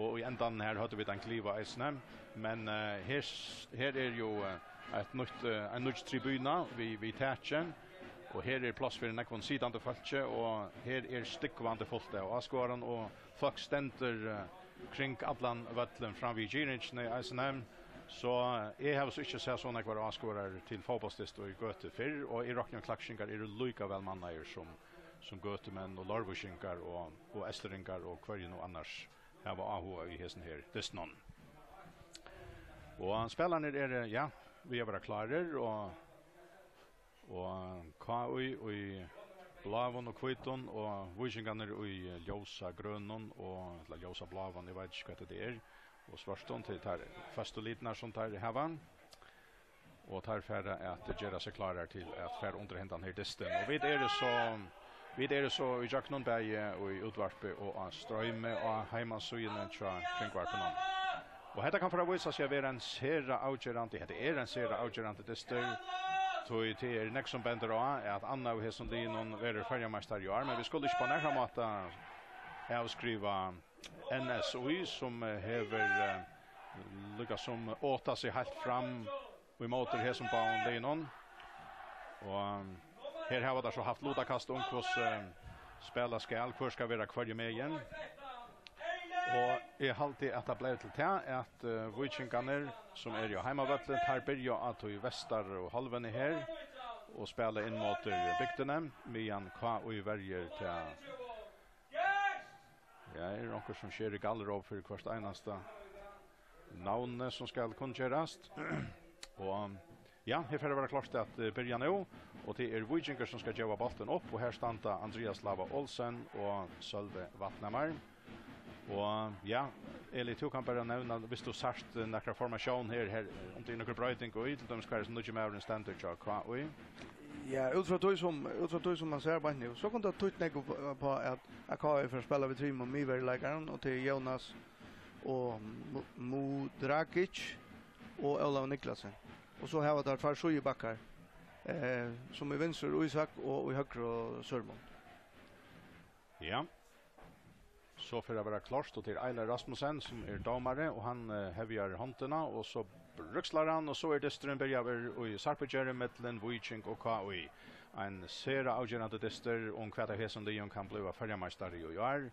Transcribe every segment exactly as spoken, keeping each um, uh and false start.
Og í endan her høvdu vit ein kliva eisini, men, eh, her s-, her er jo, eh, eitt nýtt, eh, ein nýggj tribuna við, við taki, og her er pláss fyri nógvum sitandi fólki, og her er stúgvandi fult av áskoðarum, og fólk stendur, eh, kring allan vøllin fram við girðingini eisini. So, eh, eg havi so ikki sæð so nógvar áskoðarar til fótbóltsdyst í Gøtu fyrr, og eg rokni, at klaksvíkingar eru líka væl mannaðir sum, sum gøtumenn og leirvíkingar og, og eystringar og hvørji nú annars hava áhuga í hesum her dystinum. Og spælararnir eru, ja, við at vera klárir, og, og K I í bláum og hvítum, og víkingarnir í ljósagrønum og, ella ljósabláum, eg veit ikki, hvat tað er, og svørtum, til tær føstu litirnar, sum teir hava. Og teir fara at gera seg klárar til at fara undir hendan her dystin. Og vit eru so, vit eru so í gjøgnum bæði í útvarpi og á stroymi á heimasíðuni hjá Kringvarpinum. Og hetta kann fara at vísa seg at vera ein sera avgerandi, hetta er ein sera avgerandi dystur, tí tað er nógv sum bendir á, at annað av hesum liðunum verður føroyameistari í ár, men vit skulu ikki á nakran máta avskriva N S Í, sum, eh, hevur, eh, líka sum otað seg heilt fram í móti hesum báðum liðunum. Og, um, her hava teir so havt lutakast um, hvussu, um, spæla skal, hvør skal vera hvørji megin. Og eg haldi, at tað bleiv til tað, at, eh, víkingarnir, sum eru á heimavølli, teir byrja á tí vestaru hálvuni her og spæla inn móti bygdini, meðan K I verjir tað. Ja, er onkur, sum sker í gallróp fyri hvørt einasta navni, sum skal kunngerast. Og, ja, her fer at vera klárt at, eh, byrja nú, og tað er Víkingur, sum skal geva bóltin upp, og her standa Andreas Lava Olsen og Sølvi Vatnhamar. Og, ja, Eli, tú kann bara nevna, viss tú sært, eh, nakra formatión her, her, eh, um tað er nøkur broyting í, til dømis, hvar hesin nýggi maðurin stendur hjá K I. Ja, út frá tí sum, út frá tí sum man sær beint nú, so kundi tað týtt nógv upp á, at, at K I fer at spæla við trimum miðverjuleikarum, og tað er Jónas og Mu-, Mudragic og Ólavur Niklasen. Og so hava teir tveir síðubakkar, eh, sum í vinstru Ísak og í høgru Sørmund. Ja. So fer at vera klárt, og tað er Einar Rasmussen, sum er dómari, og hann, eh, hevjar hondina, og so bríkslar hann, og so er dysturin byrjaður í sarpugerði millum Víking og K I. Ein sera avgerandi dystur um, hvat av hesum liðum kann blíva føroyameistari í ár.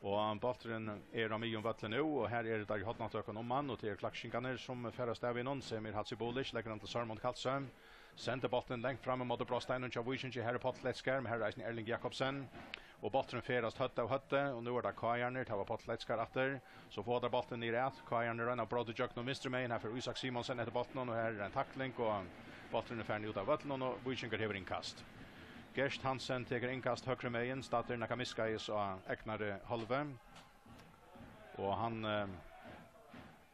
Og bólturin er á miðjum vølli nú, og her eru teir í hornatøkum um hann, og tað eru klaksvíkingarnir, sum fara av stað við honum. Semir Hadzibulic leggur hann til Sørmund Kalsoy. Sendir bóltin langt fram ímóti brotsteininum hjá Víkingi. Her er Páll Leitskar, men her er eisini Erling Jakobsen. Og bólturin ferðast høvd av høvdi, og nú er tað K I-arnir, tað var Páll Leitskar aftur. So fáa teir bóltin niður at, K I-arnir royna at bróta ígjøgnum vinstru megin, her fer Ísak Simonsen eftir bóltinum, og her er ein takling, og bólturin er farin út av vøllinum, og Víkingur hevur innkast. Gert Hansen tekur innkast høgru megin, staddur nakað miðskeiðis á egnari hálvu. Og hann, eh,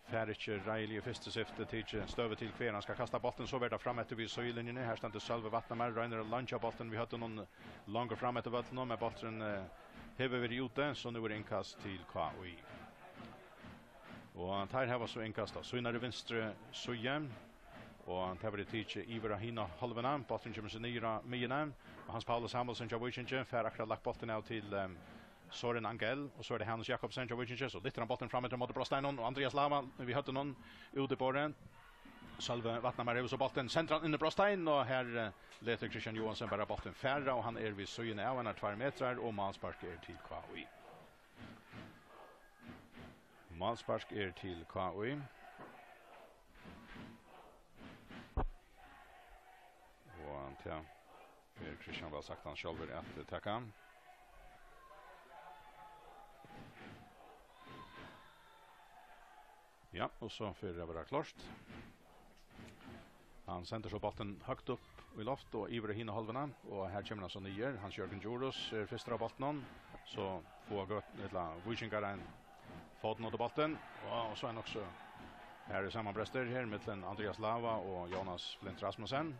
fær ikki reiðiliga í fyrstu syfti tikið støðu til, hvar hann skal kasta bóltin. So verður tað fram eftir við síðulinjuni. Her stendur Sølvi Vatnhamar, roynir at leingja bóltin við høvdinum longur fram eftir vøllinum, men bólturin, eh, hevur verið úti, so nú er innkast til K I. Og teir hava so innkast á sínari vinstru síðu. Og tað verður tikið yvir á hina hálvuna. Bólturin kemur so niður á miðjuna. Og Hans Paulus Samuelsen hjá Víkingi fær akkurát lagt bóltin av til, eh, Sorin Angel, og so er tað Hanus Jakobsen hjá Víkingi, so lyftir hann bóltin fram eftir móti brotsteininum, og Andreas Lava við høvdinum út í borðið. Sølvi Vatnhamar hevur so bóltin, sendar hann inn í brotstein, og her, eh, letur Kristian Johansen bara bóltin fara, og hann er við síðuna av, einar tveir metrar, og málspark er til K I. Málspark er til K I. Og tað fer Kristian væl saktans sjálvur at taka. Ja, og so fer at vera klárt. Hann sendir so bóltin høgt upp í loft og yvir á hina hálvuna, og her kemur hann so niður. Hans Jørgen Djurhuus er fyrstur á bóltinum, so fáa gøt-, ella Víkingar ein fótin út á bóltin, og, og so er nokk so, her er samanbrestur her millum Andreas Lava og Jonas Flint Rasmussen.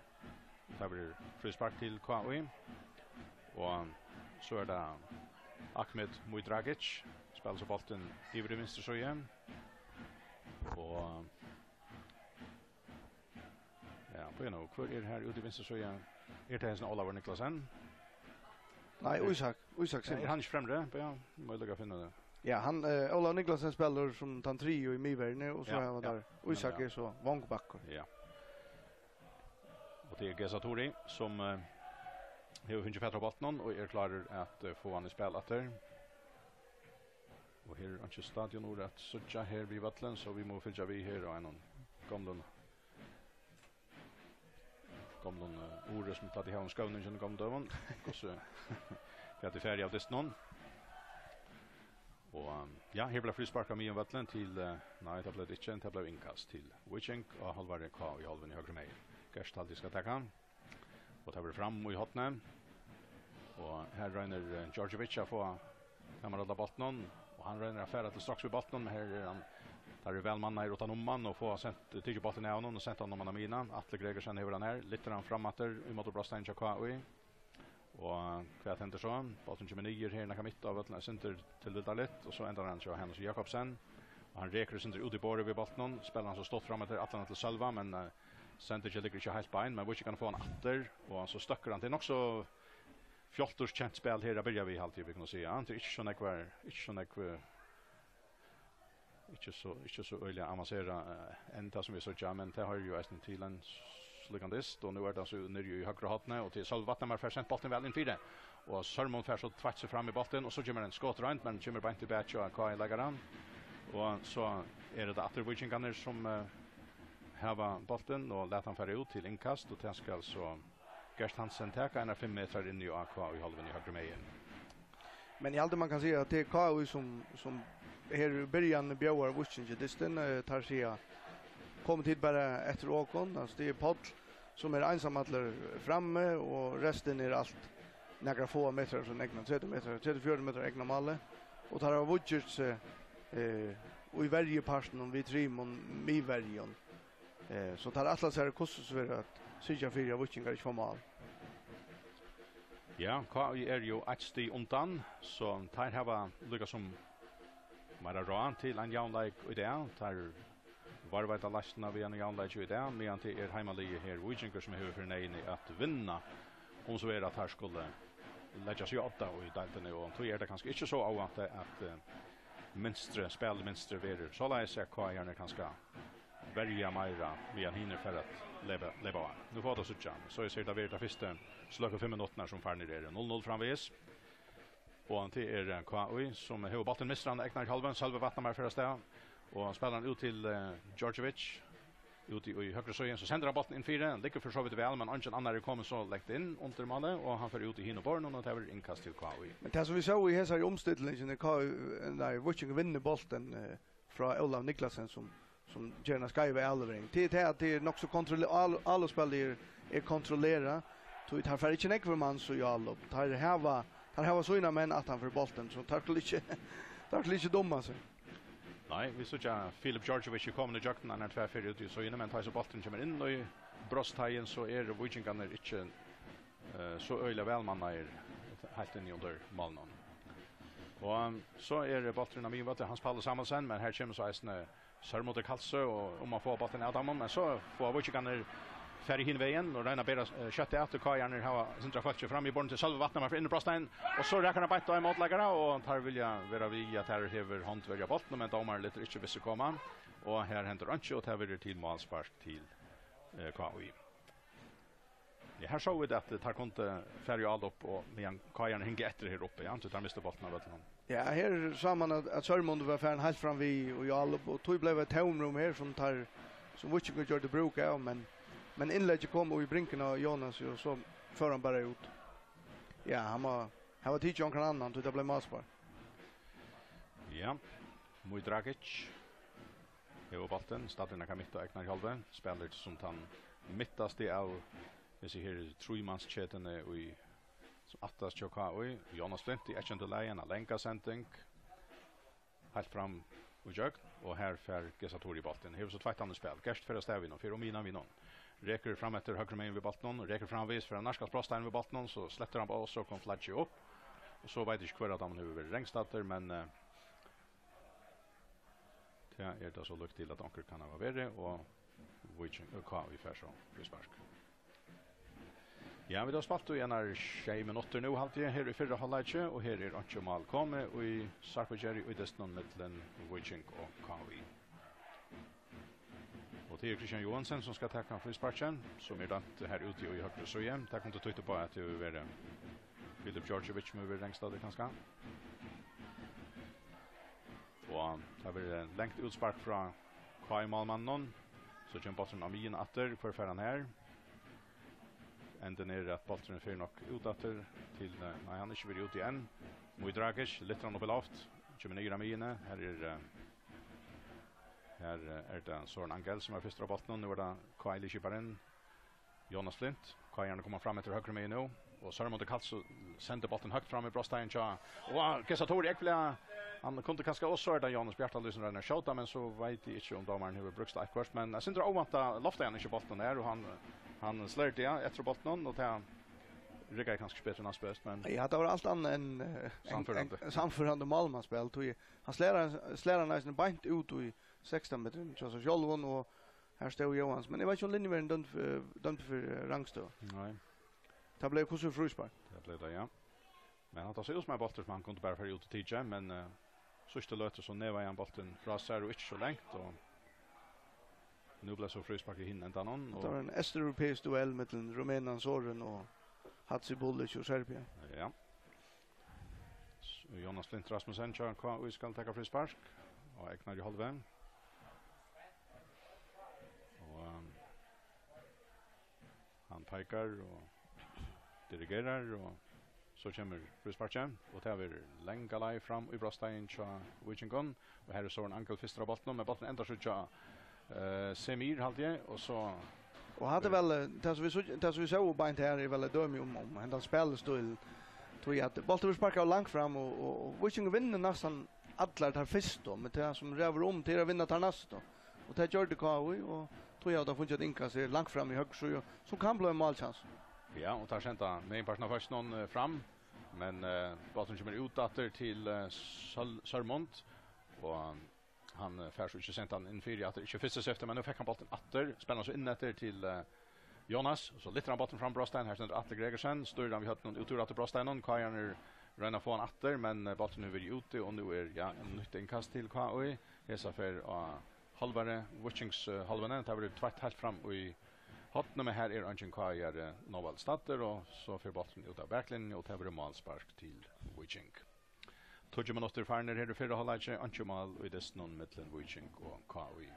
Tað verður fríspark til K I. Og so er tað Ahmed Mudragic, spælir so bóltin yvir í vinstru síðu. Og, ja, bíða nú, hvør er her úti í vinstru síðu? Er tað hesin Ólavur Niklasen? Nei, Ísak, Ísak Simonsen. Er hann ikki fremri? Ja, má eg líka finna tað. Ja, hann, eh, Ólavur Niclasen spælir sum tann triði í miðverjini, og so Ja, hava ja, teir Ísak nemliga. Er so vongbakkur. Ja. Og tað er Geza Tori, sum, eh, hevur fingið fatur á bóltinum og er klárur at, eh, fáa hann í spæl aftur. Og her er einki stadion úr at síggja her við vøllin, so vit mugu fylgja við her á einum gomlum, gomlum, eh, urði, sum plagdi at hava um skøvnin í gomlum døgum. Hvussu, hvat er farið av dystinum? Og, um, ja, her bleiv fríspark á miðjum vøllin til, eh, nei, tað bleiv tað ikki, tað bleiv innkast til Viking á hálvari K í hálvuni høgru megin. Gert haldi eg skal taka hann. Og tað verður fram í hornið. Og her roynir, eh, Djordjevic at fáa Kamaralla bóltin, og hann roynir at fara til straks við bóltin, men her er hann, teir eru væl mannaðir uttan um hann og fáa sent, tikið bóltin av honum og sent hann oman á miðjuna. Atli Gregersen hevur hann her, lyftir hann fram aftur í móti brotsteini hjá K I. Og hvat hendir so? Bólturin kemur niður her, nakað mitt á vøllin, eitt sindur tilvildarligt, og so endar hann hjá Hannes Jakobsen. Og hann rekur eitt sindur út í borðið við bóltinum, spælir hann so stutt fram eftir, allan til Sølva, men, eh, sendingin liggur ikki heilt bein, men Víkingarnir fáa hann aftur, og so støkkur hann. Tað er nokk so fjolturskent spæl her at byrja við, haldi eg, vit kunnu siga. Tað er ikki so nógv, ikki so nógv, eh, Ikki so, ikki so øgiliga avanserað, eh, enn tað sum vit síggja, men tað hoyrir jú eisini til ein slíkan dyst, og nú er tað so niðri í høgra horni, og til Sølvi Vatnamar fær sent bóltin væl inn fyri, og Sørmund fær so tveitt seg fram í bóltin, og so kemur ein skotroynd, men kemur beint í bakið á K I-leikaran, og so er tað aftur Víkingarnir sum, eh, hava bóltin og lata hann fara út til innkast, og tað skal so Gert Hansen taka einar fimm metrar inn í A K í hálvuni høgru megin. Men eg haldi, man kann siga, at tað er K I, sum, sum her í byrjan bjóðar Víkingi dystin. Eh, teir siga: "Komið tit bara eftir okkum." Altso, tað er Páll, sum er einsamallur frammi, og restin er alt nakrar fáar metrar frá sín egna, tretivu metrar, tretivu, fjøruti metrar egna máli. Og teir hava víðgjørt seg, eh, í verjupartinum við trimum miðverjum. Eh, so teir ætla sær, hvussu so er, at syrgja fyri, at Víkingar ikki fáa mál. Ja, K I er jú eitt stig undan, so teir hava líka sum meira ráð til ein javnleik í dag. Teir varðveita leiðsluna við einum javnleiki í dag, meðan tað er heimaliðið her, Víkingur, sum hevur fyri neyðini at vinna, um so er, at teir skulu leggja seg á odda í deildini, og tí er tað kanska ikki so óvæntað, at, eh, mynstrið, spælmynstrið verður soleiðis, at K I-arnir kanska verja meira, meðan hinir fara at leypa, leypa á. Nú fáa vit at síggja. So eg sigi, tað verður tað fyrsta sløkku fimm minuttirnar, sum farnir eru. Null null framvegis. Og tað er, eh, K I, sum hevur bóltin, mistir hann á egna hálvu. Sølvi Vatnamar fer avstað. Og spælir hann út til, eh, Djordjevic. Úti í høgru síðu, so sendir hann bóltin inn fyri. Hann liggur fyri so vítt væl, men eingin annar er komin so langt inn undir málið, og hann fer út í hina borðina, og tað verður innkast til K I. Men tað, sum vit sóu í hesari umstillingini, K I, nei, Víkingur vinnur bóltin, eh, frá Ólavi Niclasen, sum, sum ger eina skeiva avlevering. Tað er tað, at tað er nokk so kontrolle-, al-, áloppsspælið er, er kontrollerað. Tí teir fara ikki nógvir mans í álopp. Teir hava, teir hava sínar menn aftan fyri bóltin, so teir skulu ikki, teir skulu ikki dumma seg. Nei, vit síggja Filip Djordjevic er komin ígjøgnum, hann er tvær ferðir úti í síðuni, men tá so bólturin kemur inn í brotsteigin, so eru víkingarnir ikki eh, so øgiliga væl mannaðir heilt inni undir málinum. Og, um, so er bólturin á miðjum vølli, Hans Pauli Samuelsen, men her kemur so eisini Sørmundur Kalsø og um at fáa bóltin av teimum, men so fáa víkingarnir farið hin vegin og royna at bera, eh, skjótt at, og K I-arnir hava sindur av fólki fram í borðin til Sølvi Vatnamar fyri inn í brotstein, og so rakar hann beint á ein mótleikara, og teir vilja vera við, at her hevur hond verið á bóltinum, men dómarin letur ikki við seg koma, og her hendir einki, og tað verður til málspark til, eh, K I. Ja, her sóu vit, at teir kundu farið í álopp, og meðan K I-arnir hingu eftir her uppi, ja, so teir mistu bóltin av vøllinum. Ja, her sá man, at, at Sørmundur var farin heilt fram við í álopp, og tí bleiv eitt tómrúm her, sum teir, sum Víkingur gjørdi brúk av, men, men innleggið kom í bringuna á Jónasi, og so fór hann bara út. Ja, hann má hava tikið onkran annan, tí tað bleiv málspark. Ja, Muj Dragic. Hevur bóltin, staddur nakað mitt á egna hálvu, spælir sum tann mittasti av hesi her trímansketuni í, sum aftast hjá K I. Jonas Flint í eyðkendum lagi, eina langa sending. Heilt fram í gjøgn, og her fær Geza Tori bóltin. Hevur so tveitt annað spæl. Gert fer avstað við honum, fer um miðjuna við honum. Rekur fram eftir høgru megin við bóltinum, rekur framvegis, fer at nærkast brotstein við bóltinum, so slettir hann bara, og so kom flaggið upp. Og so veit eg ikki, hvør av teimum hevur verið rangstaddur, men, eh, tað er tað so líkt til, at onkur kann hava verið, og Víking, eh, K I fær so fríspark. Ja, vit hava spælt í einar sjey minuttir nú, haldi eg, her í fyrra hálvleiki, og her er einki mál komið í Sarpugerði í dystinum millum Víking og K I. Og tað er Kristian Johansen, sum skal taka frísparkið, sum er dømt her úti í høgru síðu. Tað kundi týtt upp á, at tað hevur verið Filip Djordjevic, sum hevur verið rangstaddur, kanska. Og tað verður langt útspark frá K I-málmanninum. So kemur bólturin á miðjuna aftur. Hvør fær hann her? Endin er, at bólturin fer nokk út aftur til, eh, nei, hann er ikki verið úti enn. Muj Dragic, lyftir hann upp í loft, kemur niður á miðjuna. Her er, eh, her, eh, er tað Søren Angel, sum er fyrstur á bóltinum. Nú er tað K I-liðskiparin Jonas Flint. K I-arnir koma fram eftir høgru megin nú, og Sørmundur Karlsson sendir bóltin høgt fram í brotsteigin hjá, og Gesa Tóri Ekvlia. Hann kundi kanska også hørt at Jonas Bjartalíðsson roynir at skjóta, men so veit eg ikki, um dómarin hevur brúkt eitt hvørt, men eg syns, óvæntað loftaði hann ikki bóltin her, og hann, hann slær tað eftir bóltinum, og tað riggaði kanska ikki betur enn hann spælt, men Ja, tað var alt annað enn, eh, enn, Sannførandi. Enn sannførandi málmannaspæl, tí hann slær, slær hann eisini beint út í sekstan metrin hjá sær sjálvum, og her stóð Jóhansen. Men eg veit ikki, um linjuverðin dømdi fyri, dømdi fyri, eh, rangstøðu. Nei. Tað bleiv hvussu fríspark. Tað bleiv tað, ja. Men hatta sá út sum ein bóltur, sum hann kundi bara farið út og tikið, men, eh, síðstu løtu so nevaði hann bóltin frá sær og ikki so langt, og nú bleiv so fríspark í hinum endanum, og Tað var ein eysteuropeisk duell millum rumenan Sorin og Hatsi Bulic úr Serbia. Ja. S-, Jonas Flint Rasmussen hjá K I skal taka fríspark á egnari hálvu. Og, ehm, hann peikar og dirigerar, og so kemur frísparkið, og tað verður langa leið fram í brotsteigin hjá Víkingum, og her er Søren Angel fyrstur á bóltinum, men bólturin endar so hjá, eh, Semir, haldi eg, og so Og hatta er væl, eh, tað sum vit síggja, tað sum vit sóu beint her, er væl eitt dømi um, um hendan spælistíl, tí at bólturin verður sparkaður langt fram, og, og, og Víkingur vinnur næstan allar tær fyrstu, men tað sum ræður um, tað er at vinna tær næstu. Og tað gjørdi K I, og tí hava teir fingið eitt innkast her langt fram í høgru síðu, sum kann blíva ein málkjansa. Ja, og teir senda meginpartin av fólkinum, eh, fram, men, eh, bólturin kemur út aftur til, eh, Søl-, Sørmund, og hann, eh, fær so ikki sent hann inn fyri aftur, ikki fyrsta skifti, men nú fekk hann bóltin aftur, spælir hann so inn eftir til, eh, Jonas, og so lyftir hann bóltin fram brotstein, her stendur Atli Gregersen, stýrir hann við høvdinum út úr aftur brotsteininum, K I-arnir royna at fáa hann aftur, men, eh, bólturin hevur verið úti, og nú er, ja, eitt nýtt innkast til K I, hesa ferð á hálvari, Víkings, eh, hálvuni, tað verður tveitt heilt fram í hornið, men her er eingin K I-ari, eh, nóg væl staddur, og so fer bólturin út av baklinjuni, og tað verður málspark til Víking. Tíggju minuttir farnir her í fyrra hálvleiki, einki mál í dystinum millum Víking og K I.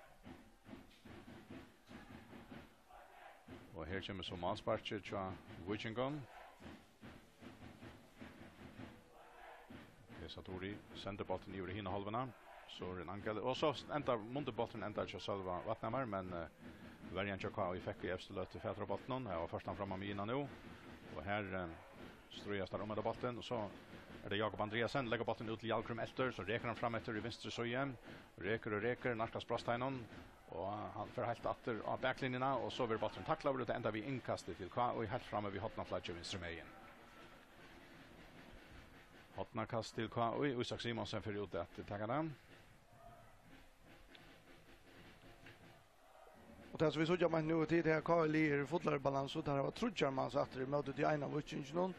Og her kemur so málsparkið hjá Víkingum. Gesa Tóri sendir bóltin yvir í hina hálvuna. Søren Angel, og so endar, mundi bólturin enda hjá Sølva Vatnhamar, men, eh, verjan hjá K I fekk í evstu løtu fatur á bóltinum. Her var først hann fram á miðjuna nú, og her, eh, stríðast teir um hetta bóltin, og so er tað Jakob Andreasen, leggur bóltin út til Hjalgrím Eltur, so rekur hann fram eftir í vinstru síðu, rekur og rekur, nærkast brotsteininum, og hann fer heilt aftur á baklinjuna, og so verður bólturin taklaður, og tað endar við innkasti til K I heilt frammi við hornaflaggið vinstru megin. Hornakast til K I, Ísak Simonsen fer út at taka tað. Og tað sum vit síggja beint nú, tað er at K I er í fullari balansu, og teir hava tríggjar mans aftur ímóti tí eina Víkinginum,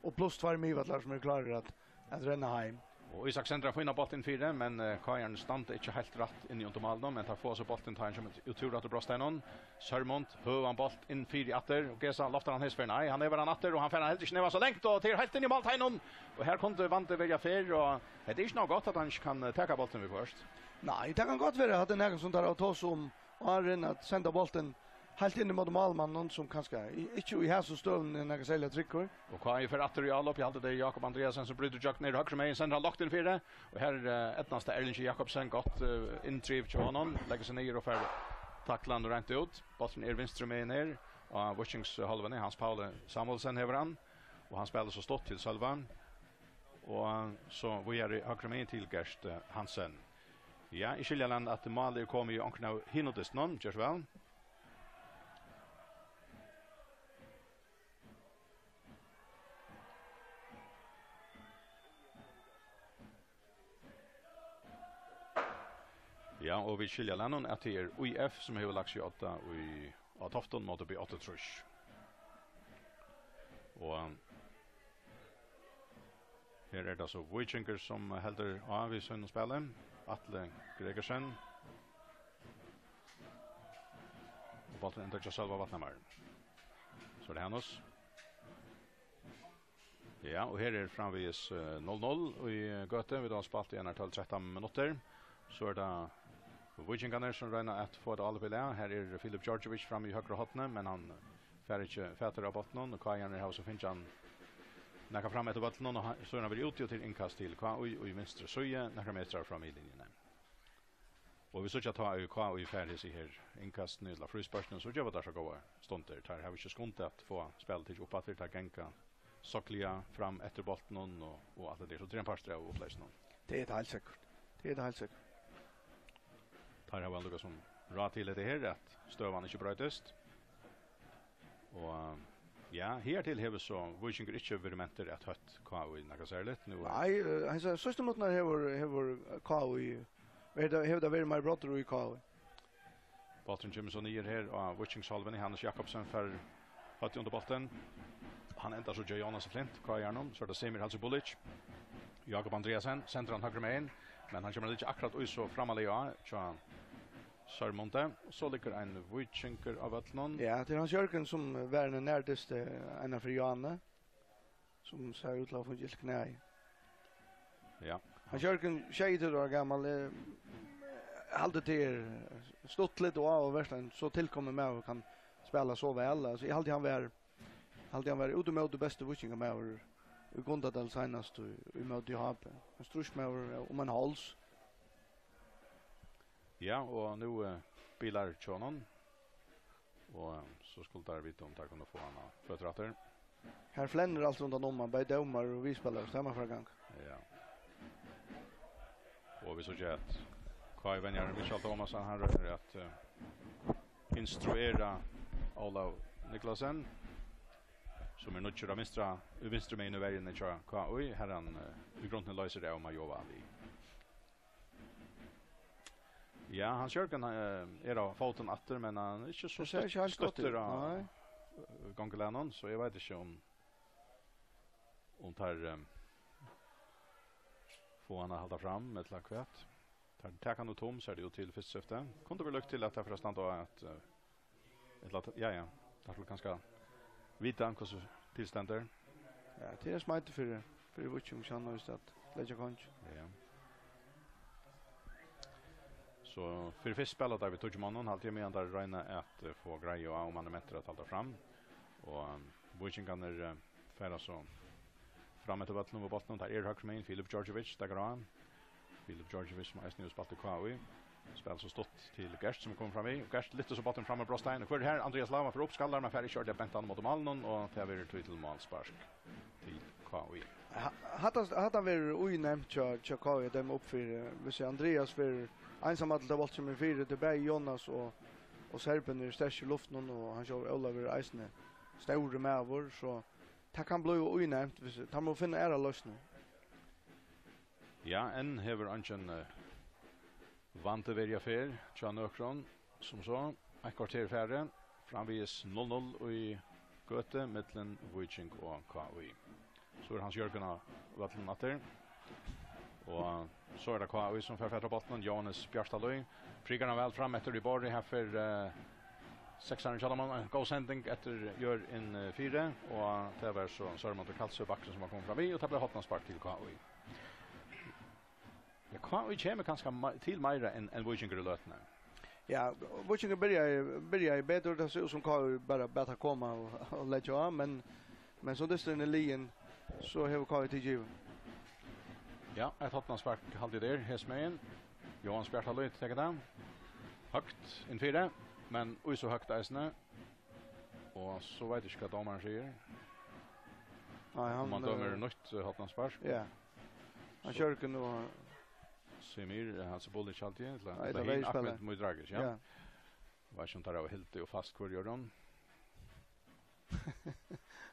og pluss tveir miðvøllar sum eru klárir at, at renna heim. Og Ísak sendir ein fínan bólt inn fyri, men, eh, K I-arnir standa ikki heilt rætt inni undir málinum, men teir fáa so bóltin, tá hann kemur út úr aftur brotsteininum. Sørmund, høgan bólt inn fyri aftur, og Gesa loftar hann hesa ferð. Nei, hann hevur hann aftur, og hann fær hann heldur ikki neyvan so langt, og til heilt inn í málteiginum. Og her kundi vandi verið fyrr, og hetta er ikki nóg gott, at hann ikki kann, eh, taka bóltin viðhvørt. Nei, tað kann gott vera, at tað er nakað sum teir hava tosað um, áðrenn at senda bóltin heilt inn ímóti málmanninum, sum kanska i-, ikki í hasum støðum er nakað serliga tryggur. Og K I fer aftur í álop, eg haldi, tað er Jakob Andreasen, sum brýtur gjøgnum, er høgru megin, sendir hann langt inn fyri, og her, eh, eydnast tað Erlingi Jakobsen, gott, eh, inntriv hjá honum, leggur seg niður og fær taklað hann reint út. Bólturin er vinstru megin her á Víkings hálvuni, Hans Pauli Samuelsen hevur hann, og hann spælir so stutt til Sølva, og so víðari høgru megin til Gert, eh, Hansen. Ja, eg skilji, Allan, at málið er komið í onkran av hinum dystinum. Ger so væl. Ja, og vit skilja, Allan, at tað er Í F, sum hevur lagt seg á odda í, á Toftum móti B áttaogtrýss. Og her er tað so Víkingur, sum heldur á við sínum spæli. Atli Gregersen. Og bólturin endar hjá Sølva Vatnamar. So er tað Hanus. Ja, og her er framvegis, eh, null null í Gøtu. Vit hava spælt í einar tólv trettan minuttir. So er tað Víkingarnir, sum royna at fáa eitt álop í lag. Her er Filip Djordjevic frammi í høgra horni, men hann fær ikki fatur á bóltinum, og KÍ-arnir hava so fingið hann nakað fram eftir vøllinum, og hann, so er hann verið úti, og til innkast til KÍ í vinstru síðu, nakrar metrar frá miðlinjuni. Og vit síggja tá, at KÍ fær hesi her innkastini, ella frísparkini, so geva teir so góðar stundir. Teir hava ikki skund at fáa spælið tikið upp aftur, teir ganga sakliga fram eftir bóltinum og, og alt tað har. So tað er ein partur av upplegginum. Tað er tað heilt sikkurt. Tað er tað heilt sikkurt. Teir hava líka sum ráð til hetta her, at støðan ikki broytist. Og, ja, higartil hevur so Víkingur ikki verið mentur at hótt KÍ nakað serligt. Nú er Nei, eh, hann sigur, síðstu minuttirnar hevur, hevur KÍ, hevur tað, hevur tað verið meir broddur í KÍ. Bólturin kemur so niður her á Víkingshálvuni. Hannes Jakobsen fær høvdið undir bóltin. Hann endar so hjá Jónasi Flinti, KÍ-arnum. So er tað Semir Halilović. Jákup Andreasen sendir hann høgru megin, men hann kemur at liggja akkurát í so frammarliga á hjá Sørmundi. Og so liggur ein víkingur á vøllinum. Ja, tað er Hans Jørgen, sum var ein nærdysti, eh, einar fyri Jóni, sum sær út til at hava fingið ilt knæ. Ja. Hans Jørgen, sjeyogtretivu ára gamal, eh, haldi tað er stuttligt og áhugavert, ein so tilkomin maður kann spæla so væl. Altso, eg haldi, hann var, haldi, hann var út ímóti besti víkingamaður í Gundadal seinast í, ímóti H B. Ein stríðsmaður, eh, um ein háls. Ja, og nú, eh, bilar hjá honum. Og, eh, so skulu teir vita, um teir kunnu fáa hann á føtur aftur. Her flennir alt rundan um hann, bæði dómarar og viðspælarar, so tað má fara í gang. Ja. Og vit síggja, at KÍ-venjarin Michael Thomassen, hann roynir at, eh, instruera Ólav Niklasen, sum er nýggjur á vinstra, vinstru megin í verjuni hjá KÍ, har hann, eh, í grundini loysir av Majowa Ali. Ja, Hans Jørgen, eh, er á fótum aftur, men hann er ikki so Tað sær ikki heilt gott støttur út, á, nei. eh, gongulagnum, so eg veit ikki, um, um teir, eh, fáa hann at halda fram, ella hvat. Teir taka hann út, Tom, sær tað út til fyrsta skifti. Kundi verið líkt til, at tað fer at standa á at, eh, Ella at, ja, ja, teir skulu kanska vita, hvussu til stendur. Ja, tað er smeitur fyri, fyri Víking, sum hann noyðist at leggja kong. Ja. So fyri fyrst spæla teir við tíggju monnum, haldi eg, meðan teir royna at, eh, fáa greiðu á, um hann er mentur at halda fram. Og, um, Víkingarnir, eh, fara so fram eftir vøllinum við bóltinum. Teir eru høgru megin, Filip Djordjevic, tekur á. Filip Djordjevic, sum eisini hevur spælt í KÍ. Spælir so stutt til Gert, sum er komin fram við. Og Gert lyftir so bóltin fram á brotstein. Og hvør er her? Andreas Lama fer upp, skallar, men fær ikki ordiliga bent hann móti málinum, og tað verður tí til málspark til KÍ. Ha-, hatta, hatta verður í nevnt hjá, hjá KÍ, at døma upp fyri. Hvis Andreas verður einsamallur, tá bólturin kemur fyri, tað er bæði Jónas og, og Serbin eru sterkir í luftinum, og Hans Ólavur er eisini stórur maður, so tað kann blíva í nevnt, hvis, teir mugu finna aðrar loysnir. Ja, enn hevur eingin, eh, vandi verið á ferð hjá nøkrum, sum so. Eitt korter farið, framvegis null null í Gøtu millum Víking og KÍ. So er Hans Jørgen á vøllinum aftur. Og so er tað KÍ, sum fær fatur á bóltinum. Jóhannes Bjartalíð prikar hann væl fram eftir í borðið. Her fer, eh, seksarin hjá teimum. Ein góð sending eftir Jørgen, eh, fyri. Og tað var so Sørmundur Kalsø Bakri, sum var komin fram við, og tað bleiv hornaspark til KÍ. Ja, KÍ kemur kanska me-, til meira enn, enn Víkingur í løtuni. Ja, Víkingur byrjaði, byrjaði betur, tað sær út sum KÍ bara bað teir koma og, og leggja á, men, men sum dysturin er liðin, so hevur KÍ tikið yvir. Ja, eitt hornaspark haldi eg tað er, hesumegin. Jóhannes Bjartalíð tekur tað. Høgt inn fyri, men í so høgt eisini. Og so veit eg ikki, hvat dómarin sigur. Nei, hann, um hann dømir, eh, nýtt, eh, hornaspark. Ja. Hann So Jørgen og Semir, eh, Hasibulic haldi eg, ella, Nei, ella tað er hin Ahmed spælarin. Mudragic, ja. Ja. Veit ikki, um teir hava hildið og fast hvør gjør hann.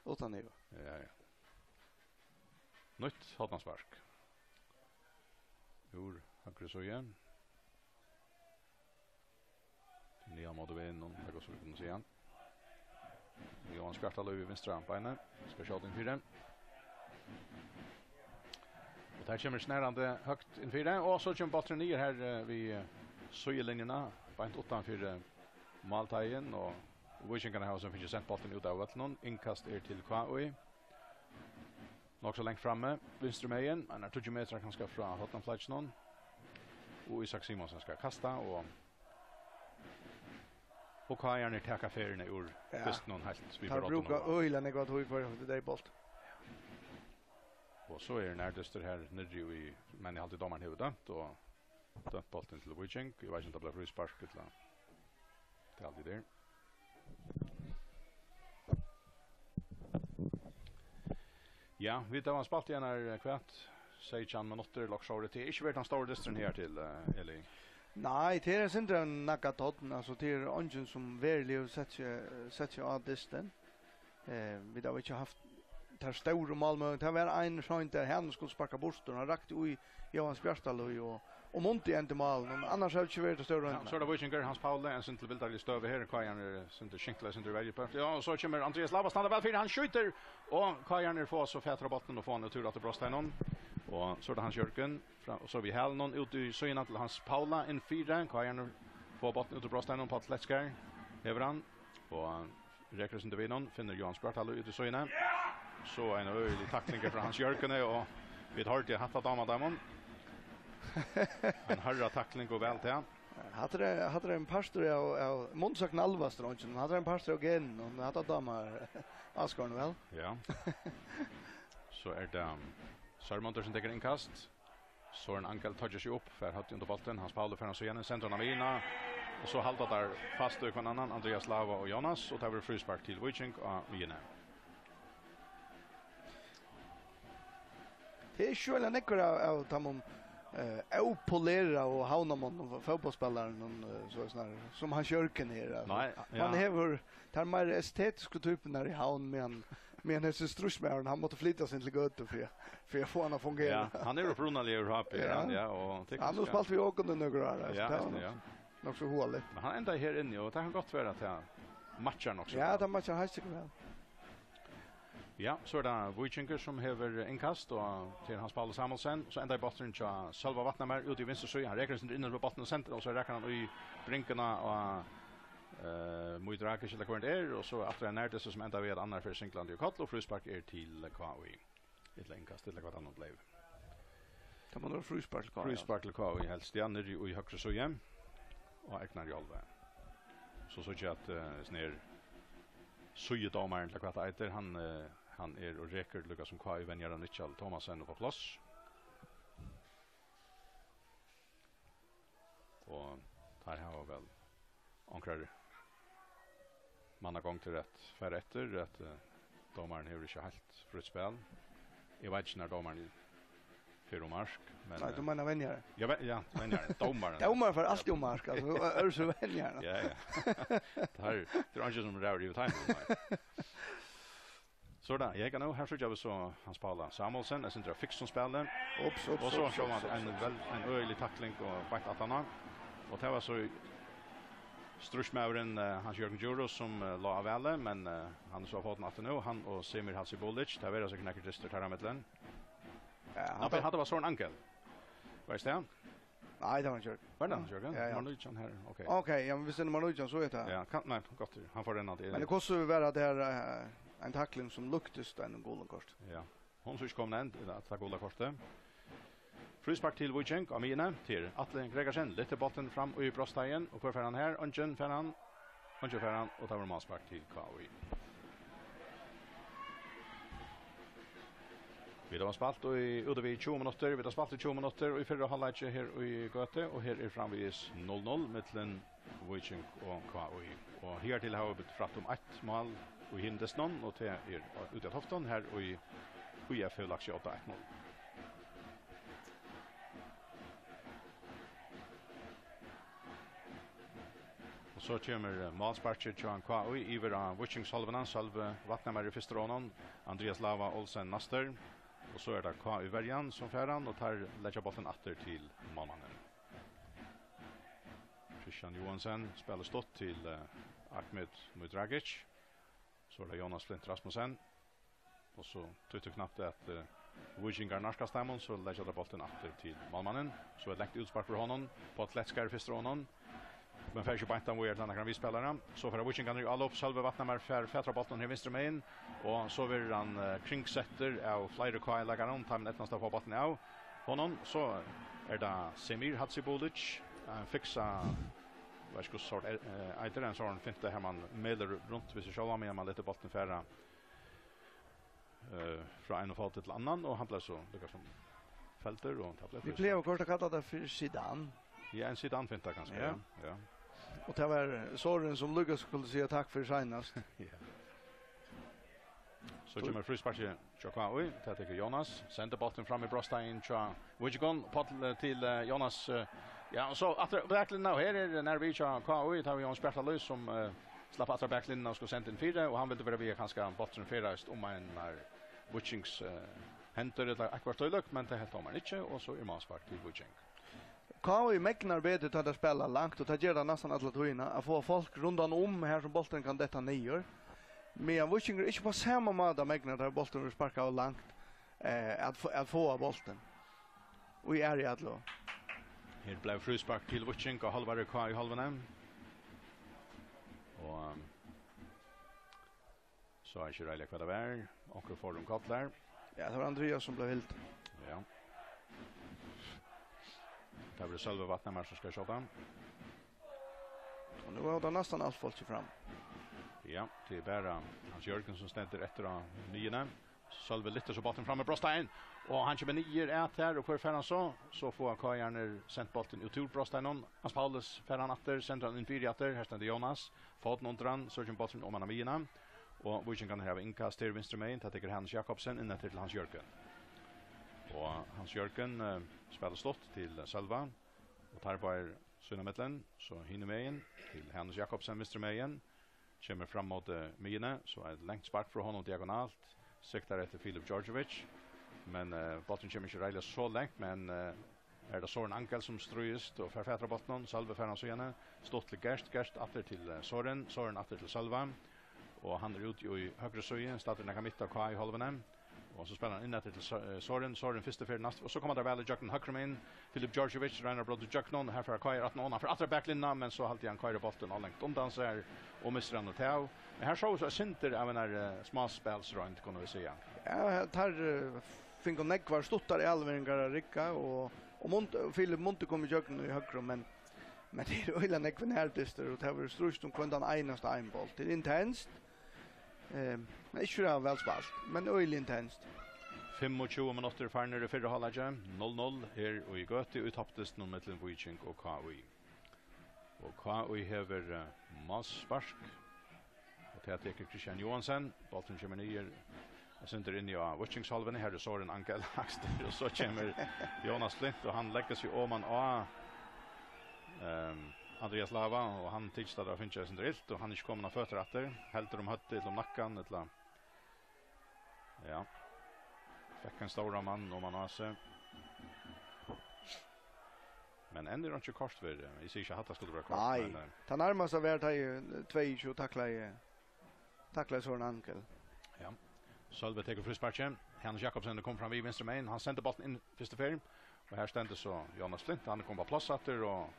Uttan iva. Ja, ja. Nýtt hornaspark. Úr høgru síðu. Niðan móti vegnum, tað er gott, sum vit kunnu siga. Jóanes Bjartalív við vinstra beini. Skal skjóta inn fyri. Og tað kemur snarandi høgt inn fyri. Og so kemur bólturin niður her, eh, við, eh, síðulinjuna. Beint uttan fyri, eh, málteigin. Og Víkingarnir hava so fingið sent bóltin út av vøllinum. Innkast er til K I. Nokk so langt frammi, vinstru megin, men er tjúgu metrar kanska frá hornafløkinum. Og Ísak Simonsen skal kasta, og, og K I-arnir taka ferðina úr Ja. dystinum heilt við Teir brotnum brúka og øgiliga nógva tíð hvør til deg bolt. Og so er nærdystur her niðri í, men eg haldi dómarin hevur dømt, og dømt bóltin til Víking. Eg veit ikki um tað bleiv fríspark, ella tað er alt í der. Ja, vit hava spælt í einar, eh, hvat, seytjan minuttir, ella okkurt sovorðið. Tað er ikki verið tann stóri dysturin her til, eh, Eli. Nei, tað er eitt sindur av nakað torn, altso, tað er eingin sum veruliga hevur sett seg, sett seg á dystin. Eh, vit hava ikki havt tær stóru málmøguleikarnar. Tað var ein seint har, hann skuldi sparka burtur, hann rakti í Jóanes Bjartalív og, og Mundi endi málið, men annars hevur ikki verið tað stóra Ja, royndin. So er tað Víkingur, Hans Pauli, ein sindur til vildari støðu her, K I-arnir sindur skinkla, sindur verjupørt. Ja, og so kemur Andreas Lava, standa væl fyri, hann skjýtur, og K I-arnir fáa so fatur á bóltin og fáa hann út úr aftur brotsteininum. Og so er tað Hans Jørgen, fra, og so við hælinum út í síðuna til Hans Paula, inn fyri, K I-arnir fáa bóltin út úr brotsteininum, Páll Letskar hevur hann, og rekur sindur við honum, finnur Jóanes Bjartalív út í síðuna. So ein øgilig takling frá Hans Jørgen, og vit hoyrdu hatta dámar teimum. Ein harra takling og væl til. Hatta er, hatta er ein partur av, av munnsøgn alva, strongin. Hatta er ein partur av genin, og hatta dámar Asgården væl. Ja. So er tað, um, Sørmundur sum tekur innkast. Søren Angel toyggir seg upp, fær høvdið undir bóltin, Hans Pauli fær hann síðani, sendir hann á miðjuna, og so halda teir fast í hvønn annan, Andreas Lava og Jóanes, og tað verður fríspark til Víking á miðjuni. Tað er ikki øgiliga nógvur av, av teimum, eh, ópoleraðu og havnarmonnum og fótbóltsspælarunum, eh, so, sum Hans Jørgen er, altso. Nei, Hann ja. hevur tær meira estetisku typurnar í Havn, meðan, meðan hesin stríðsmaðurin, hann mátti flyta seg inn til Gøtu fyri, fyri at fáa hann at fungera. Ja, hann er upprunaliga úr H B, Ja. ja, ja, og tað er Hann hevur kanska spælt við okkum í nøkur ár, altso, Ja, tað var eisini, nokk ja. so, nokk so hugaligt. Men hann endaði her inni, og tað kann gott vera, at tað matchar nokk so Ja, væl. tað matchar heilt sikkurt væl. Ja, so er tað Víkingur sum hevur innkast, og til Hans Pauli Samuelsen. So endar bólturin hjá Sølva Vatnamar út í vinstru síðu. Hann rekur seg inn við bóltin og sendir, og so rekur hann í bringuna á, eh, Mui Dragic, ella hvør hann er, og so aftur ein nærdystur sum endar við, at annar fer singlandi í koll, og fríspark er til K I. Ella innkast, ella hvat annað bleiv. Tað má vera fríspark til K I, Fríspark til K I helst, ja, niðri í høgru síðu. Og egnar í hálva. So síggi eg at, eh, snar síðudómarin, ella hvat tað eitur, hann, eh, hann er og rekur líka sum K I-venjarin Richard Thomassen upp á pláss. Og teir hava væl onkrar mannagongdir at fara eftir, at, eh, dómarin hevur ikki heilt frítt spæl. Eg veit ikki, nær dómarin fer um mark, men, Nei, eh, tú meinar venjarin? Ja, ve-, ja, venjarin, dómarin. Dómarin fer altíð um mark, altso, øðrvísi venjarin. Ja, ja. Tað er, tað er eingin sum ræður yvir teimum, nei. So er tað, ja, nú, her síggja vit so Hans Paula Samuelsen, eitt sindur av fiksum spæli. Ups, ups, Og so ups, sjálvandi ups, ein ups. vel-, ein øgilig takling og beint aftan á. Og tað var so stríðsmaðurin, eh, Hans Jørgen Djurhuus, sum, eh, lá á vali, men, eh, hann er so á fótum aftur nú, hann og Semir Hasibulic, tað verða sikkurt nakrir dystir teirra millum. Ja, Nei, hann men hatta var Søren Angel. Veitst tú? Nei, tað var ikki Jørgen. Var tað Hans Jørgen? Ja, ja. Nummar nítjan her, ok. Ok, ja, men viss tað er nummar nítjan, so er tað. Ja, kann, nei, gott, hann fær renna til. Men hvussu var tað her, eh, ein takling sum líktist einum gulum korti? Ja. Hon er so ikki komin enn, at tað gula kortið. Fríspark til Víking á miðjuni, til Atli Gregersen, lyftir bóltin fram í brotsteigin, og hvør fær hann her? Eingin fær hann. Eingin fær hann, og tað var málspark til K I. Vit hava spælt í, úti við tjúgu minuttir, vit hava spælt í tjúgu minuttir, og í fyrra hálvleiki her í Gøtu, og her er framvegis null null millum Víking og K I. Og higartil hava vit frætt um eitt mál í hinum dystinum, og tað er úti á Toftum, her í, í F hevur lagt seg átta eitt null. Og so kemur, eh, málsparkið hjá K I yvir á Víkingshálvuna. Sølvi Vatnamar í fyrstu rónum. Andreas Lava Olsen næstur. Og so er tað K I-verjan sum fær hann, og teir leggja bóltin aftur til málmannin. Kristian Johansen spælir stutt til, eh, Ahmed Mudragic. So er tað Jonas Flint Rasmussen. Og so tímir knappliga at, eh, Víkingar nærkast teimum, so leggja teir bóltin aftur til málmannin. So eitt langt útspark fyri honum. Páll Kletskar fyrst honum. Men fær ikki beint hann víðari til nakran viðspælara. So fara Víkingarnir í álop. Sølvi Vatnamar fær fatur á bóltinum her vinstru megin. Og so verður hann, eh, kringsettur av fleiri K I-leikarum. Teimum eydnast at fáa bóltin av honum. So er tað Semir Hadzibulic. Hann fiksar, veit ikki hvussu sort, eh, eitur, ein sovorðin finta har man melur runt við seg sjálvan, meðan man letur bóltin fara, eh, frá einum fóti til annan, og hann bleiv so líka sum feldur, og tað bleiv Vit frispark. Plaga at kalla tað fyri Zidane. Ja, ein Zidane-finta kanska, Ja. ja, ja. Og tað var Søren sum líka skuldi siga takk fyri seinast. Ja. So kemur frísparkið hjá K I, tað tekur Jonas, sendir bóltin fram í brotsteigin hjá Víkingum, Páll, eh, til, eh, Jonas, eh, ja, og so aftur baklinna, og her er nær við hjá K I, tað var Jonas Bjartalíð sum, eh, slapp aftur baklinna og skuldi senda inn fyri, og hann vildi vera við at kanska bólturin ferðaðist um einar Víkings, eh, hendur ella akkurát tílíkt, men tað helt dómarin ikki, og so er málspark til Víking. K I megnar betur tá teir spæla langt, og tað gera teir næstan alla tíðina, at fáa fólk rundan um her sum bólturin kann detta niður. Meðan Víkingur ikki á sama máta megnar, tá bólturin verður sparkaður langt, eh, at, f- at fáa bóltin. Og í ærið allu. Her bleiv fríspark til Víking á hálvari K I-hálvuni. Og, um, sá ikki reiðiliga hvat tað var. Onkur fór um koll har. Ja, tað var Andreas sum bleiv hildin. Ja. Tað verður Sølvi Vatnamar sum skal skjóta. Og nú er tað næstan alt fólkið fram. Ja, tað er bara Hans Jørgen sum stendur eftir á miðjuni. Sølvi lyftir so bóltin fram í brotsteigin, og hann kemur niður at her, og hvør fær hann so? So fáa K I-arnir sent bóltin út úr brotsteiginum. Hans Paulus fær hann aftur, sendir hann inn fyri aftur. Her stendur Jonas. Fótin undir hann, so kemur bólturin oman á miðjuna. Og Víkingarnir hava innkast her vinstru megin, tað tekur Hanus Jakobsen inn eftir til Hans Jørgen. Og Hans Jørgen, eh, spælir stutt til Sølva. Og teir báðir sín ímillum, so hinumegin til Hanus Jakobsen vinstru megin. Kemur fram móti miðjuni, so eitt langt spark frá honum diagonalt. Siktar eftir Filip Djordjevic. Men, eh, bólturin kemur ikki reiðiliga so langt, men, eh, er tað Søren Angel sum stríðist og fær fatur á bóltinum. Sølvi fær hann síðani. Stutt til Gert, Gert aftur til, eh, Søren, Søren aftur til Sølva. Og hann er úti í høgru síðu, staddur nakað mitt á K I-hálvuni. Og so spælir hann inn eftir til Sø-, eh, Søren, Søren fyrstu ferð næst, og so koma teir væl ígjøgnum høgru megin. Filip Djordjevic roynir at bróta ígjøgnum, her fær K I aftan á, hann fer aftur á baklinjuna, men so haldi hann koyrir bóltin á langt undan sær og missir hann út av. Men her sóu vit so eitt sindur av einari, eh, smáspælsroynd, kunnu vit siga. Ja, teir, eh, fingu nógvar stuttar avleveringar at rigga, og, og Mund-, Filip mundi koma ígjøgnum í høgru, men, men tað er øgiliga nógvir nærdystir, og tað verður stríðst um hvønn tann einasta ein bólt. Tað er intenst, eh, men ikki so væl spælt, men øgiliga intenst. Fimmogtjúgu minuttir farnir í fyrra hálvleiki, null null her í Gøtu í toppdystinum millum Víking og K I. Og K I hevur, eh, málspark. Og tað tekur Kristian Johansen. Bólturin kemur niður. Og sendir inn á Víkingshálvuni. Her er Søren Angel hægstur. Og so kemur Jonas Flint, og hann leggur seg oman á, ehm, Andreas Lava, og hann tykist at hava fingið eitt sindur ilt, og hann er ikki komin á føtur aftur. Heldur um høvdið, ella um nakkan, ella Ja. Fekk ein stóran mann oman á seg. Men enn er einki kort fyri. Eg sigi ikki, at hatta skuldi vera kort, Nei, men, eh, tað nærmasta var, tá eg tveyogtjúgu taklaði, taklaði Søren Angel. Ja. Sølvi tekur frísparkið. Hanus Jakobsen kom fram við vinstru megin. Hann sendi bóltin inn fyrstu ferð. Og her stendur so Jonas Flint. Hann er komin á pláss aftur, og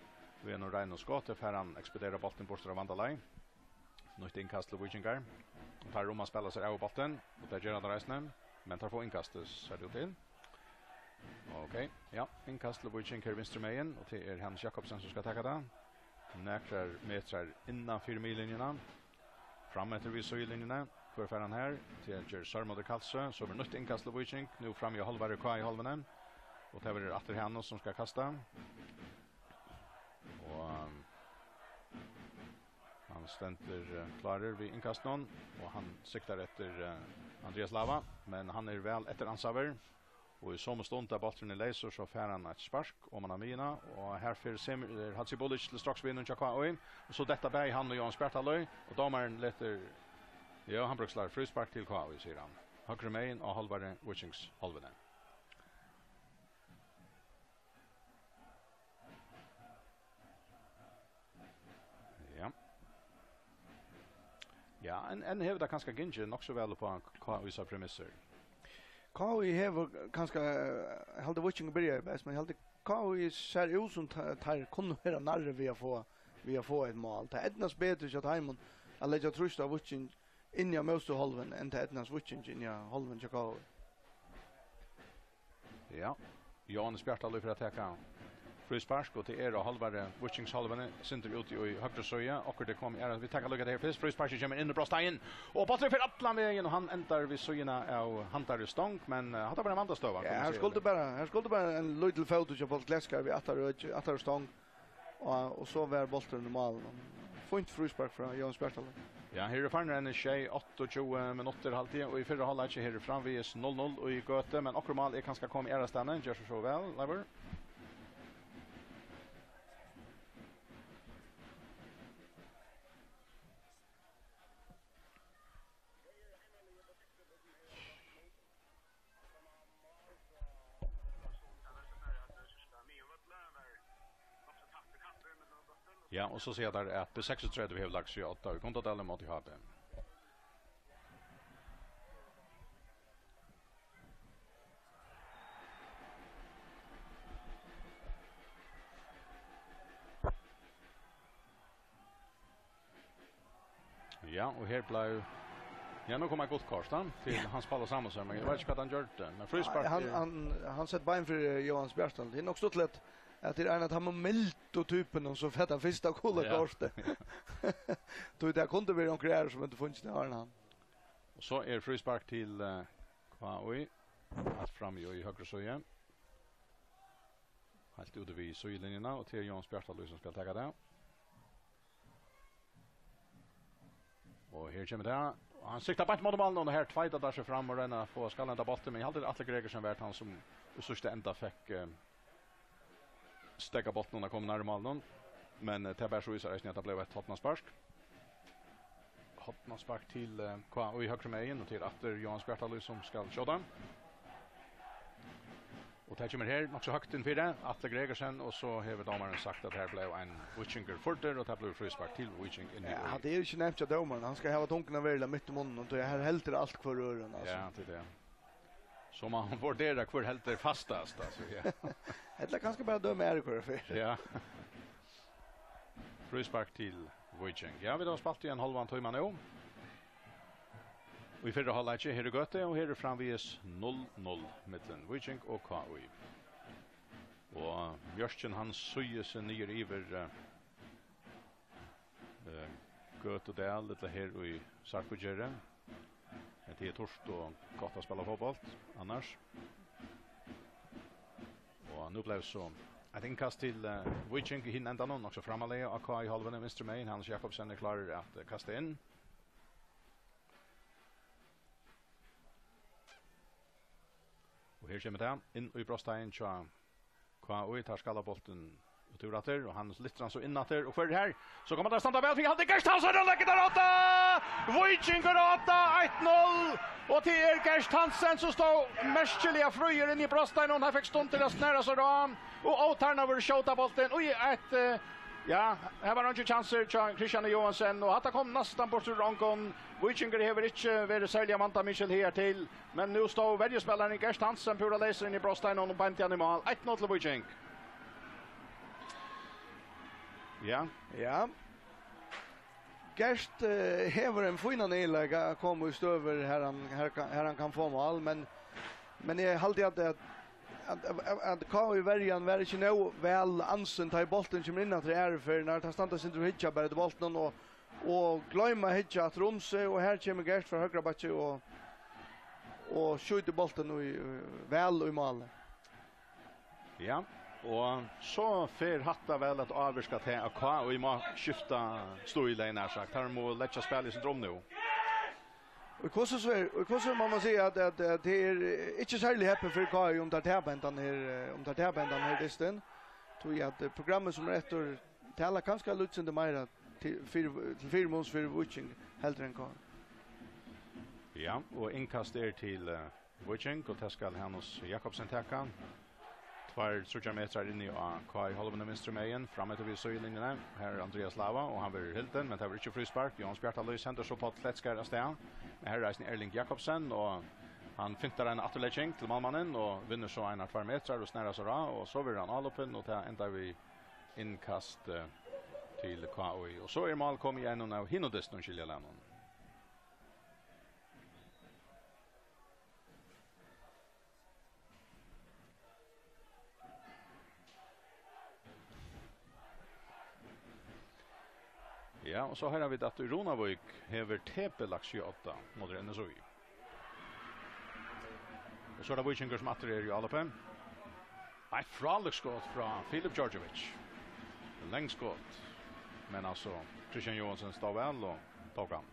við einum reinum skoti fær hann ekspedera bóltin burtur av vandalagi. Nýtt innkast til Víkingar. Og teir eru um at spæla sær av bóltin, og tað gera teir eisini. Men teir fáa innkastið, sær tað út til. Ok, ja, innkast til Víking her vinstru megin, og tað er Hans Jakobsen sum skal taka tað. Nakrar metrar innan fyri miðlinjuna. Fram eftir við síðulinjuni. Hvør fær hann her? Tað ger Sørmundur Kalsø, so verður nýtt innkast til Víking. Nú frammi á hálvari K I-hálvuni. Og tað verður aftur Hanus sum skal kasta. Og, um, hann stendur, eh, klárur við innkastinum, og hann siktar eftir, eh, Andreas Lava, men hann er væl eftiransaður. Og í somu stund, tá bólturin er leysur, so fær hann eitt spark oman á miðjuna, og her fer Sem-, er Hadzibulic til stroks við hinum hjá K I, og so detta bæði hann og Jóanes Bjartalíð, og dómarin letur, ja, hann brúkar fríspark til K I, sigur hann. Høgru megin á hálvari Víkings hálvuni. Ja. Ja, enn, enn hevur tað kanska gingið nokk so væl upp á K Ísa premissir. K Í hevur kanska, eh, eg haldi Víkingur byrjaði best, men eg haldi K Í sær út sum te-, teir kunnu vera nærri við at fáa, við at fáa eitt mál. Tað eydnast betur hjá teimum at leggja trýst á Víking inni á mótstøðuhálvuni enn tað eydnast Víking inni á hálvuni hjá K Í. Ja, Jóhannes Bjartalíð fer at taka fríspark, og tað er á hálvari Víkingshálvuni, sindur úti í høgru síðu. Okkurt er komið, er, vit taka líka tað her fyrst. Frísparkið kemur inn í brotsteigin, og bólturin fer allan vegin, og hann endar við síðuna av handari stong, men, eh, hatta var ein vandastøða, kann man siga. Ja, her skuldi bara, her skuldi bara ein lítil fótur hjá Páll Kleska við aftara øki, aftara stong. Og, og so var bólturin í málinum. Fínt fríspark frá Jóhannes Bjartalíð. Ja, her eru farnir enn sjey, áttaogtjúgu minuttir, haldi eg, og í fyrra hálvleiki her er framvegis null null í gøtu, men okkurt mál er kanska komið aðrastaðni. Ger so, so væl, Leivur. Ja, og so siga teir at B seksogtretivu hevur lagt seg á odda í Gundadali móti H B. Ja, og her bleiv, ja, nú kom eitt gult kort, ha, til Hans Palla Samuelsen, men eg veit ikki hvat hann gjørdi, men fríspark. Nei, hann, er hann, hann setti bein fyri Jóhannes Bjartalíð. Tað er nokk stuttligt at tað er ein av teimum mildu typunum sum fær tað fyrsta gula kortið. Ja. Tí tað kundi verið onkur aðrir sum høvdu fingið tað, áðrenn hann. Og so er fríspark til, eh, K Í, heilt frammi í høgru síðu. Heilt úti við síðulinjuna, og tað er Jóhannes Bjartalíð sum skal taka tað. Og her kemur tað. Og hann siktar beint móti málinum, og her tveitar teir seg fram og royna at fáa skallenda bóltin, men eg haldi, Atli Gregersen var hann sum í síðsta enda fekk, eh, steðgað bóltinum at koma nær málinum. Men, eh, tað ber so við sær eisini, at tað bleiv eitt hornaspark. Hornaspark til, eh, K Í høgru megin, og tað er aftur Jóhannes Bjartalíð sum skal skjóta. Og tað kemur her nokk so høgt inn fyri Atli Gregersen, og so hevur dómarin sagt, at her bleiv ein víkingur førdur, og tað blívur fríspark til Víking inn í. Ja, hatta er ikki nevnt hjá dómaranum. Hann skal hava tunguna veruliga mitt í munnin, og tí her heldur alt hvør øðrum, altso. Ja, tað er tað. So má hann vurdera, hvør heldur fastast, altso, ja. Ella kanska bara døma aðrar hvørja ferð. Ja. Fríspark til Víking. Ja, vit hava spælt í ein hálvan tíma nú. Í fyrra hálvleiki her í gøtu, og her er framvegis null null millum Víking og K Í. Og mjørkin, hann sígir seg niður yvir, eh, eh, Gøtudal, ella her í Sarpugerði. Men tað er turt og gott at spæla fótbólt annars. Og nú bleiv so eitt innkast til, eh, Víking í hinum endanum, nokk so framarlega á K Í-hálvuni vinstru megin. Hannes Jakobsen er klárur at, eh, kasta inn. Og her kemur tað inn í brotsteigin hjá K Í, teir skalla bóltin út úr aftur, og hann lyftir hann so inn aftur, og hvør er her? So koma teir standa væl fyri, hann er Gert Hansen, og leggur tað á odda! Víkingur á odda, eitt null, og tað er Gert Hansen, sum stóð merkiliga fríur inni í brotsteiginum, hann fekk stund til at snara seg á, og ótarnaður skjóta bóltin, og í eitt, eh, ja, her var eingin kjansur hjá Christian Johansen, og hatta kom næstan burtur úr onkum. Víkingur hevur ikki verið serliga vandamikil higartil, men nú stóð verjuspælarin Gert Hansen púra leysur inn í brotsteiginum og beindi hann í mál. Eitt null til Víking. Ja. Ja. Gert, eh, hevur ein fínan eginleika at koma í støður har hann, har kann, har hann kann fáa mál, men, men eg haldi at, at, at, at, at K Í-verjan var ikki nóg væl ansin, tá ið bólturin kemur inn aftur aðru ferð, nær teir standa sindur og hyggja bara eftir bóltinum og, og gloyma at hyggja aftur um seg, og her kemur Gert frá høgra bakki og, og skjýtur bóltin í, væl í málið. Ja, og so fer hatta væl at ávirka tað, at K Í má skifta stíl, nær sagt. Teir mugu leggja spælið sindur um nú. Og hvussu so er, og hvussu má man siga at, at, at tað er, eh, ikki serliga heppið fyri K Í, um teir tapa hendan her, eh, um teir tapa hendan her dystin. Tí at, eh, programmið sum er eftir talar kanska eitt sindur meira til, fyri, til fyrimuns fyri Víking heldur enn K Í. Ja, og innkast er til, eh, Víking, og tað skal Hanus Jakobsen taka. Tveir, tríggjar metrar inni á K I-hálvuni vinstru megin, fram eftir við síðulinjuni. Her er Andreas Lava, og hann verður hildin, men tað verður ikki fríspark. Jóanes Bjartalíð sendir so Páll Kletskar avstað. Men her er eisini Erling Jakobsen, og hann fintar eina afturlegging til málmannin og vinnur so einar tveir metrar og snar sær á, og so verður hann álopin, og tað endar við innkast, eh, til K I. Og so er mál komið í einum av hinum dystunum, skilja lænan. Ja, og so hoyra vit, at í Runavík hevur T B lagt sjey átta móti N S Í. Og so er tað Víkingur, sum aftur er í álopi. Eitt frálíkt skot frá Filip Djordjevic. Langt skot. Men altso, Kristian Johansen stóð væl og tók hann.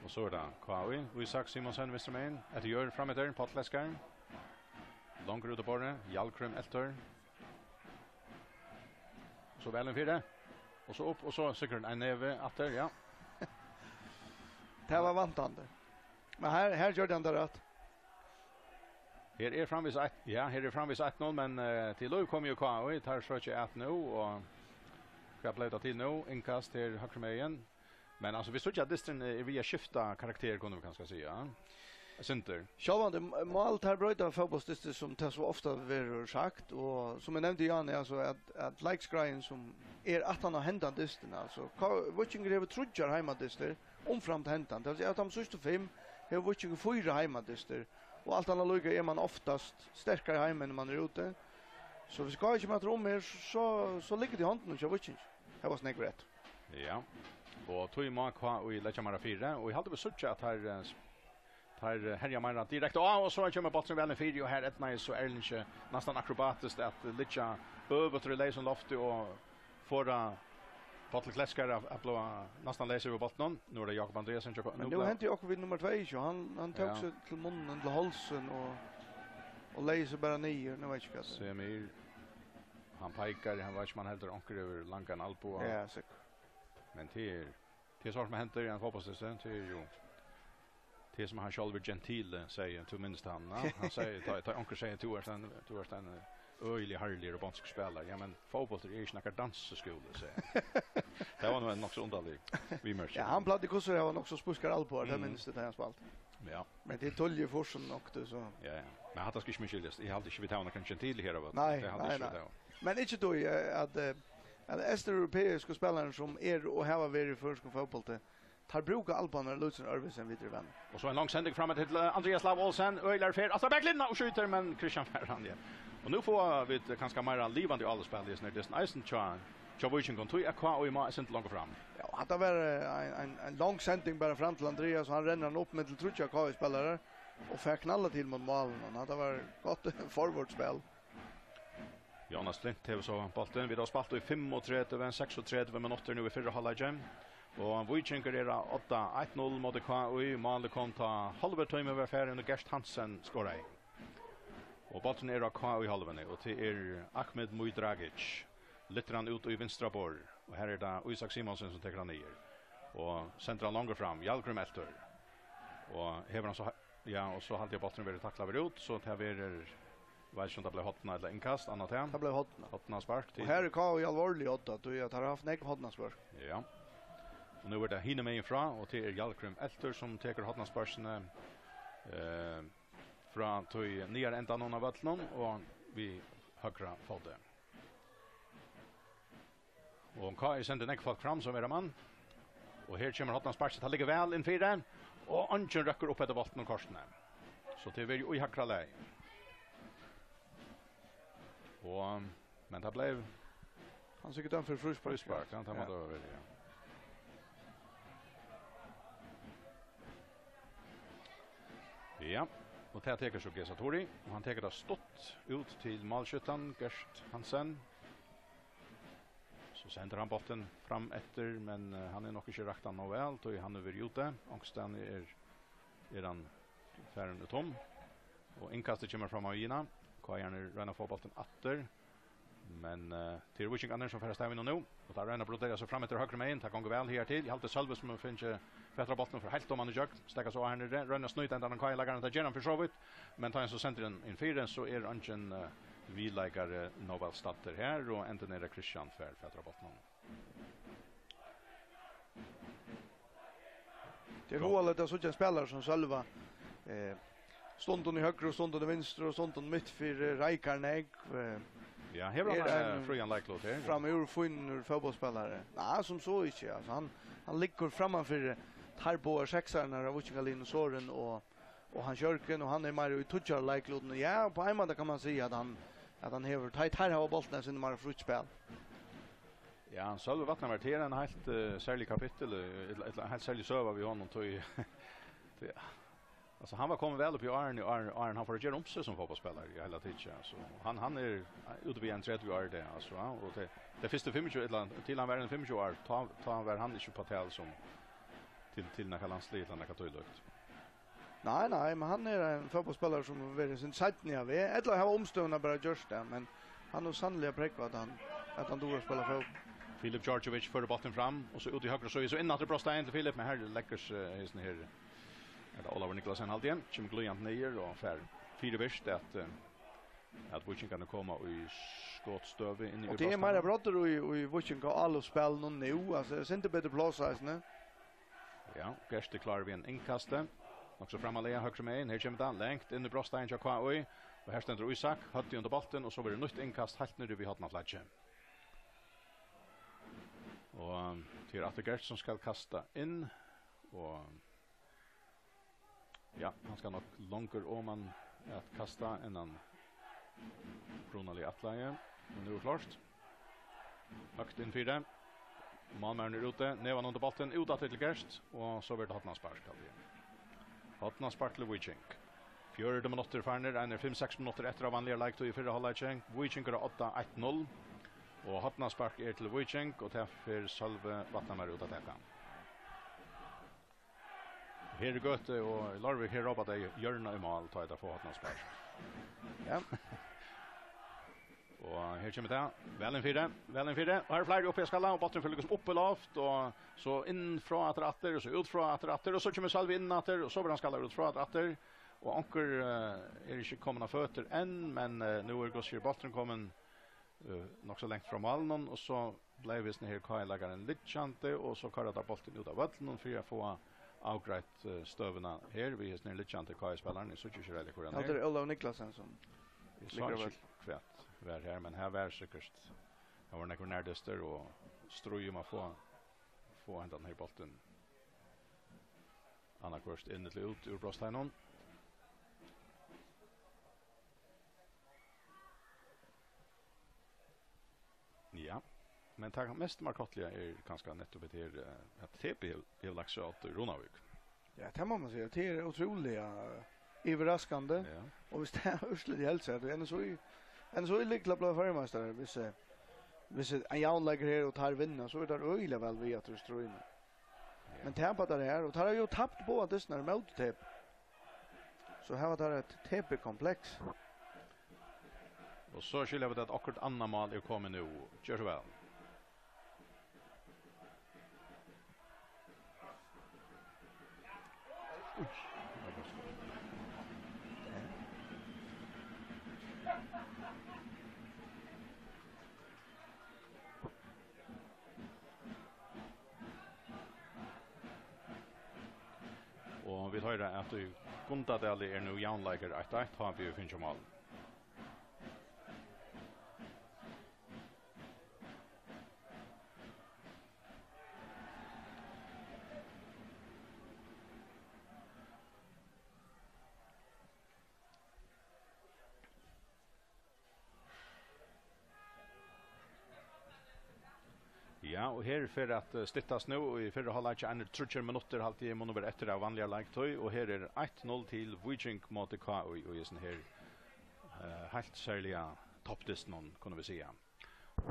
Og so er tað K I. Ísak Simonsen, vinstru megin. Eftir Jørð, fram eftir. Páll Kletskar. Longur út á borðið. Hjalkrím eltur. So væl inn fyri. Og so upp, og so sikkurt ein nevi aftur, ja. Tað var vantandi. Men her, her gjørdi hann tað rætt. Her er framvegis eitt, ja, her er framvegis eitt null, men, eh, til lív kom jo K I, teir søkja at nú, og hvat bleiv tað til nú? Innkast her høgru megin. Men, altso, vit síggja, at dysturin er við at skifta karakter, kunnu vit kanska siga. Eitt sindur. Sjálvandi, m-, mál, tær broyta fótbóltsdystin, sum tað so ofta verður sagt, og sum eg nevndi, Jan, er altso, at, at leikskráin sum er aftan á hendan dystin, altso, K-, Víkingur hevur tríggjar heimadystir, umframt hendan. Tað vil siga, av teimum síðstu fimm hevur Víkingur fýra heimadystir, og alt annað líka er mann oftast sterkari heima enn mann er úti. So, hvis K I kemur aftur um her, so, so liggur tað í hondunum hjá Víkingi. Her var snakk rætt. Ja. Og tí má K I leggja meira fyri, og eg haldi, vit síggja, at teir, eh, teir, eh, herja meira direkta á, og so kemur bólturin væl inn fyri, og her eydnaðist so Erlingi næstan akrobatiskt at liggja øvugt í leysum lofti og fáa Páll Kletskar at, at blíva næstan leysur við bóltinum. Nú er tað Jákup Andreasen, Jákup, Men nú nú bleiv hendi okkurt við nummar tvey, so hann, hann tók Ja. seg til munnin, til hálsin og, og legði seg bara niður. Nú veit eg ikki hvat. Semir, hann peikar, hann veit ikki, um hann heldur onkur hevur langan albua. Ja, sikkurt. Men tað er, tað er sovorðið sum hendir í ein fótbóltsdysti, tað er jo tað sum hann sjálvur Gentile segði, tú minnist hann, ja? Hann segði, tá, tá onkur segði, tú ert ein, tú ert ein øgiliga harðligur og bonskur spælari. Ja, men fótbóltur er ikki nakar dansiskúli, segði hann. Tað var nú ein nokk so undarlig viðmerking. Ja, hann plagdi hvussu er, hann var nokk so spískar albuar, tað Mhm. minnist eg, tá hann spældi. Ja. Men tað er tólv í fýrsum nokk, tú, so. Ja, ja. Men hatta skal ikki miskiljast. Eg haldi ikki, vit hava nakran Gentile her av øllum. Nei, Tað haldi nei, ikki, nei. vit hava. Men ikki tú, eh, at, eh, at eysteuropeisku spælarar sum eru og hava verið í føroyskum fótbólti, teir brúka albuarnar lítið sum øðrvísi enn vit eru vanir. Og so ein long sending fram til, eh, Andreas Lav Olsen. Øgiliga fer, aftur baklinna og skjýtur, men Kristian fær hann, ja. Og nú fáa vit kanska meira livandi áloppsspæl í hesum her dystin eisini hjá, hjá Víkingum. Tí at K I má eitt sindur longur fram. Ja, og hatta var, eh, ein, ein, ein long sending bara fram til Andreas, og hann rennur hann upp millum tríggjar K I-spælarar og fær knallað til móti málinum. Hatta var gott forvørtsspæl. Jonas Klint hevur so bóltin. Vit hava spælt í fimmogtretivu, seksogtretivu minuttir nú í fyrra hálvleiki. Og Víkingur er á odda, eitt null móti K I. Málið kom, tá hálvur tími var farin, og Gert Hansen skoraði. Og bólturin er á K I-hálvuni, og tað er Ahmed Mudragic. Lyftir hann út í vinstra borð, og her er tað Ísak Simonsen, sum tekur hann niður. Og sendir hann longur fram. Hjalkrím eltur. Og hevur hann so ha-, ja, og so haldi eg bólturin verður taklaður út, so tað verður, veit ikki, um tað bleiv horna ella innkast, annað tað. Tað bleiv horna. Hornaspark til Og her er K I alvorliga á odda, tí at teir hava havt nógv hornaspørk. Ja. Og nú er tað hinumegin frá, og tað er Hjalkrím eltur, sum tekur hornasparkini, eh, frá tí niðara endanum av vøllinum og við høgra fóti. Og K I sendir nógv fólk fram, sum vera man. Og her kemur hornasparkið, tað liggur væl inn fyri. Og eingin røkkur upp eftir bóltinum kortini. So tað verður jú í hægra lagi. Og, men tað bleiv Hann sigur dømt fyri fríspark. Fríspark, ja, tað má Ja. tað vera, ja. Ja, og tað tekur so Gesa Tori, og hann tekur tað stutt út til málskjúttan, Gert Hansen. So sendir hann bóltin fram eftir, men, eh, hann er nokk ikki rakt hann nóg væl, tí hann hevur verið úti. Onkustaðni er, er hann farin út um. Og innkastið kemur fram á miðjuna. K I-arnir royna at fáa bóltin aftur. Men, eh, tað eru víkingarnir, sum fara av stað við nú, og teir royna at brodera seg fram eftir høgru megin. Tað gongur væl higartil. Eg haldi, Sølvi, sum hevur fingið fatur á bóltinum, fer heilt oman í gjøgn, steðgar so á her niðri, roynir at snýta hendan K I-leikaran, tað ger hann fyri so vítt, men tá hann so sendir inn, inn fyri, so er eingin, eh, viðleikari nóg væl staddur her, og endin er, at Kristian fær fatur á bóltinum. Tað er hugaligt at síggja ein spælara sum Sølva, eh, stundum í høgru, stundum í vinstru, og stundum mitt fyri, reikar nógv, eh, Ja, hevur hann er ein, ein frían leiklut her? Framúr fínur fótbóltsspælari. Nei, sum so ikki, altso, hann, hann liggur frammanfyri teir báðar seksararnar av víkingaliðnum, Sorin og, og Hans Jørgen, og hann er meira í tíggjara leiklutinum. Ja, á ein máta kann man siga at hann, at hann hevur, teir, teir hava bóltin, sum er meira frítt spæl. Ja, Sølvi Vatnamar, tað er ein heilt, eh, serlig kapittul, eh, ella, ella ein heilt serlig søga við honum, tí, tí, altso, hann var komin væl upp í árini, áðrenn, áðrenn hann fór at gera um seg sum fótbóltsspælari í heila tikið, altso. Hann, hann er úti við ein tretivu ár í dag, altso, ja, og tey, tey fyrstu fimmogtjúgu, ella til hann var ein fimmogtjúgu ár, tá, tá var hann ikki uppá tal sum til, til nakað landslið ella nakað tílíkt. Nei, nei, men hann er ein fótbóltsspælari sum hevur verið sinn seinni av, ella hava umstøðurnar bara gjørt tað, men hann hevur sanniliga prógvað, at hann, at hann dugir at spæla fótbólt. Filip Djordjevic førir bóltin fram, og so út í høgru síðu, so inn aftur brotsteigin til Filip, men her leggur seg, eh, hesin her, er tað Ólavur Nicolasen, haldi eg, kemur glíðandi niður og fær fyribert at, eh, at víkingarnir koma í skotstøðu inni í Og tað er meira brotsteigin. Broddur í, í víkinga álopsspælinum nú, altso, sindur betri pláss eisini. Ja, Gerst er klár við ein innkasti. Nokk so framarlega, høgru megin. Her kemur tað langt inn í brotsteigin hjá K I. Og her stendur Ísak, høvdið undir bóltin, og so verður nýtt innkast heilt niðri við hornaflagið. Og, um, tað er aftur Gerst, sum skal kasta inn. Og, ja, hann skal nokk longur oman at kasta enn hann upprunaliga ætlaði. Og nú er klárt. Høgt inn fyri. Málmaðurin er úti. Nevan undir bóltin. Út aftur til Gerst. Og so verður tað hornaspark, haldi eg. Hornaspark til Víking. Fjøruti minuttir farnir. Ein er fimm, seks minuttir eftir av vanligari leiktíð í fyrra hálvleiki. Víkingur á odda, eitt null. Og hornaspark er til Víking, og tað fer Sølvi Vatnamar út at taka. Her er gøta, og í Leirvík, her rópa tey hjørna í mál, tá ið tey fáa hornaspark. Ja. Og her kemur tað. Væl inn fyri, væl inn fyri. Og her er fleiri uppi á skalla, og bólturin fer líkasum upp í loft, og so inn frá aftur aftur, og so út frá aftur aftur, og so kemur Sølvi inn aftur, og so verður hann skallaður út frá aftur aftur. Og onkur, eh, er ikki komin á føtur enn, men, eh, nú er Guðsfjørð bólturin komin, eh, nokk so langt frá málinum, og so bleiv hesin her K I-leikarin liggjandi, og so koyra teir bóltin út av vøllinum fyri at fáa avgreitt, eh, støðuna her við hesin her liggjandi K I-spælaran. Eg síggi ikki rættiliga, hvør hann Ja, tað er. Er Ólavur Niklasen sum Eg sá liggur á ikki, vøll. Hvat var her, men her var sikkurt, her var nakkur nærdystur og stríð um at fáa, fáa hendan her bóltin annaðhvørt inn ella út úr brotsteiginum. Ja, men tað mest markantliga er kanska nettupp hetta her, eh, at T B hevur, hevur lagt seg á í Runavík. Ja, tað má man siga. Tað er ótrúliga, eh, yvirraskandi. Ja. Og viss tað er úrslitið í heild, so er N S Í, N S Í er líklega blivin føroyameistarar. Viss, eh, viss ein javnleikur her og teir vinna, so eru teir øgiliga væl við aftur í stríðinum. Ja. Men tapa teir her, og teir hava jú tapt báðar dystirnar móti T B. So hava teir eitt T B-kompleks. Og so skilja vit, at okkurt annað mál er komið nú. Ger so væl. Ui. Og vit hoyra, at í Gundadali er nú javnleikur, eitt eitt, H B hevur fingið mál. Ja, og her fer at, eh, styttast nú í fyrra hálvleiki. Einir tríggjar minuttir, haldi eg, munnu vera eftir av vanligari leiktíð, og her er eitt null til Víking móti K I í hesum her, eh, heilt serliga toppdystinum, kunnu vit siga.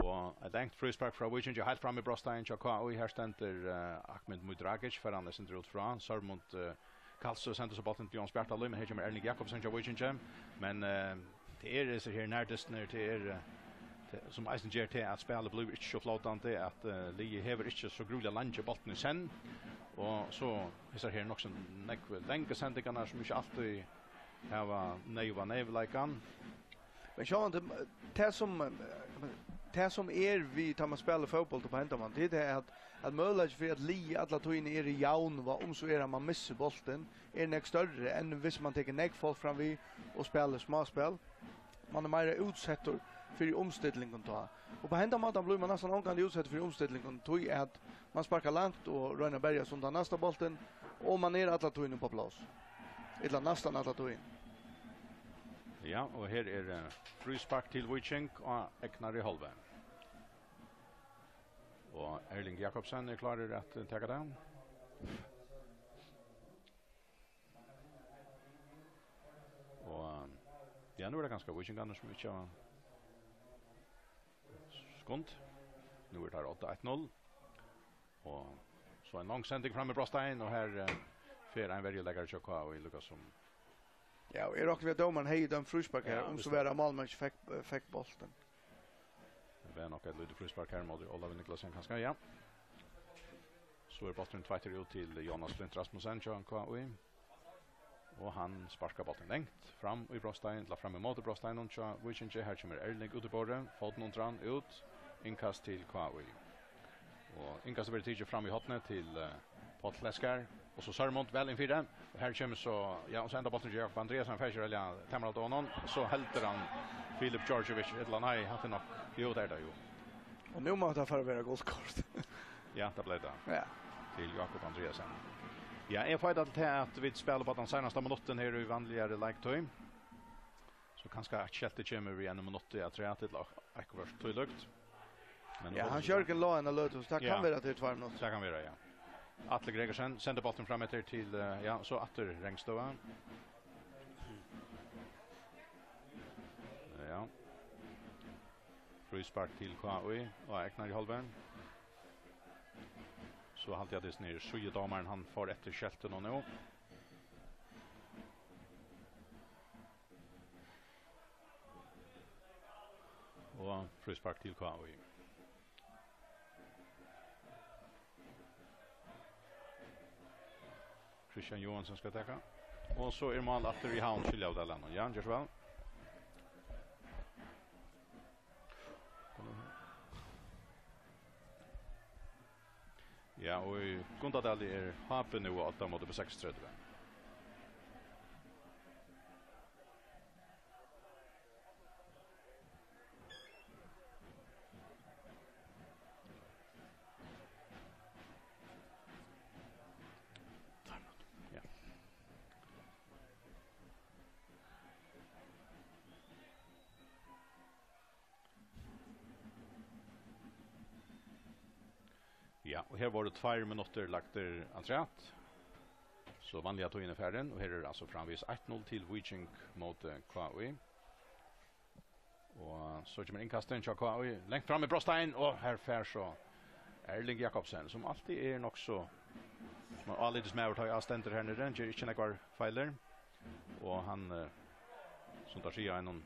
Og eitt langt fríspark frá Víkingi, heilt fram í brotsteigin hjá K I. Her stendur, eh, Ahmed Mudragic, fær hann eitt sindur út frá. Sørmund, eh, Kalsø sendir so bóltin til Jón Bjartalíð, men her kemur Erling Jakobsen hjá Víkingi. Men, eh, tað er hesir her nærdystirnir, tað er, eh, Tað, sum eisini ger tað, at spælið blívur ikki so flótandi, at, eh, liðið hevur ikki so grúiliga leingi bóltin í senn, og so hesar her nokk so nógv langu sendingarnar, sum ikki altíð hava neyvan, neyvleikan. Men sjálvandi, tað sum, tað sum er við, tá man spælir fótbólt upp á hendan mátan, tað er tað, at, at møguleikin fyri, at liðið alla tíðina er í javnvág, um so er, at man missir bóltin, er nógv størri enn hvis man tekur nógv fólk fram við og spælir smáspæl. Man er meira útsettur fyri umstillingum tá. Og á hendan mátan blívur man næstan ongantíð útsettur fyri umstillingum, tí at man sparkar langt og roynir at berjast undan næsta bóltin, og man er alla tíðina upp á pláss. Ella næstan alla tíðina. Ja, og her er, eh, fríspark til Víking á egnari hálvu. Og Erling Jakobsen er klárur at, eh, taka tað. Og, ja, nú er tað kanska Víkingarnir, sum ikki hava skund. Nú er tað odda eitt null. Og so ein long sending fram í brotstein, og her, eh, fer ein verjuleikari hjá K I líka sum. Ja, og eg rokni við, at dómarin hevði dømt fríspark her, ja, um so var, at málmaðurin ikki fekk, eh, fekk bóltin. Tað var nokk eitt lítið fríspark her móti Ólavi Niklasen, kanska, ja. So er bólturin tveitur út til Jonas Flint Rasmussen hjá K I. Og hann sparkar bóltin langt fram í brotstein, ella fram ímóti brotsteininum hjá Víkingi. Her kemur Erling út í borðið, fótin undir hann, út, innkast til K I. Og innkastið verður tikið fram í hornið til, eh, Páll Kleskaar. Og so Sørmund væl inn fyri. Og her kemur so, ja, og so endar bólturin hjá Jákup Andreasen, hann fær ikki velja Tamara Donon. Og so heldur hann Filip Djordjevic, ella nei, hatta er nokk. Jú, tað er tað, jú. Og nú má tað fara at vera gult kort. Ja, tað bleiv tað. Ja. Til Jákup Andreasen. Ja, eg fái tað til at vit spæla upp á tann seinasta minuttin her í vanligari leiktíð. So kanska at skeltið kemur við einum minutti afturat, ella okkurt tílíkt. Men ja, Hans Jørgen lá eina løtu, so tað kann, ja, vera til tveir minuttir. Tað kann vera, ja. Atli Gregersen sendir bóltin fram eftir til, eh, ja, so aftur Rangstøða. Ja. Fríspark til K I á egnari hálvu. So haldi eg, at hesin her síðudómarin, hann fór eftir skeltinum nú. Og fríspark til K I. Kristian Johansen skal taka. Og so er mál aftur í Havn, skilja av Dalanum. Jan, ger so væl. Ja, og í Gundadali er H B nú á odda móti B seksogtretivu. Ja. Ja, og her vóru tveir minuttir lagdir afturat. So vanliga tíðin er farin, og her er altso framvegis eitt null til Víking móti K I. Og so kemur innkastin hjá K I, langt fram í brotstein, og her fær so Erling Jakobsen, sum altíð er nokk so, man, álitismaður, tá ið stendur her niðri, ger ikki nógvar feilir. Og hann, eh, sum teir siga, einum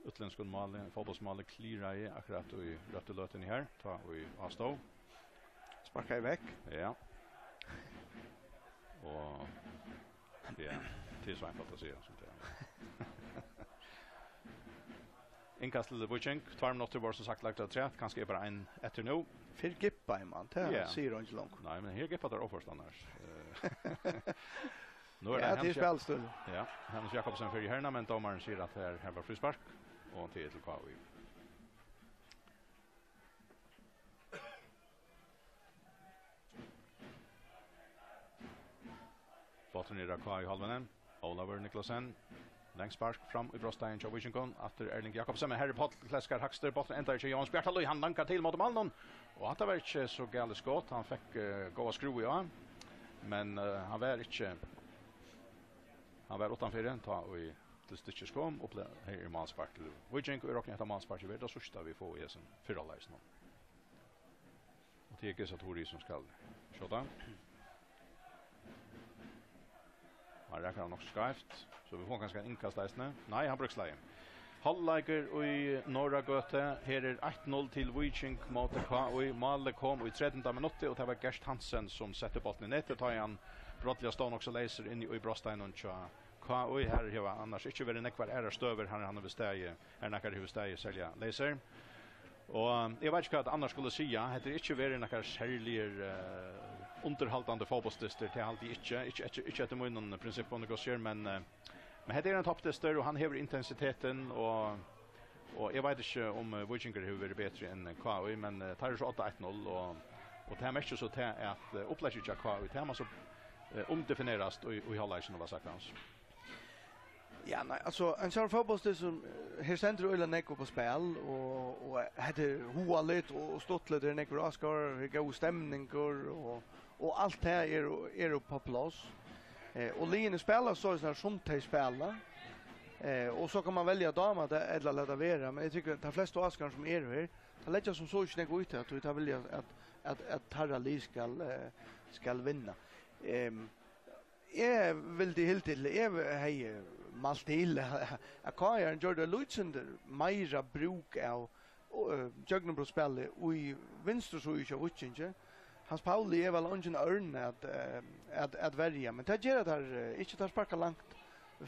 útlendskum máli, fótbóltsmáli, kliraði akkurát í røttu løtuni her, tá ið á stóð. Sparkaði vekk. Ja. Og, ja, tað er so einfalt at siga, sum tað er. Innkast til Víking, tveir minuttir vóru sum sagt lagdir afturat, kanska er bara ein eftir nú. Fyrr gippaði man, tað, ja, sigur eingin longur. Nei, men her gippa teir óført annars. Eh, nú er, ja, tað Hannes Jak-, spælstíl. Ja, Hannes Jakobsen fer í herna, men dómarin sigur at her, her var fríspark, og tað er til K I. Bólturin er á K I-hálvuni. Ólavur Niklasen. Langt spark fram í brotsteigin hjá Víkingum. Aftur Erling Jakobsen, men her er Páll Kleskaar Hakstur. Bólturin endar hjá Jóans Bjartalíð. Hann langar til móti málinum. Og hatta var ikki so galið skot. Hann fekk, eh, góða skrúvu á. Men, eh, hann var ikki, hann var uttanfyri, tá ið til stykkis kom. Og ble-, her er málspark til Víking. Og eg rokni, hetta málsparkið verður tað síðsta, vit fáa í hesum fyrra hálvleikinum. Og tað er Gesa Thori, sum skal skjóta. Hann rakar hann nokk skeivt, so vit fáa kanska eitt innkast eisini. Nei, hann brúkar slegið. Hálvleikur í Norðragøtu. Her er eitt null til Víking móti K Í. Málið kom í trettanda minutti, og tað var Gert Hansen, sum setti bóltin í netið, tá ið hann brádliga stóð nokk so leysur inni í brotsteininum hjá K Í. Her hevur annars ikki verið nógvar aðrar støður, har hann hevur staðið, har nakar hevur staðið serliga leysur. Og eg veit ikki, hvat eg annars skuldi siga. Hetta er ikki verið nakar serligur, eh, undirhaldandi fótbóltsdystur, tað haldi eg ikki. Ikki, ikki, ikki eftir mínum prinsippum, Gus Ger, men, eh, men hetta er ein toppdystur, og hann hevur intensitetin, og, og eg veit ikki, um, eh, Víkingur hevur verið betri enn K Í, men, eh, teir eru so odda eitt null, og, og tað merkir so tað, at, eh, uppleggið hjá K Í, tað má so, eh, umdefinerast í, í hálvleikinum, var sagt, Hans. Ja, nei, altso, ein sånn fótbóltsdystur sum, eh, her stendur øgiliga nógv upp á spæl, og, og hetta er hugaligt og, og stuttligt, her er nógvur áskoðari, her er góður stemningur, og, og alt tað er, er upp á pláss. Eh, og liðini spæla so, sum tey spæla. Eh, og so kann man velja at dáma tað ella lata vera, men eg tykki, at teir flestu áskoðararnir sum eru her, teir leggja sum so ikki nógv í tað, tí teir vilja, at, at, at teirra lið skal, eh, skal vinna. Ehm, Eg vildi hildið til, eg hevði mælt til, at K Í-arin gjørdi eitt lítið sindur meira brúk av, eh, gjøgnumbrotspæli í vinstru síðu hjá Víkingi. Hans Pauli er væl eingin ørn at, eh, at, at verja, men tað gera teir, eh, ikki, teir sparka langt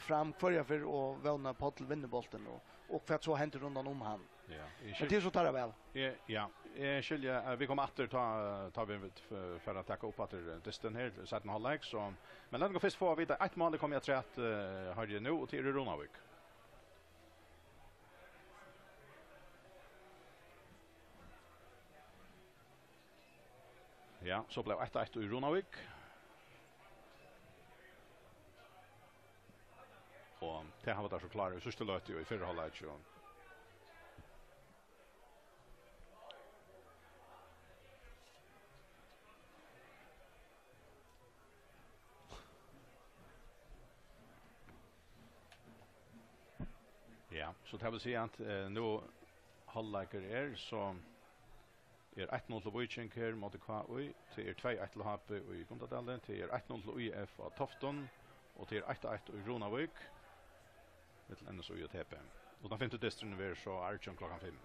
fram hvørja ferð og vóna, at Páll vinnur bóltin, og, og hvat so hendir rundan um hann. Ja, eg Men skil-, tað er so teirra val. Eg, ja, eg skilji, eh, vit koma aftur, tá, tá vit f-, fara at taka upp aftur, eh, dystin her, seinna hálvleik, so, men lat okkum fyrst fáa at vita, eitt mál er komið afturat, eh, hoyri eg nú, og tað er í Runavík. Ja, so bleiv eitt eitt í Runavík. Og tað hava teir so klárað í síðstu løtu í fyrra hálvleiki, og Ja, so tað vil siga at, eh, nú hálvleikur er, so er eitt null til Víking her móti K Í, tað er tvey eitt til H B í Gundadali, tað er eitt null til Í F á Toftum, og tað er eitt eitt í Runavík millum N S Í og T B. Og tann fimti dysturin verður so Argjum klokkan fimm.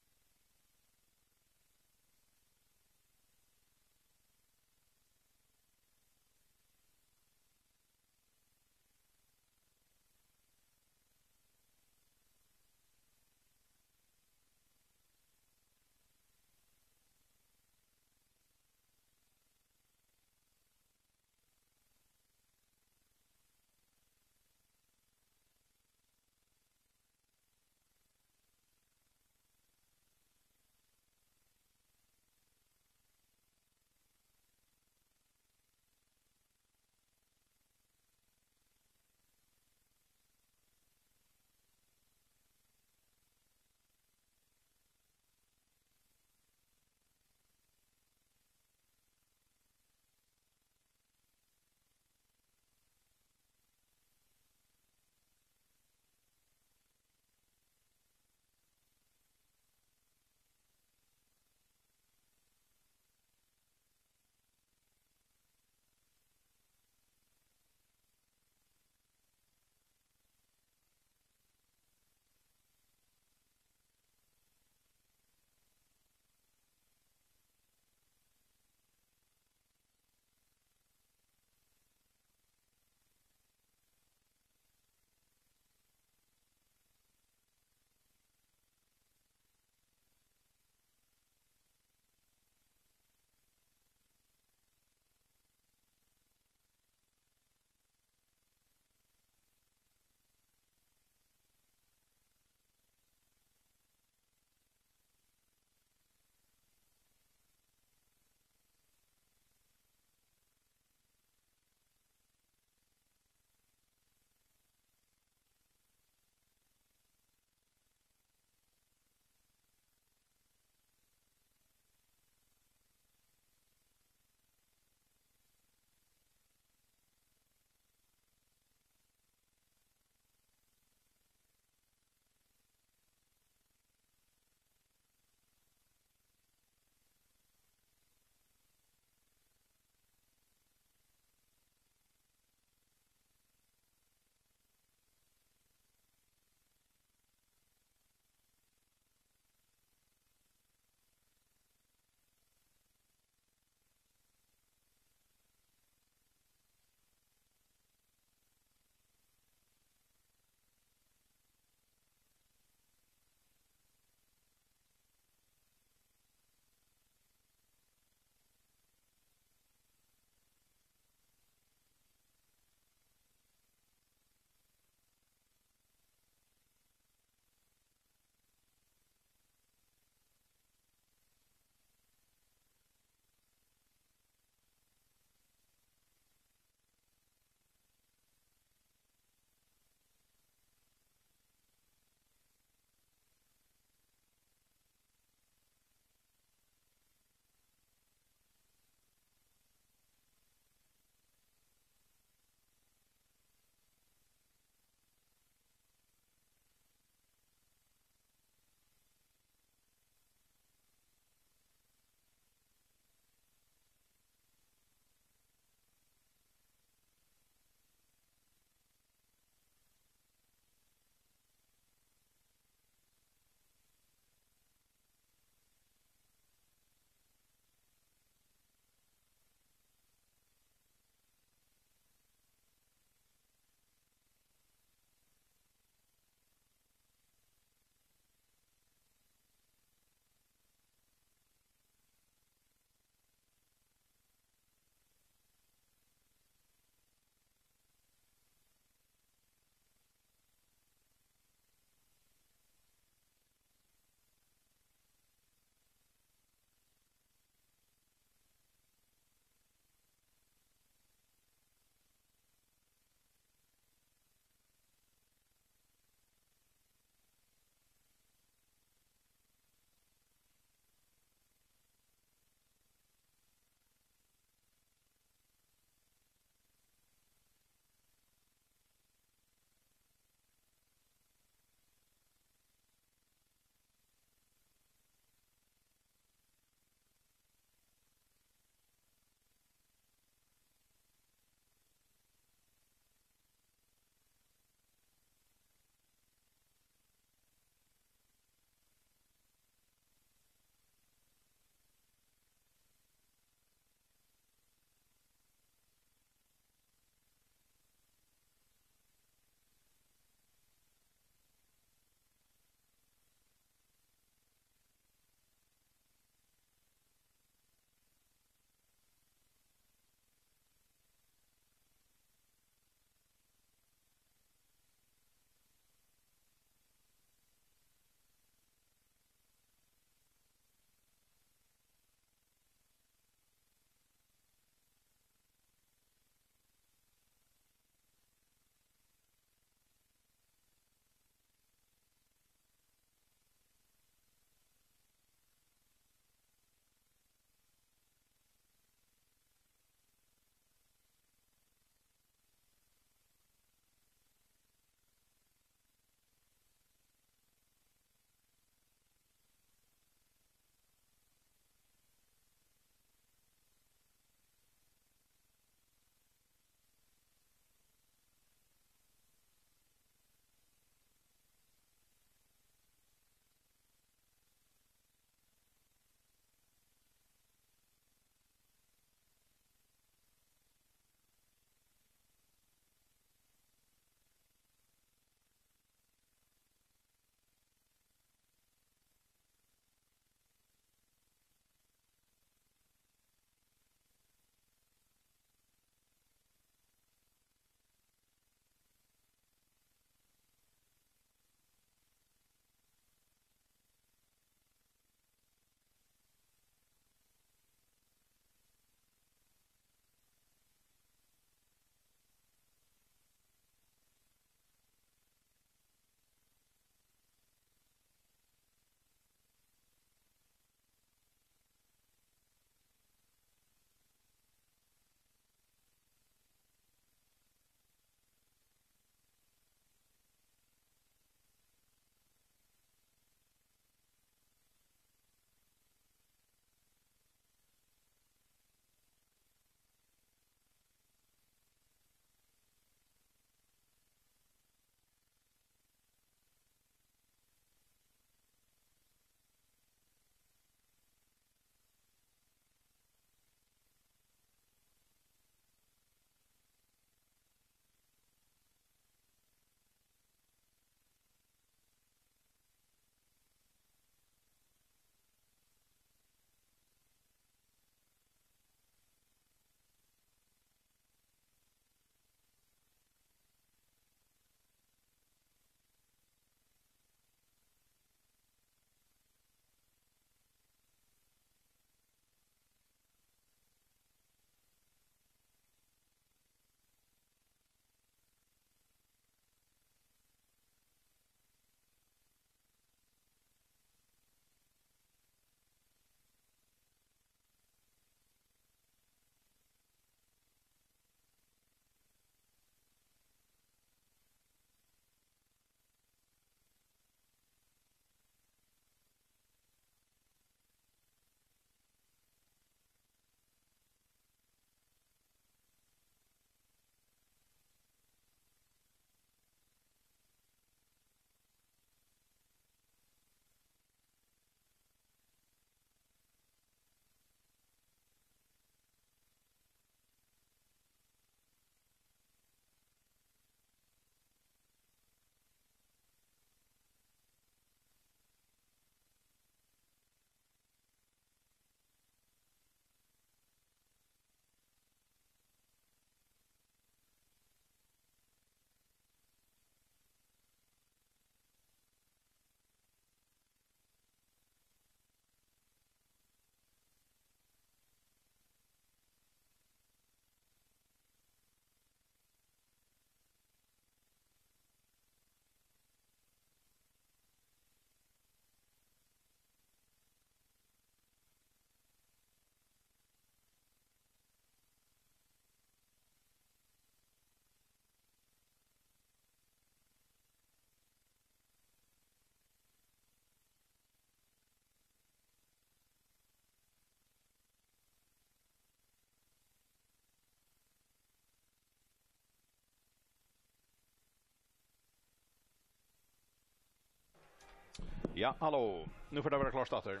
Ja, halló. Nú fer tað at vera klárt aftur.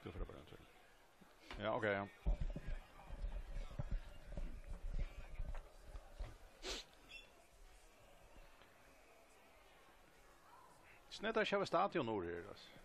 Nú fer tað bara ein tur. Ja, ok, ja. Snædal hava stadion úr her, altso.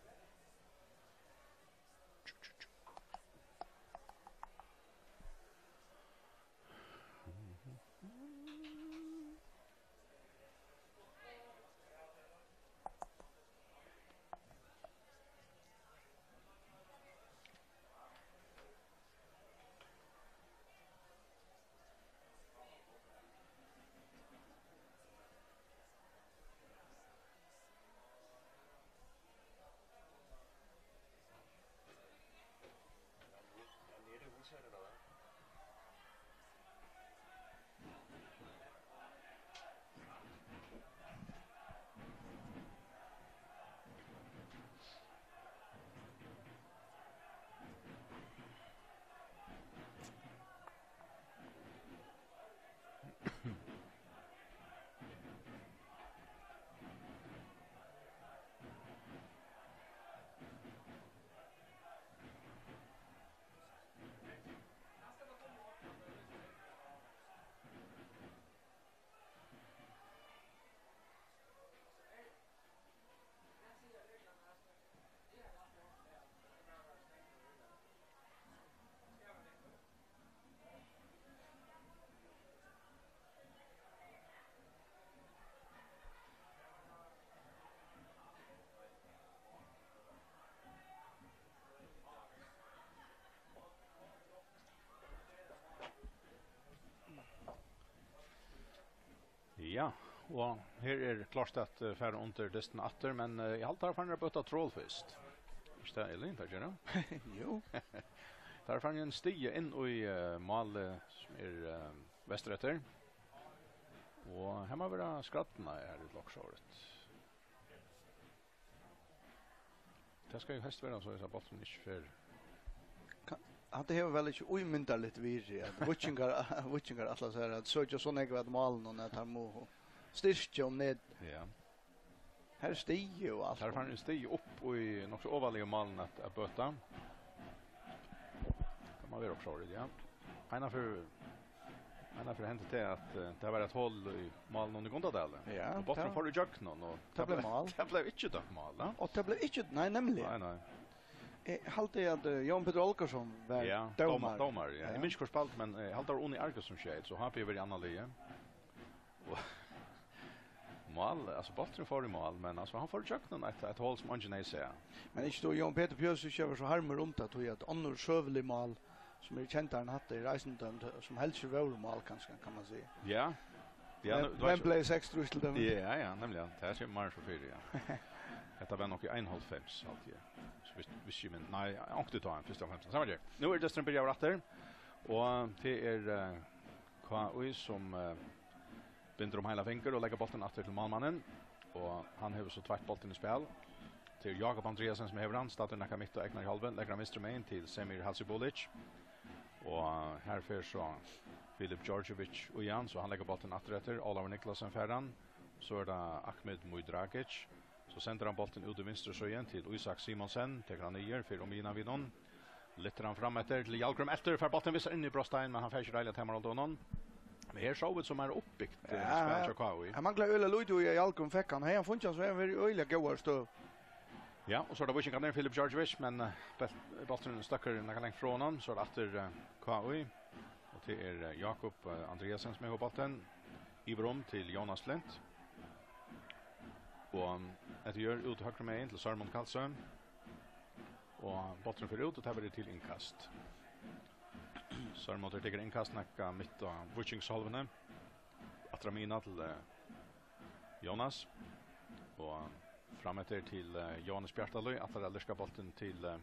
Ja, og her er klárt at, eh, fara undir dystin aftur, men, eh, eg haldi, teir eru farnir at bøta trol fyrst. Ikki tað, Elin, teir gera? Jú. Teir eru farnir ein stiga inn í, eh, málið, sum er, eh, vestureftir. Og her má vera skræddan her í Glokkshorn. Tað skal jú helst vera soleiðis, at bólturin ikki fer. Ka-, hatta hevur væl ikki ímyndarligt virði, at víkingar, víkingar ætla sær at søkja so nógv at málinum, at teir mugu styrkja um net. Ja. Her er stig og alt. Her er farin stig upp í nokk so ovarligu málini at, at bøta. Tað má vera okkurt, ja. Eina ferð, eina ferð hendi tað, at, eh, tað var eitt hol í málinum í Gundadali. Ja, og bólturin tað fór í gjøgnum, og tað tað bleiv bleiv, mál. Tað bleiv ikki dømt mál, ja. Og tað bleiv ikki, nei, nemliga. Nei, nei. Eg haldi, at, eh, Jón Petur Olgarsson var ja, dómari. Dómari, ja. Ja. Eg minnist ikki, hvør spældi, men, eh, eg haldi, tað var Unni Argil, sum skeyt, so H B var í annað liði. Og mál, altso, bólturin fór í mál, men, altso, hann fór í gjøgnum eitt, eitt hol, sum eingin hevði sæð. Men ikki tú, Jón Petur Pjøs, ikki var so harmur um tað, tí at onnur søgulig mál, sum eru kendari enn hatta, eru eisini dømd, sum helst ikki vóru mál, kanska, kann man siga. Ja. Ja, men, nú, men bleiv seks trý til dømis. Ja, ja, nemliga. Tað kemur meir so fyri, ja. Hetta var nokk í einoghálvfems, haldi eg. So viss, viss eg minn-, nei, onkuntíð tá, fyrst og fremst. Sama ger. Nú er dysturin byrjaður aftur, og tað er, eh, K I, sum, eh, bindur um heila fingur og leggur bóltin aftur til málmannin. Og hann hevur so tveitt bóltin í spæl. Tað er Jákup Andreasen, sum hevur hann, staddur nakað mitt á egna hálvu, leggur hann vinstru megin til Semir Hadzibulic. Og her fer so Filip Djordjevic í hann, so hann leggur bóltin aftur eftir. Ólavur Niklasen fær hann. So er tað Ahmed Mudragic. So sendir hann bóltin út í vinstru síðuna til Ísak Simonsen, tekur hann niður, fer um miðjuna við honum. Lyftir hann fram eftir til Hjalgrím, eltir, fær bóltin við sær inn í brotstein, men hann fær ikki reiðiliga tamarhald á honum. Men her sóu vit so meira uppbygt, eh, ja, spæl hjá K I. Hann manglar øgiliga lítið í, at Hjalgrím fekk hann. Hevði hann fingið hann, so hevði hann verið í øgiliga góðari støðu. Ja, og so er tað víkingarnir, Filip Djordjevic, men, eh, belt-, bólturin støkkur nakað langt frá honum, so er tað aftur, eh, K I. Og tað er, eh, Jákup, eh, Andreasen, sum hevur bóltin. Yvir um til Jónas Flint. Og, um, eftir jørð út høgru megin til Sørmund Kalsoy. Og bólturin fer út, og tað verður til innkast. Sørmundur tekur innkast nakað mitt á víkingshálvuni. Aftur á miðjuna til, eh, Jónas. Og fram eftir til, eh, Jóhannes Bjartalíð. Ætlar at lirka bóltin til, eh,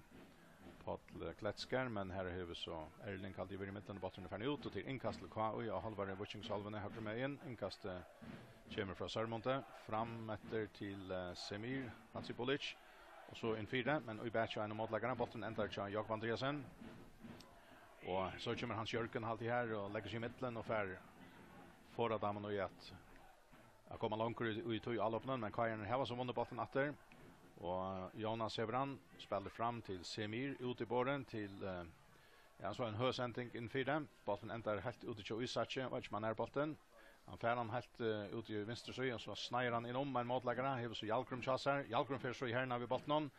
Páll Kletsker, men her hevur so Erling haldið við í miðjuni, bólturin er farin út, og til innkast til K I á hálvari víkingshálvuni, høgru megin. Innkastið kemur frá Sørmundi, fram eftir til, eh, Semir Hadzibulic, og so inn fyri, men í bakið á einum mótleikara, bólturin endar hjá Jákup Andreasen. Og so kemur Hans Jørgen, haldi eg, her og leggur seg í miðjuna og fær forðað teimum í at at koma longur í, í tí álopinum, men K I-arnir hava so vunnið bóltin aftur. Og Jónas hevur hann, spælir fram til Semir, út í borðin til, eh, ja, so ein høg sending inn fyri. Bóltin endar heilt úti hjá Ísaki, veit ikki, um hann er bóltin. Hann fær hann heilt, eh, út í vinstru síðu, og so sneiðir hann inn um ein mótleikara, hevur so Hjalgrím hjá sær. Hjalgrím fer so í herna við bóltinum,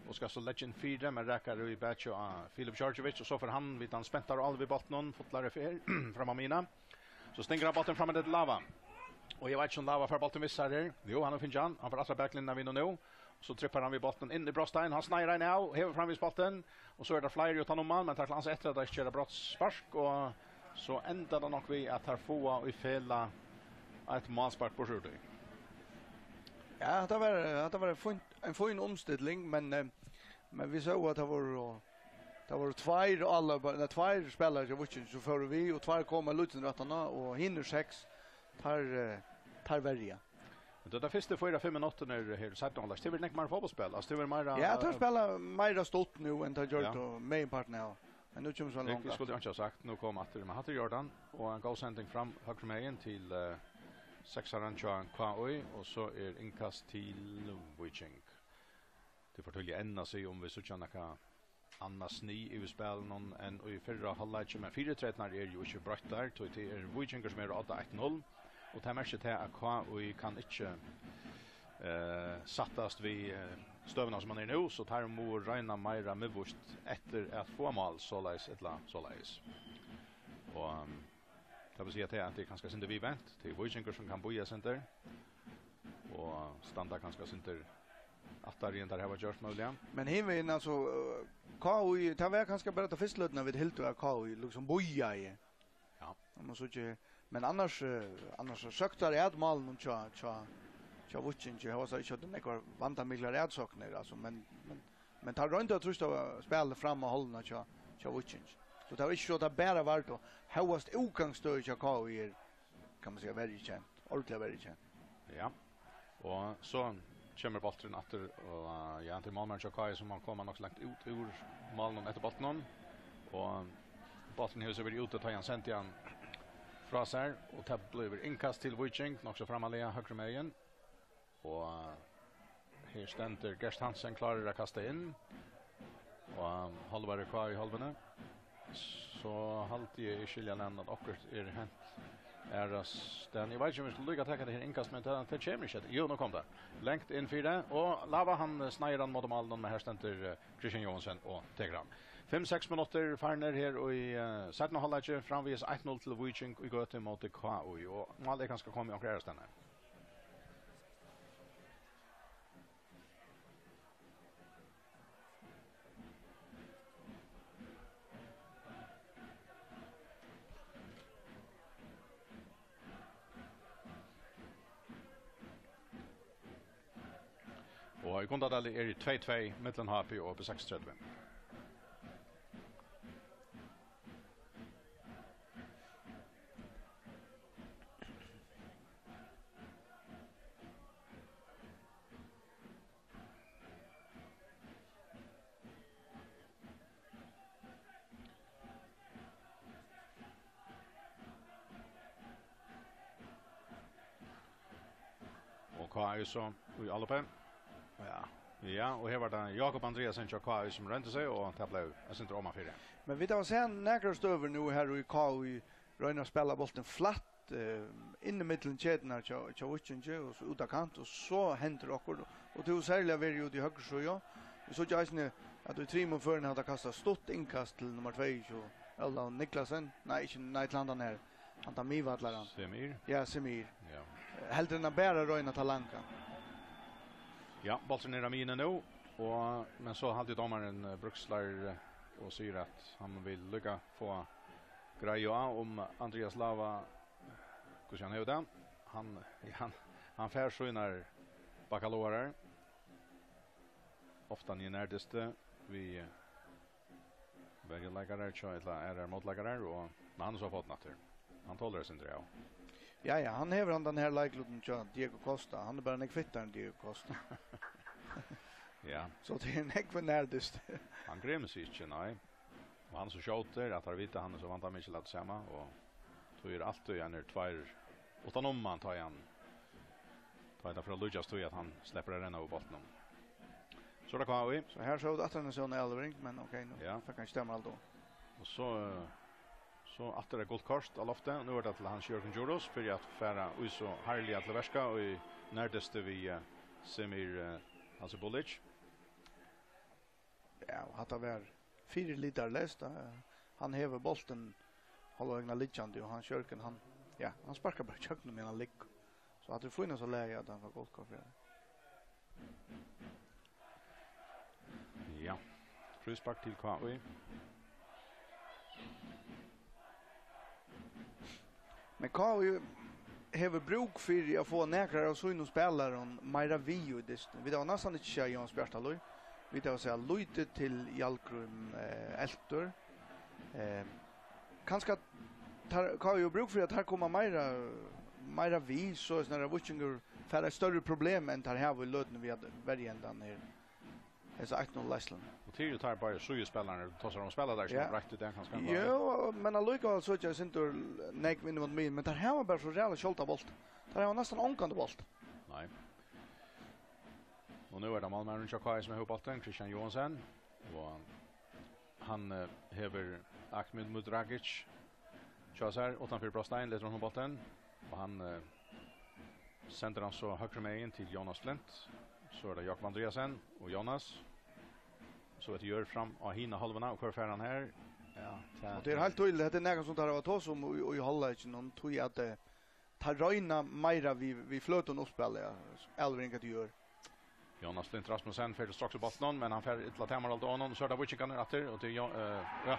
og skal so leggja inn fyri, men rakar í bakið á Filip Djordjevic, og so fer hann við tann spenta Ála við bóltinum, fullari ferð, fram á miðjuna. So stingur hann bóltin fram til Lava. Og eg veit ikki um Lava fær bóltin við sær her. Jú, hann hevur fingið hann. Hann fer aftur á baklinjuna við nú. So trippar hann við bóltin inn í brotstein. Hann sneiðir ein av, hevur framvegis bóltin. Og so er tað fleiri uttan um hann, men tað er ansa eftir at tað ikki er brotsspark. Og so endar tað nokk við, at teir fáa í felag eitt málspark burtur úr tí. Ja, hatta var, hatta var ein fín, ein fín umstilling, men, eh, men vit sóu, at tað vóru, tað vóru tveir álopar-, nei, tveir spælarar hjá Víkingi, sum fóru við, og tveir koma lítið aftaná, og hinir seks, teir, eh, teir verja. Men tað er fyrstu fýra, fimm minuttirnar her í seinna hálvleik. Tað er nógv meira fótbóltsspæl. Altso, tað er meira, ja, teir, eh, spæla meira stutt nú enn teir gjørdu, ja, meginpartin av. Men nú kemur so ein, eg, eg skuldi ikki hava sagt, nú kom aftur, men hatta er Jordan, og ein góð sending fram høgru megin til, eh, seksaran hjá K I, og so er innkast til Víking. Tað er for tíðliga enn at siga, um vit síggja nakað annað snið yvir spælinum enn í fyrra hálvleiki, men fyritreytirnar eru jú ikki broyttar, tí tað er Víkingur, sum eru á odda eitt null, og tað merkir tað, at K I kann ikki, eh, sættast við, eh, støðuna, sum hon er nú, so teir mugu royna meira miðvíst eftir at fáa mál, soleiðis ella soleiðis. Og, um, tað vil siga, at tað er kanska eitt sindur viðvent, tað er Víkingur, sum kann bíða eitt sindur. Og standa kanska eitt sindur aftari enn teir hava gjørt møguliga. Men hinvegin, altso, eh, K I, tað var kanska bara ta fyrstu løtuna, vit hildu, at K I líkasum bíðaði. Ja. Og man so ikki, men annars, eh, annars so søktu teir at málunum hjá, hjá, hjá Víkingi. Her var so ikki, at tað var vandamiklar atsóknir, altso, men, men, men teir royndu at trýsta spælið fram á hálvuna hjá, hjá Víkingi. So tað var ikki so, at tað bara var, og hóast útgangsstøðið hjá K I er, kann man siga, verri kent, ordiliga verri kent. Ja. Og so kemur bólturin aftur, og, eh, ja, tað er málmaðurin hjá K I, sum má koma nokk so langt út úr málinum eftir bóltinum. Og bólturin hevur so verið úti, tá hann sendi hann frá sær, og tað blívur innkast til Víking, nokk so frammarliga, høgru megin. Og her stendur Gert Hansen klárur at kasta inn. Og, um, hálvari K I í hálvuni. So haldi eg, eg skilji, at okkurt er hent aðrastaðni. Eg veit ikki, um vit skulu líka taka tað her innkast, men tað, tað kemur ikki. Jú, nú kom tað. Langt inn fyri, og Lava, hann, eh, sneiðir hann móti málinum, men her stendur, eh, Kristian Johansen og tekur hann. Fimm, seks minuttir farnir her í, eh, seinna hálvleiki, framvegis eitt null til Víking í gøtu móti K I, og mál er kanska komið onkra aðrastaðni. Og í Gundadali er tvey tvey millum H B og B seksogtretivu. Og K I so í álopið. Ja. Ja, og her var tað Jakob Andreasen hjá K I, sum royndi seg, og tað bleiv eitt sindur omanfyri. Men vit hava sæð nakrar støður nú her í K I royna at spæla bóltin flatt, eh, inn ímillum keturnar hjá, hjá Víkingi og so út á kant, og so hendir okkurt, og tú serliga verið úti í høgru síðu. Vit síggja eisini, at í trimum førum hava teir kastað stutt innkast til nummar tvey, hjá Óla Niklasen. Nei, ikki, nei, til handan her. Handan miðvallaran. Semir. Ja, Semir. Ja. Heldur enn at bara royna at ta langan. Ja, bólturin er á miðjuni nú, og, men so haldi dómarin, eh, bríkslar, eh, og sigur, at hann vil líka fáa greiðu á, um Andrias Lava, hvussu hann hevur tað. Hann, ja, hann, hann fær sínar bakalogarar. Ofta í nærdysti við verjuleikarar hjá, ella aðrar mótleikarar, og, men hann er so á fótum aftur. Hann tolir eitt sindur av. Ja, ja, hann hevur hann, tann her leiklutin hjá Diego Costa. Hann er bara nógv fittari enn Diego Costa. Ja. So tað er nógv nærdyst. Hann gremur seg ikki, nei. Og hann er so skjótur, at teir vita, hann er so vandamikil at sama, og tí er altíð ein er tveir uttan um hann, tá hann Tá er tað frá Lukas, tí at hann sleppur at renna við bóltinum. So er tað K I. So her sóu vit aftur eina sovorðna avlevering, men ok, nú Ja. fekk hann ikki dømt alt. Og so, eh, so aftur eitt gult kort á lofti. Nú er tað til Hans Jørgen Djurhuus fyri at fara í so harðliga til verka og í nærdysti við, eh, Semir, eh, Hasibulic. Ja, og hatta var fyrilítarleyst, eh, hann hevur bóltin hálva vegin liggjandi, og Hans Jørgen, hann, ja, hann sparkar bara gjøgnum, men hann liggur. So hatta er fínasta lagið, at hann fær gult kort fyri. Ja, fríspark til K I. Men K I hevur brúk fyri at fáa nakrar av sínum spælarum meira við í dystin. Vit hava næstan ikki sæð Jónas Bjartalíð. Vit hava sæð lítið til Hjalgrím, eh, Eltur. Eh, kanska tar, K I hevur brúk fyri at teir koma meira, meira við, so er snar Víkingur fær eitt størri problem enn teir hava í løtuni við at verja hendan her. Hesa eitt null leiðsluna. Og til eru teir báðir síðuspælararnir, tú tosar um spælarar, sum Ja. er broytt í dag, kanska, ella? Jo, men allíkavæl so er sindur nógv inn mot miðjuni, men teir hava bara so ræðuliga sjáldan bólt. Teir hava næstan ongantíð bólt. Nei. Og nú er tað málmaðurin hjá K I sum hevur bóltin, Kristian Johansen. Og hann, eh, hevur Ahmed Mudragic hjá sær uttanfyri brotstein, letur honum bóltin. Og hann, eh, sendir hann so høgru megin til Jónas Flint. So er tað Jákup Andreasen og Jónas. So eitt jørð fram á hina hálvuna, og hvør fær hann her? Ja, tað Og tað er heilt týðiligt, hetta er nakað sum teir hava tosað um í, í hálvleikinum, tí at, eh, teir royna meira við, við fløtum uppspæli, ja, avlevering at gera. Jónas Flint Rasmussen fer til straks í bóltinum, men hann fær illa tamarhald á honum. So er tað Víkingarnir aftur, og til Jo-, eh, ja.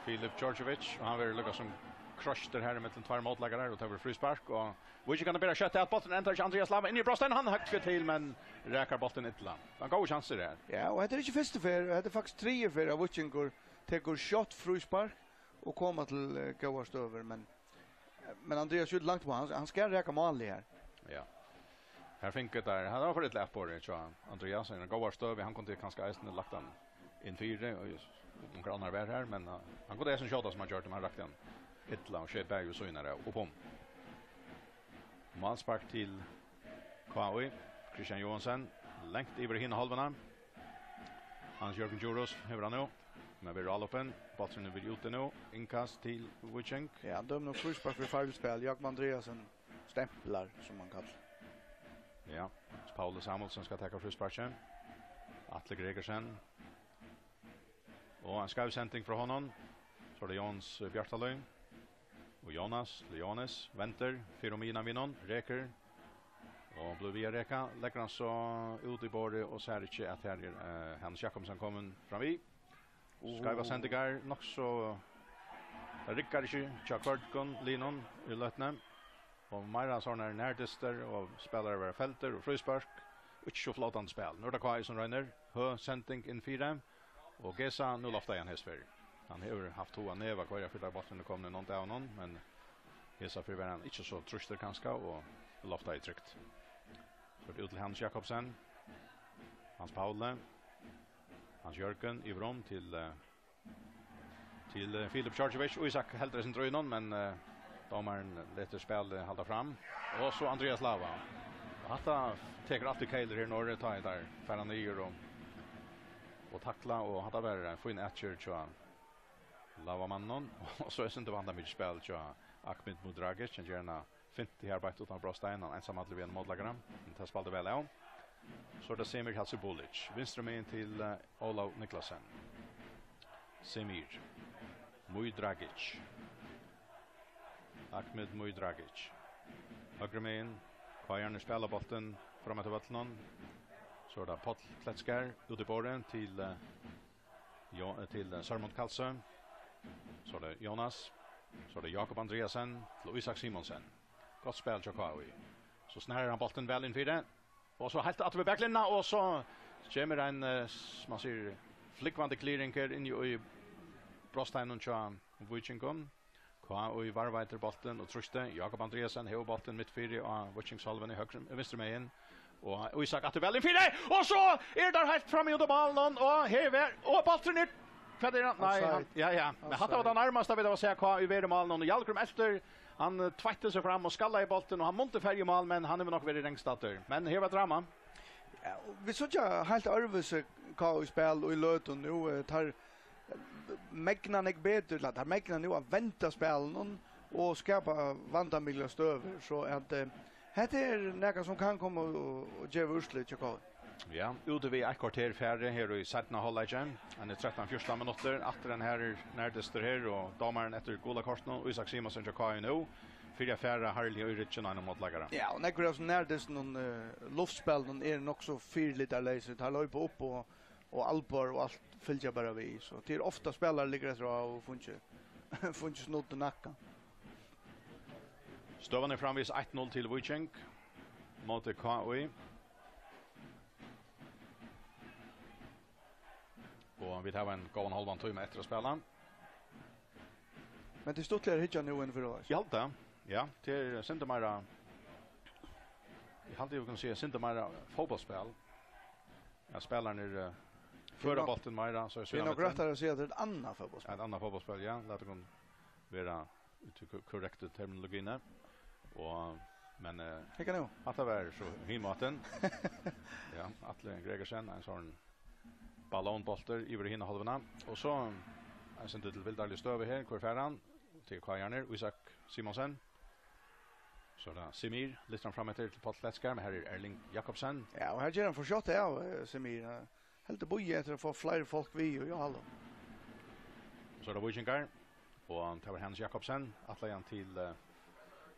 Filip Djordjevic, og hann verður líka sum kroystur her ímillum tveir mótleikarar, og tað verður fríspark, og Víkingarnir bera skjótt at, bólturin endar hjá Andreas Lava inn í brotstein, hann høggur til, men rakar bóltin illa. Hann góðar sjansir her. Ja, og hetta er ikki fyrstu ferð, hetta er faktiskt triðju ferð, at Víkingur tekur skjótt fríspark og koma til, eh, góðar støður, men, men Andreas skjýtur langt uppá, hann, hann skal raka málið her. Ja. Her fingu teir, hann var for illa atborið, hjá Andreas, ein góðar støður, hann kundi kanska eisini lagt hann inn fyri, og just, onkra annar var her, men, eh, hann kundi eisini skjóta sum hann gjørdi, men hann rakti hann illa og skeyt bæði við síðuna av og upp um. Málspark til K I, Kristian Johansen, langt yvir í hina hálvuna. Hans Jørgen Djurhuus hevur hann nú, men verður álopin. Bólturin er verið úti nú. Innkast til Víking. Ja, dømdur fríspark fyri farligt spæl. Jákup Andreasen stemplar, sum man kallar. Ja, Pauli Samuelsen skal taka frísparkið. Atli Gregersen. Og ein skeiv sending frá honum. So er tað Jónas Bjartalíð. Og Jónas, til Jóhannes, vendir, fer um miðjuna við honum, rekur. Og blívur við at reka, leggur hann so út í borðið og sær ikki, at her er, eh, Hans Jakobsen komin fram við. Skeivar sendingar, nokk so, tað riggar ikki hjá Kvørgum, Linum í løtuni. Og meira sovorðnar nærdystir, og spælarar verða feldir, og fríspark, og ikki so flótandi spæl. Nú er tað K I sum roynir, høg sending inn fyri, og Gesa, nú loftaði hann hesa ferð. Hann hevur havt hug at neva hvørja ferð bólturin er komin í nánd av honum, men hesa ferð var hann ikki so trýstur kanska, og loftaði trygt. So er tað út til Hans Jakobsen, Hans Pauli, Hans Jørgen, yvir um til, eh, til, eh, Filip Djordjevic. Ísak heldur eitt sindur í honum, men, eh, dómarin letur spælið halda fram. Og so Andreas Lava. Og hatta tekur altíð keilur her norður, tá ið teir fara niður og, og takla, og hatta var ein fín atgerð hjá Lavamanninum. Og so er sindur vandamikið spæl hjá Ahmed Mudragic, hann ger eina fintu her beint uttan brotstein, hann einsamallur við einum mótleikara, men tað spældi væl av. So er tað Semir Hasibulic, vinstru megin til, eh, Ólav Niklasen. Semir. Mudragic. Ahmed Mudragic. Høgru megin. K I-arnir spæla bóltin fram eftir vøllinum. So er tað Páll Kletskar út í borðið til, eh, Jo-, eh, til, eh, Sørmund Kalsø. So er tað Jónas. So er tað Jákup Andreasen til Ísak Simonsen. Gott spæl hjá K I. So snarar hann bóltin væl inn fyri. Og so heilt aftur við baklinjuna, og so kemur ein, eh, sum man sigur, flúgvandi clearing her inni í brotsteininum hjá Víkingum. K I varðveitir bóltin og trýstir. Jákup Andreasen hevur bóltin mitt fyri á Víkingshálvuni, høgru, vinstru megin. Og Ísak aftur væl inn fyri, og so er tað heilt frammi undir málinum, og her ver-, og bólturin er, hvat er hann? Nei, hann, Offside. Ja, ja. Men hatta var tað Offside. Nærmasta vit hava sæð K I vera í málinum, og Hjalgrím eltir Hann eh, tveitti seg fram og skallaði bóltin, og hann mundi farið í mál, men hann hevur nokk verið rangstaddur. Men her var drama. Ja, og vit síggja heilt øðrvísi K K í spæl í løtuni nú. Eh, teir megna nógv betur, ella teir megna nú at venda spælinum og skapa vandamiklar støður. So at eh, hetta er nakað sum kann koma og, og geva úrslit hjá K K. Ja, úti við eitt korter farið her í seinna hálvleiki. Hann er trettan fjúrtan minuttir. Aftur ein harður nærdystur her, og dómarin eftir gula kortinum, Ísak Simonsen hjá K K nú, fyri at fara harðliga í ryggin á einum mótleikara. Ja, og nógvir av hesum nærdystunum, eh, luftspælinum er nokk so fyrilitarsleysir. Teir leypa upp og, og Aalborg og alt fylgja bara við. So tað er ofta spælarar liggur eftir og hava fingið, fingið snudd í nakkan. Støðan er framvegis eitt null til Víking móti K K í. Og vit hava ein góðan hálvan tíma eftir at spæla. Men tað er stuttligari at hyggja nú enn fyrr, veitst. Eg haldi tað. Ja, tað er sindur meira, eg haldi, vit kunnu siga sindur meira fótbóltsspæl. Ja, spælararnir eh, føra nokk bóltin meira, so er tað er nokk rættari at siga at tað er eitt annað fótbóltsspæl. Eitt annað fótbóltsspæl, ja. Lat okkum vera út í ko-, korrektu terminologiini. Og, men eh, hygg nú. Hatta var so hin mátin. Ja, Atli Gregersen, ein sånn ballónbóltur yvir í hina hálvuna. Og so ein sindur til vildarlig støðu her. Hvør fær hann? Til K K-arnar, Ísak Simonsen. So er tað Semir, lyftir hann fram eftir til Páll Kletskar, men her er Erling Jakobsen. Ja, og her ger hann for skjótt av, eh, Semir. Eh, heldur bíða eftir at fáa fleiri fólk við í áhaldum. Og so er tað Víkingar, og tað var Hans Jakobsen, ætlaði hann til eh,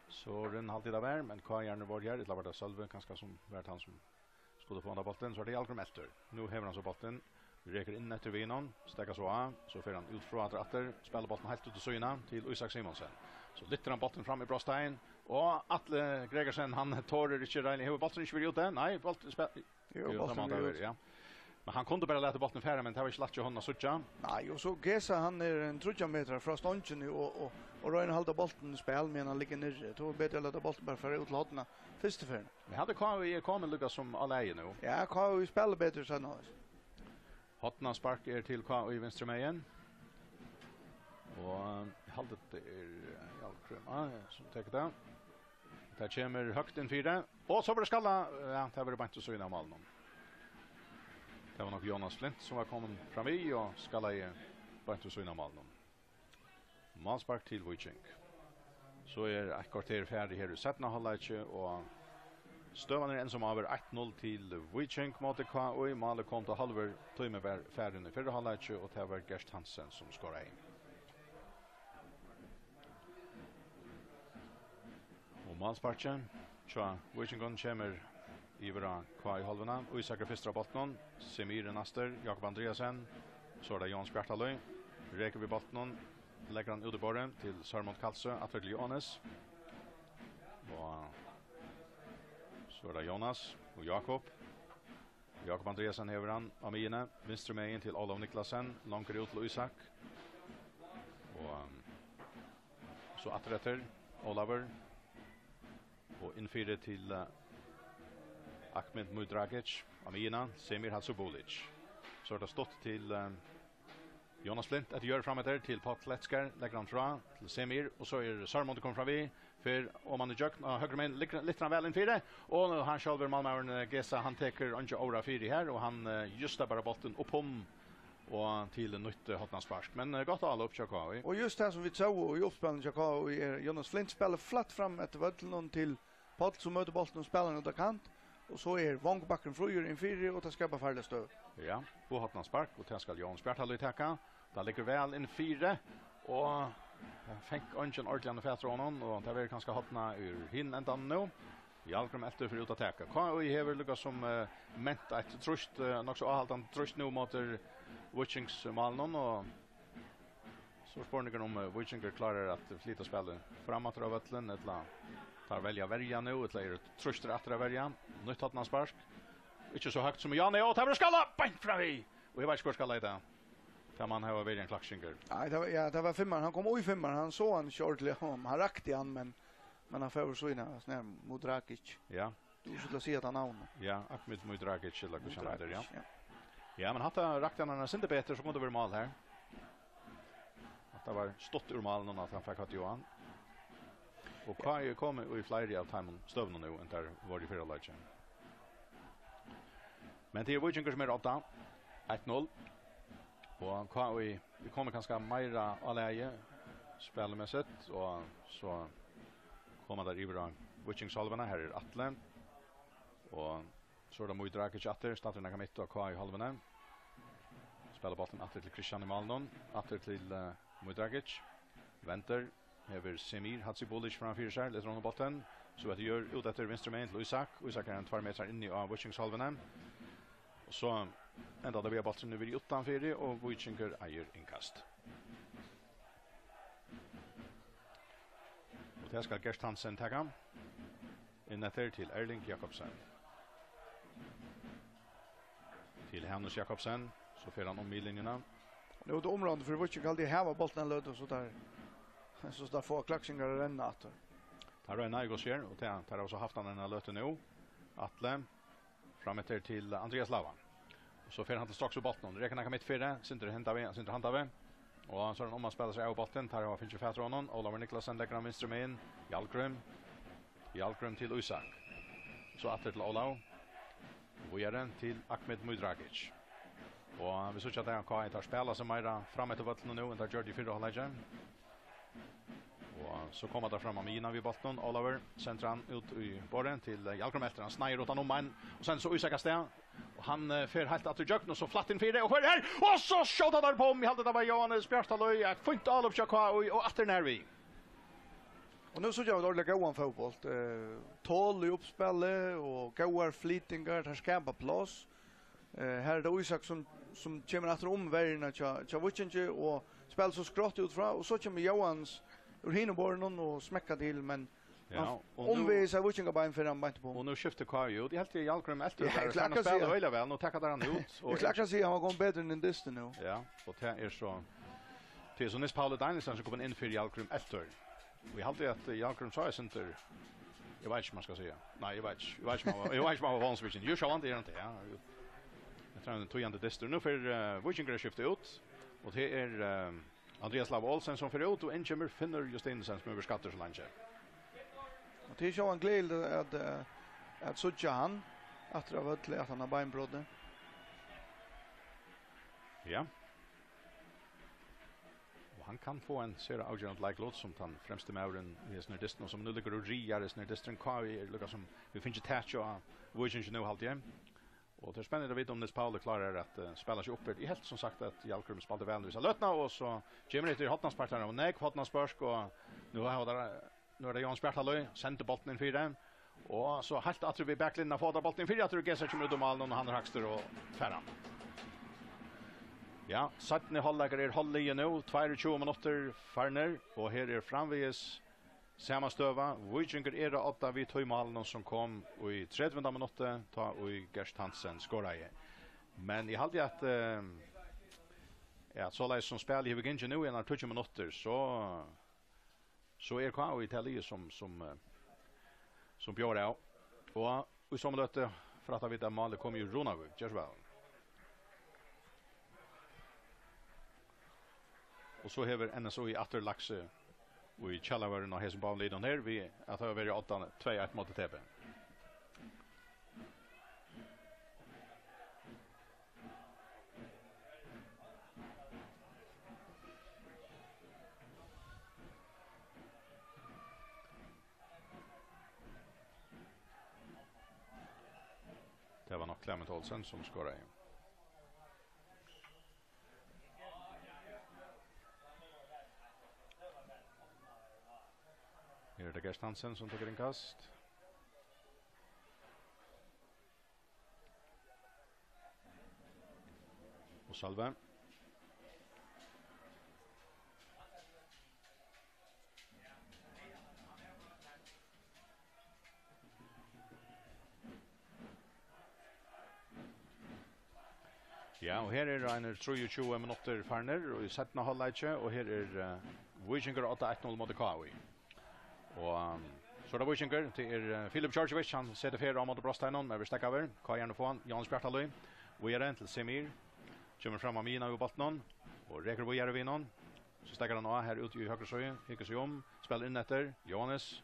Søren, haldi eg tað var, men K K-arnir vóru her, ella var tað Sølvi, kanska sum var tann sum skuldi fáa handa bóltin, so er tað Hjalgrím Eltur. Nú hevur hann so bóltin, rekur inn eftir vegnum, steðgar so á, so fer hann út frá aftur, aftur, spælir bóltin heilt út til síðuna, til Ísak Simonsen. So lyftir hann bóltin fram í brotstein, og Atli Gregersen, hann torir ikki reiðiliga, hevur bólturin ikki verið úti? Nei, bólturin spæ-, jú, jú, tað má bólturin tað verið vera, úti, ja. Men hann kundi bara latið bóltin fara, men tað var ikki lætt hjá honum at síggja. Nei, og so Geza, hann er ein tríggjar metrar frá stongini og, og, og roynir at halda bóltin í spæl, meðan hann liggur niðri. Tað var betri at lata bóltin bara fara út til hornið fyrstu ferðina. Men hatta K K er komin líka sum á lagi nú. Ja, K K spælir betur seinna. Hornaspark er til K K í vinstru megin. Og eg haldi, tað er eh, Hjalgrím, ah, ja, sum tekur tað. Tað kemur høgt inn fyri. Og so verður skallað. Ja, tað verður beint við síðuna av málinum. Tað var nokk Jonas Flint sum var komin fram við og skallaði beint við síðuna av málinum. Málspark til Víking. So er eitt korter farið her í seinna hálvleiki, og støðan er enn sum áður eitt null til Víking móti K K í. Málið kom, tá hálvur tími var farin í fyrra hálvleiki, og tað var Gert Hansen sum skoraði. Og málsparkið hjá Víkingum kemur yvir á K K-hálvuna. Ísak er fyrstur á bóltinum. Semir er næstur. Jakob Andreasen. So er tað Jónas Bjartalíð. Rekur við bóltinum. Leggur hann út í borðið til Sørmund Kalsø. Aftur til Jóhannes. Og so er tað Jónas og Jakob. Jakob Andreasen hevur hann á miðjuni. Vinstru megin til Ólav Niklasen. Longur út til Ísak. Og um, so aftur eftir Ólavur. Og inn fyri til eh, Ahmed Mudragic á miðjuna, Semir Hadzibulic. So er tað stutt til eh, Jonas Flint, eftir Jørð fram eftir til Páll Kletskar, leggur hann frá til Semir, og so er Sørmundur komin fram við, fer oman í gjøgn á høgru megin, liggur, lyftir hann væl inn fyri, og hann sjálvur, málmaðurin eh, Geza, hann tekur einki óra fyri her, og hann eh, justar bara bóltin upp um og til nýtt eh, hornaspark. Men eh, gott álop hjá K K í. Og júst tað sum vit sóu í uppspælinum hjá K K í, er Jonas Flint spælir flatt fram eftir vøllinum til Páll, sum møtir bóltin og spælir hann út á kant. Og so er vongbakkurin fríur inn fyri, og tað skapar farliga støðu. Ja, og hornaspark, og tað skal Jónas Bjartalíð taka. Tað liggur væl inn fyri, og fekk eingin ordiligan fatur á honum, og tað verður kanska hornað úr hinum endanum nú. Hjalgrím Eltur fer út at taka. K K í hevur líka sum eh, ment eitt trýst, eh, nokk so áhaldandi trýst nú móti Víkingsmálinum, og so er spurningurin um eh, Víkingur klárar at flyta spælið fram aftur á vøllin, ella teir velja at verja nú, ella eru trýstir aftur at verja. Nýtt hornaspark. Ikki so høgt sum Jan, og tað verður skallað beint fram við. Og eg veit ikki hvør skallaði tað. Tað man hava verið ein klakkingur. Nei, tað var, ja, tað var fimmar. Hann kom í fimmar. Hann sá hann ikki ordiliga. Hann, hann rakti hann, men, men hann fór so inn, sånn her, Mudragic. Ja. Du skulle si at hann navn. Ja, Ahmed Mudragic, eller hva han heter, ja. Mudragic, ja. Ja, men hatta rakti hann, hann er sindur betur, so kom tað vera mál her. Hatta var stutt úr málinum at hann fekk hatt Johan. Og K I er komið í fleiri av teimum støðunum nú, enn teir vóru í fyrra leiki. Men tað er Víkingur, sum er á odda. Eitt null. Og K I er komið kanska meira á lagið, spælimessigt, og so koma teir yvir á Víkingshálvuna. Her er Atli. Og so er tað Mudragic aftur, staddur nakað mitt á K I-hálvuni. Spælir bóltin aftur til Kristian í málinum. Aftur til, eh, Mudragic. Vendir. Hevur Semir Hadzibulic framfyri sær, letur honum bóltin. So eftir gjør út eftir vinstru megin til Ísak. Ísak er ein tveir metrar inni á Víkingshálvuni. Og so endar tað við, at bólturin er verið uttanfyri, og Víkingur eigur innkast. Og tað skal Gert Hansen taka. Inn eftir til Erling Jakobsen. Til Hanus Jakobsen. So fer hann um miðlinjuna. Nú er tað umráðandi fyri Víking, haldi eg, hava bóltin eina løtu, so teir, so teir fáa Klaksvíkingar at renna aftur. Teir royna í Gosjær, og teir, teir hava so havt hann eina løtu nú. Atli. Fram eftir til Andreas Lava. Og so fer hann til stokks við bóltin. Rekur nakað mitt fyri. Sindur henda veg, sindur handa veg. Og so er hann um at spæla seg av bóltin. Teir hava fingið fatur á honum. Ólavur Niklasen leggur hann vinstru megin. Hjalgrim. Hjalgrim til Ísak. So aftur til Ólav. Víðari til Ahmed Mudragic. Og vit síggja, at K I teir spæla seg meira fram eftir vøllinum nú, enn teir gjørdu í fyrra hálvleiki. Og so koma teir fram á miðjuna við bóltin. Ólavur sendir hann út í borðið til, eh, Hjalgrim, eftir hann sneiðir uttan um hann. Og sendir so Ísak av stað. Og hann, eh, fer heilt aftur í gjøgn, og so flatt inn fyri, og fer her! Og so skjóta teir på! Eg haldi, tað var Jóhannes Bjartaløy. Eitt fínt álop hjá K I, og aftur nær við. Og nú síggja vit ordiliga góðan fótbólt. Eh, tol í uppspæli og góðar flytingar, teir skapa pláss. Eh, her er tað Ísak sum, sum kemur aftur um verjuna hjá, hjá Víkingi og spælir so skrátt út frá, og so kemur Jóhannes úr hinum borðinum og smekkar til, men Ja, hann og nú umvegis av Víkingabein fer hann beint upp um. Og nú skiftir K I út. Eg helt, at Hjalgrim Eltur Ja, var eg klárar farin at at spæla siga. øgiliga væl. Nú taka teir hann út, og Eg klárar at siga, hann var komin betri enn Dystin nú. Ja, og tað er so, tað er so Niels Pauli Danielsen, sum kom inn fyri Hjalgrim Eltur. Og eg haldi, at, eh, Hjalgrim sá eitt sindur, eg veit ikki, hvat man skal siga. Nei, eg veit ikki. Eg veit ikki, um hann var, eg veit ikki, um hann var vónsvikin. Jú, sjálvandi er hann tað, ja. Jú. Eftir ein týðandi dystur. Nú fer, eh, Víkingur at skifta út, og tað er, eh, Andreas Lava Olsen, sum fer út, og inn kemur Finnur Justinussen, sum hevur verið skaddur so leingi. Og tað er sjálvandi gleðiligt at, eh, at síggja hann aftur á vølli, at hann hevur beinbrotið. Ja. Og hann kann fáa ein sera avgerandi leiklut sum tann fremsti maðurin í hesum her dystinum, sum nú liggur og rigar hesum her dysturin. K I er líka sum, vit fingið tak á Víkingi nú, haldi eg. Og tað er spennandi at vita, um Niels Pauli klárar at, eh, spæla seg upp her. Eg helt, sum sagt, at Hjalgrim spældi væl í hesa løtuna, og so kemur hetta í hornaspark, har hava nógv hornaspørk, og nú hava teir, nú er tað Jóhannes Bjartaløy, sendir bóltin inn fyri. Og so heilt aftur við baklinjuna, fáa teir bóltin inn fyri, aftur Gesa kemur út um málið, og hann er hægstur og fær hann. Ja, seinni hálvleikur er hálvliðin nú, tveyogtjúgu minuttir farnir, og her er framvegis sama støða. Víkingur er á odda við tí málinum, sum kom í tretivunda minutti, tá ið Gert Hansen skoraði. Men eg haldi, at, eh, ja, soleiðis sum spælið hevur gingið nú í einar tíggju minuttir, so, so er K I tað liðið, sum, sum, eh, sum bjóðar av. Og í somu løtu frætta vit, at málið kom í Runavík. Ger so væl. Og so hevur N S Í aftur lagt seg í kjallaran á hesum báðum liðunum her, við at hava verið á odda tvey eitt móti T B. Tað var nokk Clement Olsen, sum skoraði. Her er tað Gert Hansen, sum tekur innkast. Og Sølvi. Ja, og her eru einir trýogtjúgu minuttir farnir í seinna hálvleiki, og her er, eh, Víkingur á odda, eitt null móti K I. Og, um, so er tað Víkingur, tað er, eh, Filip Djordjevic, hann setir ferð á móti Brosteinum, men verður steðgaður. K I-arnir fáa hann, Jóhannes Bjartalíð, víðari til Semir, kemur fram á miðjuna við bóltinum og rekur víðari við honum. So steðgar hann á her úti í høgru síðu, hyggur seg um, spælir inn eftir, Jóhannes,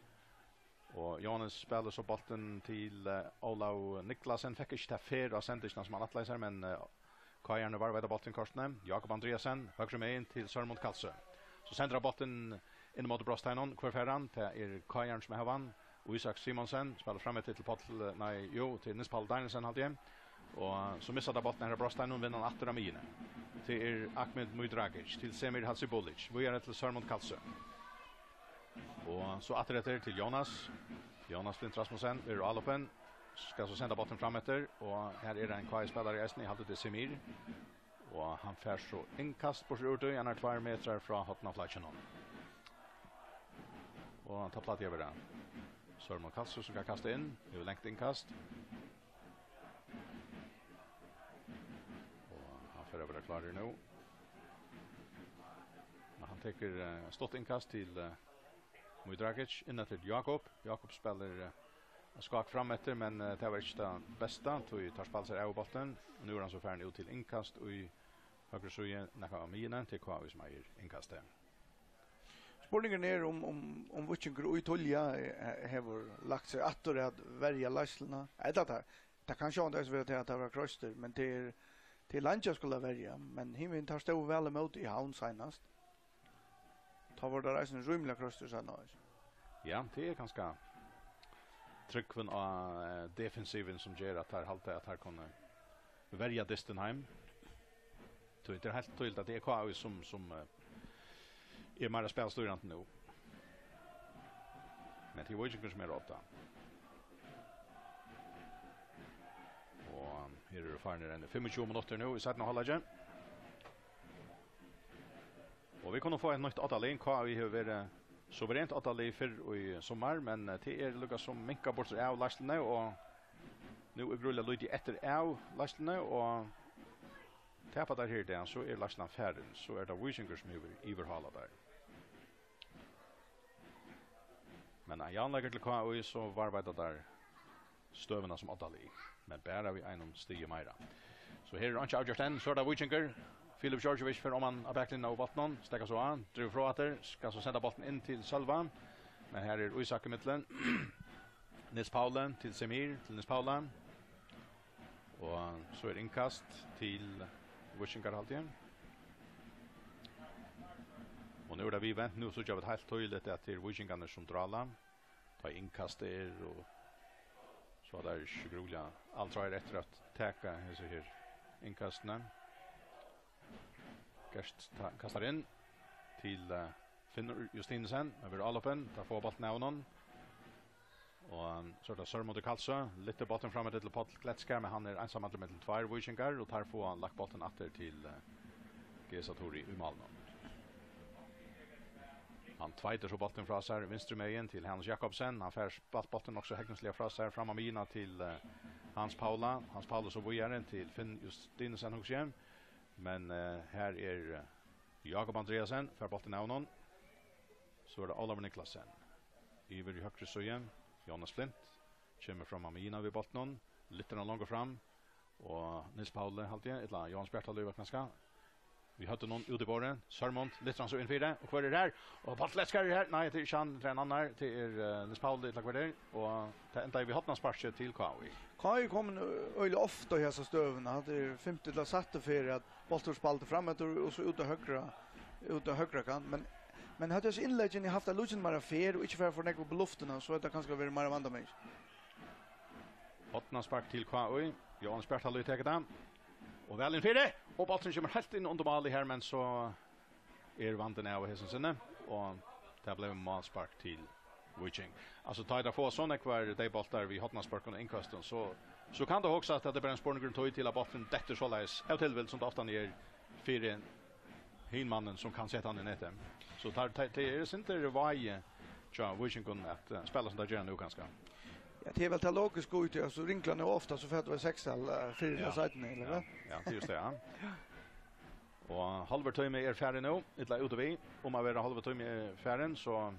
Og Jóhannes spælir so bóltin til, eh, Ólav Niklasen. Fekk ikki ta ferð á sendingina sum hann ætlaði sær, men, eh, K I-arnir varðveita bóltin kortini. Jákup Andreasen, høgru megin til Sørmund Kalsø. So sendir hann bóltin inn móti brotsteininum. Hvør fær hann? Tað er K I-arnir sum hava hann. Ísak Simonsen spælir fram eftir til Páll, nei, jú, til Niels Páll Danielsen, haldi eg. Og so missir hann bóltin her á brotsteininum, vinnur hann aftur á miðjuni. Tað er Ahmed Mudragic til Semir Hadzibulic. Víðari til Sørmund Kalsø. Og so aftur eftir til Jónas. Jónas Flint Rasmussen er álopin. Skal so senda bóltin fram eftir. Og her er ein K I-spælari eisini, eg haldi tað er Semir. Og hann fær so innkast burtur úr tí, hann er tveir metrar frá hornaflagginum. Og hann tar platt yvir hann. Sørmund Kalsø sum kann kasta inn, hevur langt innkast. Og hann fer at vera klárur nú. Men hann tekur, eh, stutt innkast til, eh, Mudragic, inn eftir Jákup. Jákup spælir, eh, skák fram eftir, men, eh, tað var ikki tað besta, tí teir spæla sær av bóltin. Og nú er hann so farin út til innkast í høgru síðu, nakað á miðjuni, til K I sum eigur innkastið. Spurningurin er um, um, um Víkingur í tíðliga, eh, hevur lagt seg aftur at verja leiðsluna. Ella tað, tað kann sjálvandi eisini vera til at tað var kroystur, men tað er, tað er leingi at skula verja, men hinvegin teir stóðu væl ímóti í Havn seinast. Tá vóru teir eisini rímiliga kroystir, seinna. Ja, tað er kanska trúgvin á, eh, defensivin sum ger at teir halda at teir kunnu verja dystin heim. Tí tað er heilt týðiligt at tað er K I sum, sum, eh, er meira spælstýrandi nú. Men tað er Víkingur sum er á odda. Og her eru farnir enn fimmogtjúgu minuttir nú í seinna hálvleiki. Og vit kunnu fáa eitt nýtt oddalið. K I hevur verið suverent oddalið fyrr í summar, men, eh, tað er líka sum minkað burtur av leiðsluni, og nú er gríðarliga lítið eftir av leiðsluni, og tapa teir her í dag, so er leiðslan farin. So er tað Víkingur sum hevur yvirhálað teir. Men ein javnleikari til K I, so varðveita teir støðuna sum oddalið, men bara við einum stigi meira. So her er einki avgjørt enn, so er tað Víkingur. Filip Georgievic fer oman á baklinjuna av bóltinum, steðgar so á, dregur frá aftur, skal so senda bóltin inn til Sølva, men her er Ísak ímillum. Niels Pauli til Semir, til Niels Pauli. Og so er innkast til Víkingar, haldi eg. Og nú er tað viðvent, nú síggja vit heilt týðiligt, at tað er Víkingarnir, sum drála. Tá innkast er, og so er tað ikki grúliga alt treiv eftir at taka hesi her innkastini. Gerst ta-, kastar inn til, eh, Finnur Justinesen, hann verður álopin, teir fáa bóltin av honum. Og, um, so er tað Sørmundur Kalsø, lyftir bóltin fram til Páll Kletskar, men hann er einsamallur millum tveir víkingar, og teir fáa lagt bóltin aftur til, eh, Gesa Turi í málinum. Hann tveitir so bóltin frá sær vinstru megin til Hannes Jakobsen. Hann fær spælt bóltin nokk so hegnisliga frá sær, fram á miðjuna til, eh, Hans Paula. Hans Paula so víðari til Finn Justinesen, hugsi eg. Men, eh, her er, eh, Jákup Andreasen, fær bóltin av honum. So er tað Ólavur Niklasen. Yvir í høgru síðu. Jónas Flint kemur fram á miðjuna við bóltinum. Lyftir hann longur fram. Og Niels Pauli, haldi eg, ella Jóhannes Bjartalív, kanska. Við høvdinum út í borðið. Sørmund lyftir hann so inn fyri. Og hvør er her? Og Páll Kletskar er her. Nei, tað er ikki hann, tað er ein annar. Tað er, eh, Niels Pauli, ella hvør er. Og tað endaði við hornasparki til K I. K I er komin, ø, øgiliga ofta í hesa støðuna. Hatta er fimtu ella sættu ferð, at bóltur spældur fram eftir og so út á høgra, út á høgra kant. Men, men høvdu hesi innleggini havt eitt lítið meira ferð og ikki farið for nógv upp í luftina, so hevði tað kanska verið meira vandamikið. Hornaspark til K I. Jóhannes Bjartalív tekur tað. Og væl inn fyri. Og bólturin kemur heilt inn undir málið her, men so er vandin av hesum sinni. Og tað bleiv málspark til Víking. Altso, tá teir fáa so nógvar deyðbóltar við hornaspørkum og innkøstum, so, so kann tað hugsast at tað er bara ein spurningur um tíð til at bólturin dettur soleiðis av tilvild, sum tað ofta er, fyri hin mannin, sum kann seta hann í netið. So tað, tað, tað er sindur vági hjá Víkingum at, eh, spæla sum teir gera nú, kanska. Ja, tað er væl tað logiska í tí, altso, ringlar nú ofta, so fær tú eitt sekstal, eh, fyri tað seinni, ella hvat? Ja, tað er just tað, ja. Og hálvur tími er farin nú, ella út við, um at vera hálvur tími er farin, so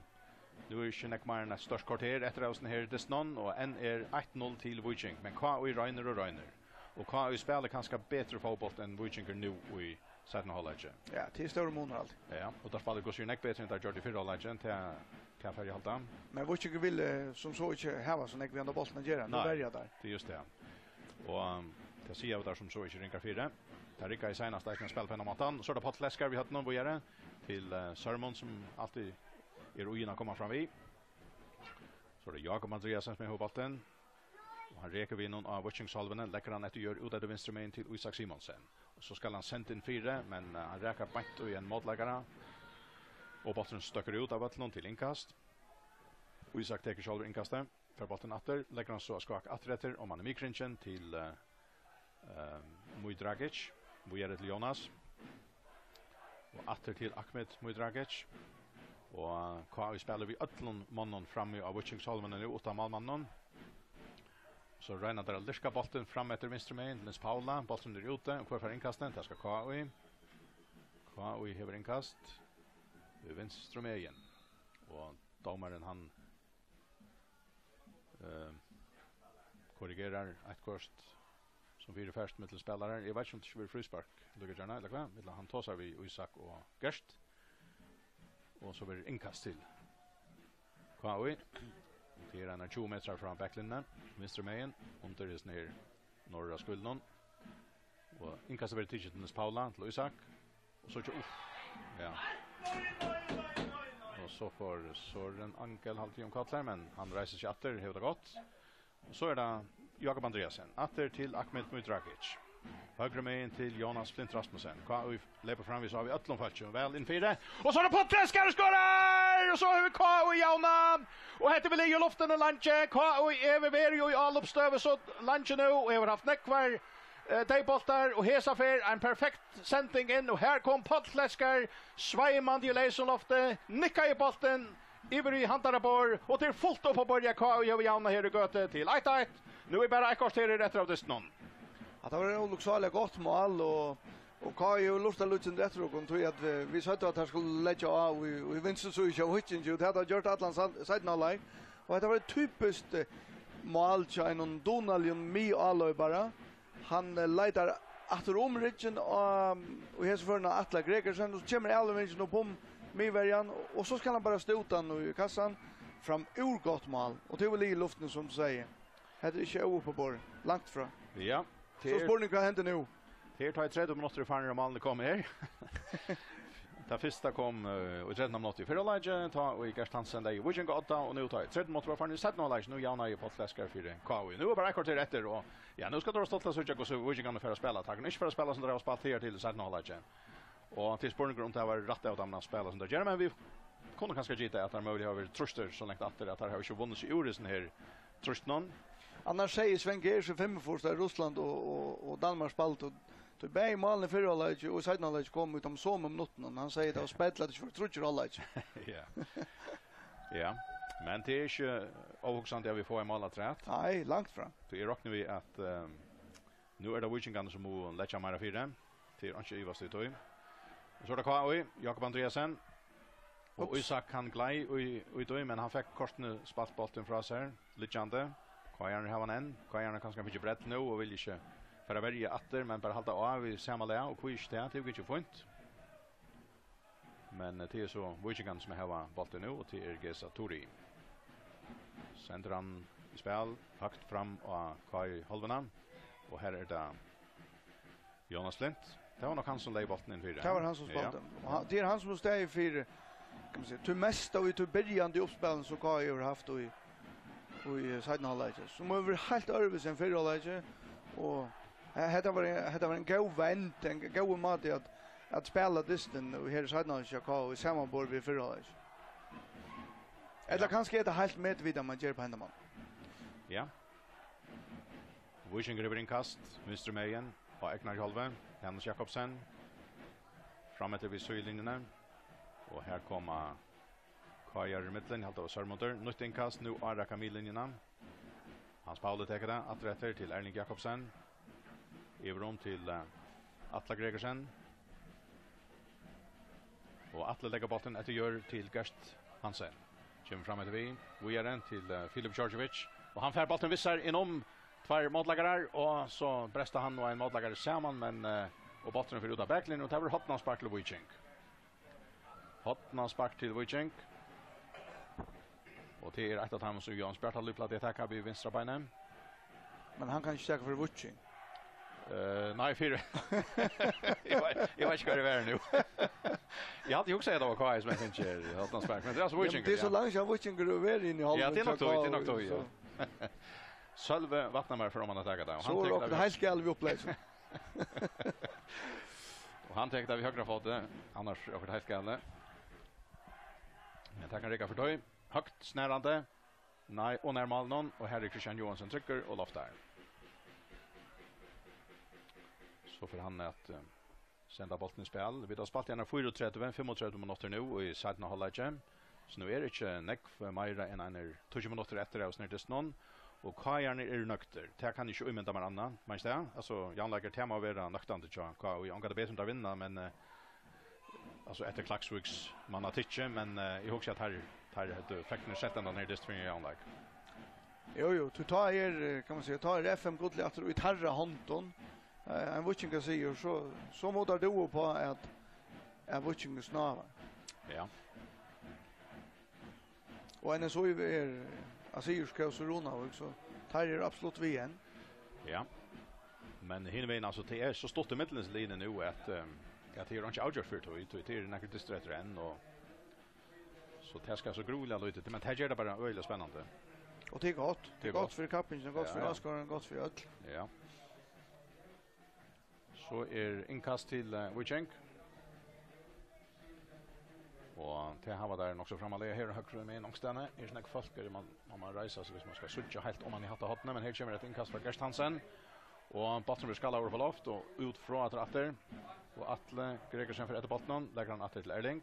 nú er ikki nógv meir enn eitt stórt korter eftir av hesum her dystinum, og enn er eitt null til Víking, men K I roynir og roynir. Og K I spælir kanska betri fótbólt enn Víkingur nú í seinna hálvleiki. Ja, tað er stórur munur alt. Ja, og teir spæla, hvussu er, nógv betri enn teir gjørdu í fyrra hálvleiki, tað, Tað fari eg halda. Men Víkingur vil, eh, sum so ikki hava so nógv við handan bóltin at gera. Nei, verja teir. Tað er júst tað. Og, um, tað siga vit teir sum so ikki ringa fyri. Tað riggaði seinast eisini at spæla á hendan mátan. So er tað Páll Leskar við høvdinum víðari til, eh, Sørmund, sum altíð er íðin at koma fram við. So er tað Jákup Andreasen sum hevur bóltin. Og hann rekur við honum á víkingshálvuni, leggur hann eftir jørð út eftir vinstru megin til Ísak Simonsen. Og so skal hann senda inn fyri, men, eh, hann rakar beint í ein mótleikara. Og bólturin støkkur út av vøllinum til innkast. Ísak tekur sjálvur innkastið, fær bóltin aftur, leggur hann so á skák aftureftir, og mann í miðkringin til, eh, eh, Mudragic, víðari til Jónas. Og aftur til Ahmed Mudragic. Og K I spælir við øllum monnum frammi á víkingshálvuni nú, uttan málmanninum. So royna teir at lirka bóltin fram eftir vinstru megin, Niels Paula, bólturin er úti, og hvør fær innkastið? Tað skal K I. K I hevur innkast við vinstru megin. Og dómarin, hann, eh, korrigerar eitt kort sum fyriferst millum spælarar. Eg veit ikki, um tað ikki verður fríspark, líka gjarna, ella hvat? Ella hann tosar við Ísak og Gert. Og so verður innkast til K I. Tað er einar tjúgu metrar frá baklinjuni, vinstru megin, undir hesum her norra skílunum. Og innkastið verður tikið til Niels Paula, til Ísak. Og so, uff, ja. Og so fær Søren Angel haldið um koll her, men hann reisir seg aftur, hevur tað gott. Og so er tað Jákup Andreasen, aftur til Ahmed Mudragic. Høgru megin til Jónas Flint Rasmussen. K I leypur fram við, so hava vit øllum fólki væl inn fyri. Og so er tað Páll Leskar skorar! Og so hevur K I javnað. Og hetta vil eg í luftini leingi. K I er við verið í álopsstøðu, so leingi nú, og hevur havt nógvar, eh, deyðbóltar, og hesa ferð ein perfekt sending inn, og her kom Páll Leskar sveimandi í leysum lofti, nikkaði bóltin yvir í handaraborð, og tað er fult upp á borðið, K I hevur javnað her í gøtu til eitt eitt. Nú er bara eitt korter eftir av dystinum. Ja, tað var ólukksáliga gott mál, og, og K I hevur lurtað lítið eftir okkum, tí at, eh, vit søgdu, at teir skuldu leggja á í, í vinstru síðu hjá Víkingi, og tað hava teir gjørt allan sa-, seinna hálvleik. Og hetta var eitt typiskt, eh, mál hjá einum dugnaligum miðáloypara. Hann, eh, leitar aftur um ryggin á, og hesa ferðina Atla Gregersen, og so kemur avlevingin upp um miðverjan, og, og so skal hann bara stúta hann í kassan fram úr gott mál, og tað er væl í luftini, sum tú segði. Hetta er ikki óuppiborið, langt frá. Ja, so er spurningur, hvat hendir nú? Tað er tá í tretivu minuttir er farin, og málini koma her. Tað fyrsta kom, eh, í trettandu minuttu í fyrra hálvleiki, tá ið Gert Hansen legði Víking á odda, og nú tá í trettandu minuttu var farin í seinna hálvleiki, nú javnaði Páll Leskar fyri K I. Nú er bara eitt korter eftir, og ja, nú skal tað vera stuttligt at síggja, hvussu Víkingarnir fara at spæla. Teir kunnu ikki fara at spæla sum teir hava spælt her til í seinna hálvleiki. Og til spurningur um tað var rætt av teimum at spæla sum teir gera, men vit kunnu kanska gita at teir møguliga hava verið trýstir so langt aftur, at teir hava ikki vunnið seg úr hesum her trýstinum. Annars segði Sveingur Egedal, fimmogfýrs, tá Russland og, og, og Danmark spældu, tí bæði málini í fyrra hálvleiki og í seinna hálvleiki komu í teimum somu minuttunum. Hann segði, tað var spell, at tað ikki var tríggir hálvleikir. Ja. Ja. Men tað er ikki óhugsandi, at vit fáa eitt mál afturat. Nei, langt frá. Tí eg rokni við, at, ehm, nú er tað Víkingarnir, sum mugu leggja meira fyri. Tað er einki at ivast í tí. Og so er tað K I, Jákup Andreasen. Og Ups. Ísak, hann gleið í, í tí, men hann fekk kortini spælt bóltin frá sær, liggjandi. K I-arnir hava hann enn. K I-arnir kanska fingið bredd nú og vilja ikki fara at verja aftur, men bara halda á við sama lag, og hví ikki tað? Tað er jú ikki fínt. Men, eh, tað er so Víkingarnir, sum hava bóltin nú, og tað er Geza Turi. Sendir hann í spæl, høgt fram á K I-hálvuna. Og her er tað Jónas Flint. Tað var nokk hann, sum legði bóltin inn fyri. Tað var hann, sum spældi. Ja. Og hann, tað er hann, sum er staðin fyri, kann man siga, tí mesta í tí byrjandi uppspælinum, sum K I hevur havt í, í seinna hálvleiki. Sum hevur verið heilt øðrvísi enn fyrra hálvleiki. Og he-, hetta var ein, hetta var ein góð vend, ein góður máti at, at spæla dystin, og her í seinna hálvleiki hjá K I, samanborið við fyrra hálvleiki. Ella Ja. kanska er tað heilt medvitað, man ger á hendan mátan. Ja. Víkingur hevur innkast, vinstru megin, á egna hálvu, Hannes Jakobsen. Fram eftir við síðulinjuni. Og her koma K I í millum, halda við Sørmundur. Nýtt innkast, nú árakað miðlinjuna. Hans Pauli tekur tað, aftur eftir til Erling Jakobsen. Yvir um til, eh, Atla Gregersen. Og Atli leggur bóltin eftir jørð til Gert Hansen. Kemur fram eftir við, víðari til, eh, Filip Djordjevic. Og hann fær bóltin við sær inn um tveir mótleikarar, og so brestir hann og ein mótleikari saman, men, eh, og bólturin fer út av baklinjuni, og tað verður hornaspark til Víking. Hornaspark til Víking. Og tað er eitt av teimum, sum Jóan Spjartalíð plagdi at taka við vinstra beini. Men hann kann ikki taka fyri Víking. Eh, nei, fyri. Eg veit, eg veit ikki, hvar eg var nú. Eg hevði hugsað, at tað var K I, sum eg fekk her í Hotnansberg, men tað er altso Víkingur, ja. Tað er so langt síðan Víkingur hevur verið inni í hálvum. Ja, tað er nokk tøy, tað er nokk tøy, ja. Sølvi vaknar mær fyri, um hann hevur takað tað. Og hann tekur tað heilt galið við uppleysing. Og hann tekur tað við høgra fóti, annars er okkurt heilt galið. Men tað kann rigga fyri tøy. Høgt snarandi. Nei, og nær málinum, og her er Kristian Johansen tryggur og loftar. So fer hann at, eh, senda bóltin í spæl. Vit hava spælt í eina fýraogtretivu, fimmogtretivu minuttir nú í seinna hálvleiki. So nú er ikki nógv meira enn einir tíggju minuttir eftir av snartystinum. Og K I-arnir eru nøgdir. Tað kann eg ikki ímynda mær annað, meinst tað? Altso, javnleikar, tað má vera nøktandi hjá K I. Ongantíð betur enn teir vinna, men, eh, altso, eftir Klaksvíks mann at tykkja, men, eh, eg hugsi, at teir, teir høvdu fegnir selt hendan her dyst fyri javnleik. Jú, jú, tí tá er, eh, kann man siga, tá er F M gullið aftur í teirra hondum. Eh, ein víkingasigur, so, so mugu teir trúgva uppá, at, at Víkingur snávar. Ja. Og N S Í er á sigurskógi í Runavík, so teir eru absolutt við enn. Ja. Men hinvegin, altso, tað er so stutt ímillum hesi liðini nú, at, ehm, at tað er einki avgjørt fyri tí, tí tað eru nakrir dystir eftir enn, og so tað skal so grúiliga lítið til, men tað ger tað bara øgiliga spennandi. Og tað er gott. Tað er gott fyri kappingina, gott fyri áskoðararnar, gott fyri øll. Ja. So er innkast til, eh, Víking. Og tað hava teir nokk so framarlega her høgru megin onkustaðni. Her er so nógv fólk, her man, man má reisa seg, hvis man skal síggja heilt oman í hatta hornið, men her kemur eitt innkast frá Gert Hansen. Og bólturin verður skallaður upp á loft og út frá aftur aftur. Og Atli Gregersen fer eftir bóltinum, leggur hann aftur til Erling.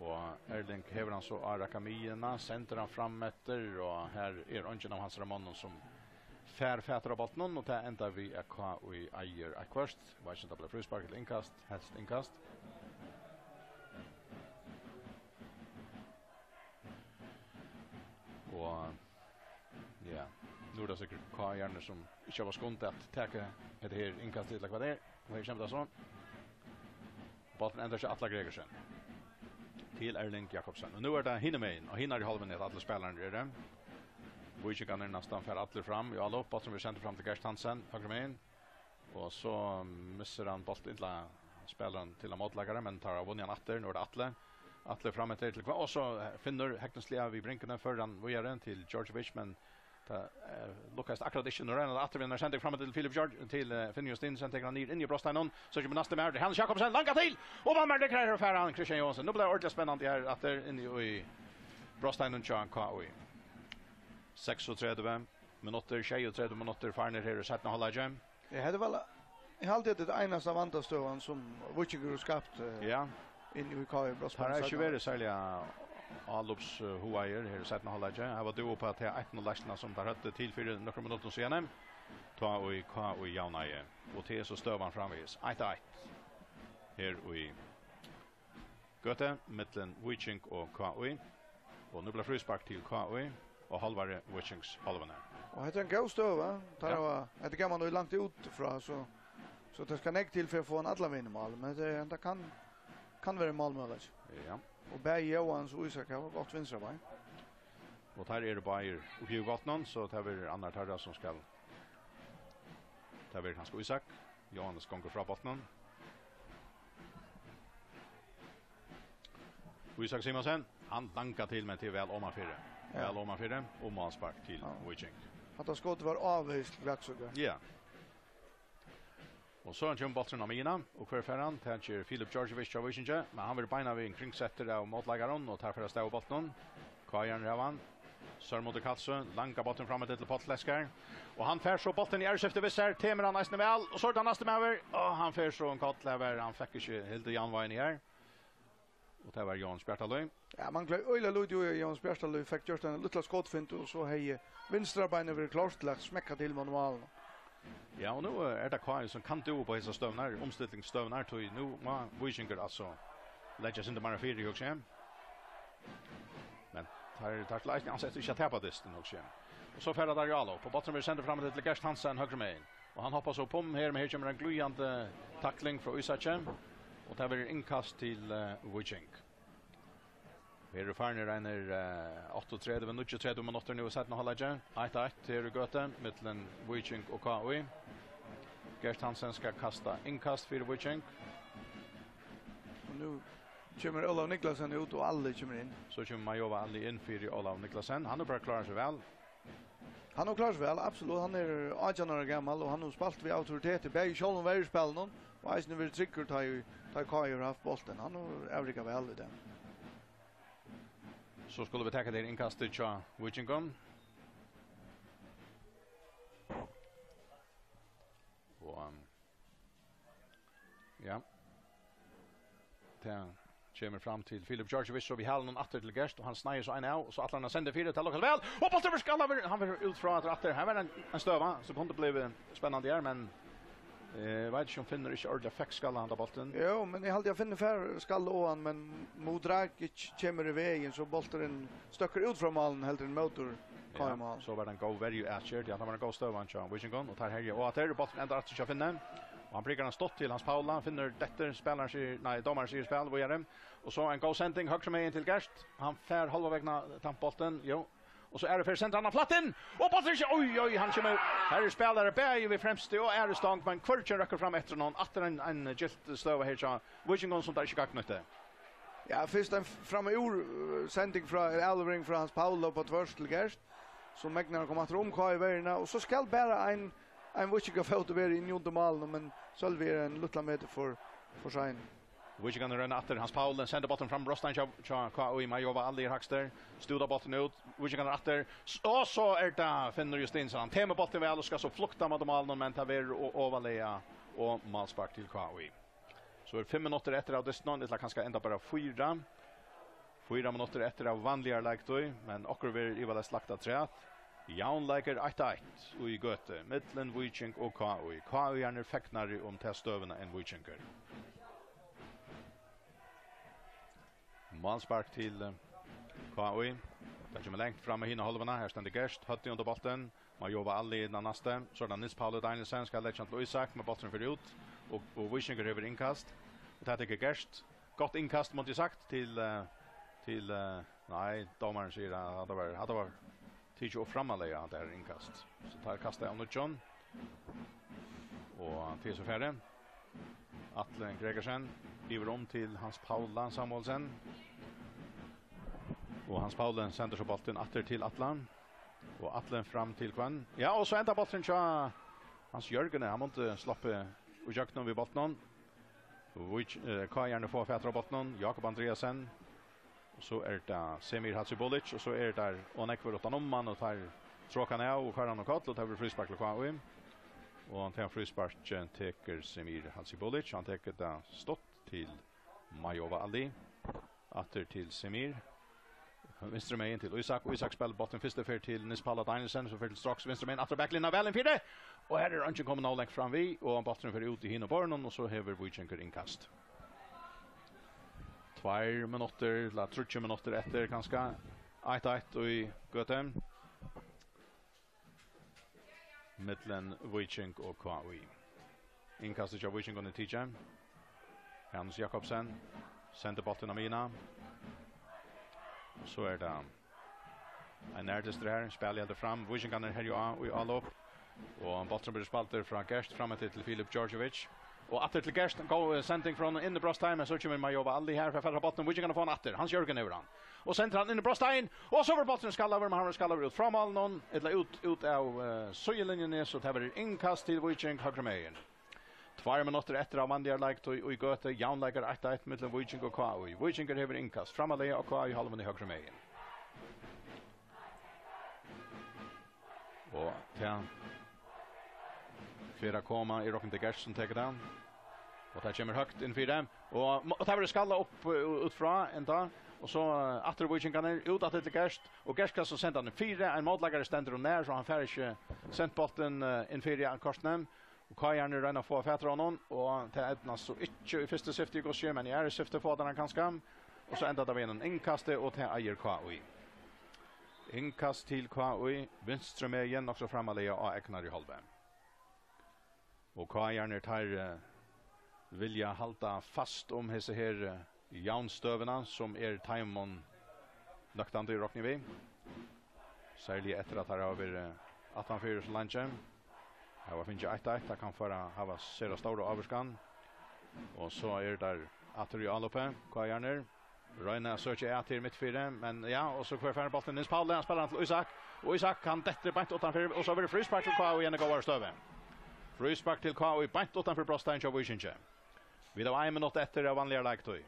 Og Erling hevur hann so á rakka miðjuna, sendir hann fram eftir, og her er eingin av hansara monnum sum fær fatur á bóltinum, og tað endar við, at K I eigur eitt hvørt. Veit ikki, um tað bleiv fríspark ella innkast, helst innkast. Og, ja, nú er tað sikkurt K I-arnir, sum ikki hava skund at taka hetta her innkastið, ella hvat tað er. Og her kemur tað so. Bólturin endar hjá Atla Gregersen. Til Erling Jakobsen. Og nú er tað hinumegin, og hinari hálvuni, at allir spælararnir eru. Víkingarnir næstan fara allir fram. Jú, Atli, bólturin verður sendur fram til Gert Hansen, høgru megin. Og so missir hann bóltin, ella spælir hann til ein mótleikara, men teir hava vunnið hann aftur. Nú er tað Atli. Atli fram eftir til hva-, og so, eh, Finnur hegnisliga við bringuni, førir hann víðari til Djordjevic, men tað, eh, lukkaðist akkurát ikki. Nú roynir hann aftur við eina sending fram til Filip George, til, eh, Finnur Justine, sum tekur hann niður inn í brotsteinan. So kemur næsti maður, Hannes Jakobsen, langa til! Og Valmar, tað greiðir at fara hann, Kristian Johansen. Nú bleiv ordiliga spennandi her aftur inni í brotsteinan hjá K I. Seksogtretivu minuttir, sjeyogtretivu minuttir farnir her í seinna hálvleiki. Eg haldi væl, eg haldi, at tað er einasta vandastøðan, sum Víkingur hevur skapt, eh, ja, inn í K I. Teir hava ikki verið serliga álopshugaðir her í seinna hálvleiki. Her var tú uppi á ta eitt null leiðsluna, sum teir høvdu til fyri nøkrum minuttum síðani. Tá í K I javnaði, og tað er so støðan framvegis. Eitt eitt. Her í Gøtu, millum Víking og K I. Og nú bleiv fríspark til K I og hálvari Víkings hálvuni. Og hetta er ein góð støða. Teir, ja, hava, hetta gav man nú langt út frá, so, so tað skal nógv til fyri at fáa hann allan vegin í mál, men hetta, hetta kann, kann vera ein málmøguleiki. Ja. Og bæði Jóhannes og Ísak hava gott vinstra bein. Og teir eru báðir uppi í botninum, so tað verður annar teirra, sum skal, tað verður kanska Ísak. Jóhannes gongur frá botninum. Ísak Simonsen, hann dankar til, men til væl omanfyri. Ja. Væl omanfyri, og málspark til, ja, Víking. Hatta skotið var ávegis til Klaksvíkar. Ja. Og so kemur bólturin á miðjuna, og hvør fær hann? Tað ger Filip Djordjevic hjá Víkingi, men hann verður beinanvegin kringsettur av mótleikarum, og teir fara avstað við bóltinum. K I-arnir hava hann. Sørmundur Kalsø, langa bóltin fram til Páll Leskar. Og hann fær so bóltin í ærskifti við sær, temur hann eisini væl, og so er tað næsti maður, og hann fær so ein koll har, hann fekk ikki hildið javnvágina her. Og tað var Jóhannes Bjartalíð. Ja, man gleymir øgiliga lítið, at Jóhannes Bjartalíð fekk gjørt eina lítla skotfintu, og so hevði vinstra beinið verið klárt til at smekka til móti málinum. Ja, og nú, eh, er tað K I, sum kann dúgva upp á hesar støðurnar, umstillingsstøðurnar, tí nú má Víkingur altso leggja seg sindur meira fyri, hugsi eg. Men teir, teir til eisini ansa eftir ikki at tapa dystin, hugsi eg. Og so fara teir í álop, og bólturin verður sendur fram til Gert Hansen høgru megin. Og hann hoppar so upp um her, men her kemur ein glíðandi takling frá Ísaki. Og tað verður innkast til, eh, Víking. Her eru farnir einir, eh, áttaogtretivu, níggjuogtretivu minuttir nú í seinna hálvleiki. Eitt eitt her í Gøtu, millum Víking og K I. Gert Hansen skal kasta innkast fyri Víking. Og nú kemur Ólavur Niklasen út, og Ali kemur inn. So kemur Mayowa Ali inn fyri Ólav Niklasen. Hann hevur bara klárað seg væl. Hann hevur klárað seg væl, absolutt. Hann er átjan ára gamal, og hann hevur spælt við autoritet, bæði í sjálvum verjuspælinum, og eisini verið tryggur, tá ið, tá ið K I hevur havt bóltin. Hann hevur avrivað væl í dag. So skulu vit taka tað her innkastið hjá Víkingum. Og, um, ja. Tað kemur fram til Filip Djordjevic, so við hælinum aftur til Gert, og hann sneiðir so ein av, og so ætlar hann at senda fyri, tað lukkar væl, og bólturin verður skallaður, hann verður út frá aftur, aftur. Her var ein, ein støða, sum kundi blivið spennandi her, men, eh, veit ikki um Finnur ikki ordiliga fekk skallað handa bóltin. Jú, men eg haldi, at Finnur fær skallað á hann, men Mudragic kemur í vegin, so bólturin støkkur út frá málinum heldur enn móti K I-mál. Ja, so var tað ein góð verjuatgerð, ja, tað var ein góð støða hjá Víkingum, og teir herja, og at her er bólturin endar aftur hjá Finni, og hann prikar hann stutt til Hans Paula, Finnur dettur, spælarin sigur, nei, dómarin sigur spæl, víðari, og so ein góð sending, høgru megin til Gert, hann fær hálva vegin, tamt bóltin, jú, og so er tað fyri sentran á flatt inn, og bólturin ikki, oj, oj, hann kemur, her er spælari bæði við fremstu og aðru stong, men hvørgin røkkur fram eftir honum, aftur ein, ein gilt støða her hjá Víkingum, sum teir ikki gagnnýttu. Ja, fyrst ein f-, framúr, øh, sending frá, ella avlevering frá Hans Paula upp á tvørs til Gert, sum megnar at koma aftur um K I-verjuna, og so skal bara ein, ein Víkingafótur vera inni undir málinum, men Sølvi er ein lítlan metur for, for sein. Víkingarnir royna aftur, Hans Pauli sendir bóltin fram, brotstein hjá, hjá K I, Mayowa Ali er hægstur, stútar bóltin út, Víkingarnir aftur, s-, og so er tað Finnur Justinsson, hann temur bóltin væl og skal so flukta móti málinum, men tað verður o-, ovarlaga og málspark til K I. So er fimm minuttir eftir av dystinum, ella kanska enda bara fýra. Fýra minuttir eftir av vanligari leiktíð, men okkurt verður ivaleyst lagt afturat. Javnleikur eitt eitt í Gøtu, millum Víking og K I. K I-arnir fegnari um ta støðuna enn Víkingur. Málspark til, eh, K I. Tað kemur langt fram á hina hálvuna. Her stendur Gert, høvdið undir bóltin. Mayowa Ali inn á næstu. So er tað Niels Pauli Danielsen, skal leggja hann til Ísak, men bólturin fer út. Og, og Víkingur hevur innkast. Og tað tekur Gert. Gott innkast, mátti eg sagt, til, eh, til, eh, nei, dómarin sigur at hatta var, hatta var tikið upp framanlega, hatta her innkast. So teir kasta av nýggjum. Og til so ferdig. Atli Gregersen, yvir um til Hans Paula Samuelsen. Og Hans Pauli sendir so bóltin aftur til Atla. Og Atli fram til hvønn. Ja, og so endar bólturin hjá Hans Jørgen, hann mátti sloppið í gjøgnum við bóltinum. Og Vík-, eh, K I-arnir fáa fatur á bóltinum, Jakob Andreasen. Og so er tað Semir Hadzibulic, og so er tað og nógvur uttan um hann, og teir tróka hann av, og koyra hann á koll, og tað verður fríspark til K I. Og hann tekur fríspark, eh, tekur Semir Hadzibulic, hann tekur tað stutt til Mayowa Ali. Aftur til Semir. Vinstru megin til Ísak. Ísak spælir bóltin fyrstu ferð til Niels Paula Danielsen, sum fer til straks vinstru megin, aftur á baklinjuna, væl inn fyri. Og her er eingin komin nóg langt fram við, og bólturin fer út í hinum borðinum, og so hevur Víkingur innkast. Tveir minuttir, ella tríggir minuttir eftir, kanska. Eitt eitt í Gøtu. Millum Víking og K I. Innkastið hjá Víkingum er tikið. Hanus Jakobsen sendir bóltin á miðjuna. Og so er tað ein nærdystur her. Spælið heldur fram. Víkingarnir herja á í álop. Og bólturin verður spældur frá Gert fram eftir til Filip Djordjevic. Og aftur til Gert. Góð, eh, sending frá honum inn í brotstein, men so kemur Mayowa Ali her fyri at fara á bóltin. Víkingarnir fáa hann aftur. Hans Jørgen hevur hann. Og sendir hann inn í brotstein. Og so verður bólturin skallaður, men hann verður skallaður út frá málinum, ella út, út av, eh, síðulinjuni, so tað verður innkast til Víking høgru megin. Tveir minuttir eftir av vanligari leiktíð í Gøtu, javnleikar eitt eitt millum Víking og K I. Víkingur hevur innkast, framanlega á K I-hálvuni høgru megin. Og tað fer at koma, eg rokni, tað er Gert sum tekur tað. Og tað kemur høgt inn fyri. Og, og tað verður skallað upp, eh, út frá enda. Og so, eh, aftur Víkingarnir, út aftur til Gert. Og Gert skal so senda hann fyri. Ein mótleikari stendur og nær, so hann fær ikki sent bóltin, eh, inn fyri kortini. Og K I-arnir royna at fáa fatur á honum, og tað eydnast so ikki í fyrsta skifti, í hvussu er, men í aðru skifti fáa teir hann kanska. Og so endar tað við einum innkasti, og tað eigur K I. Innkast til K I, vinstru megin, nokk so framarlega á egnari hálvu. Og K I-arnir, teir, eh, vilja halda fast um hesa her, eh, javnstøðuna, sum er teimum nøktandi, rokni eg við. Serliga eftir at teir hava verið aftanfyri so leingi. Hava fingið eitt eitt, tað kann fara hava sera stóra ávirkan. Og so eru teir aftur í álopið, K I-arnir. Royna at søkja at her mittfyri, men ja, og so hvør fær bóltin? Niels Pauli, hann spælir hann til Isak. Og Isak, hann dettur beint uttanfyri, og so verður fríspark til K I í eini góðari støðu. Fríspark til K I beint uttanfyri brotsteigin hjá Víkingi. Vit hava ein minutt eftir av vanligari leiktíð.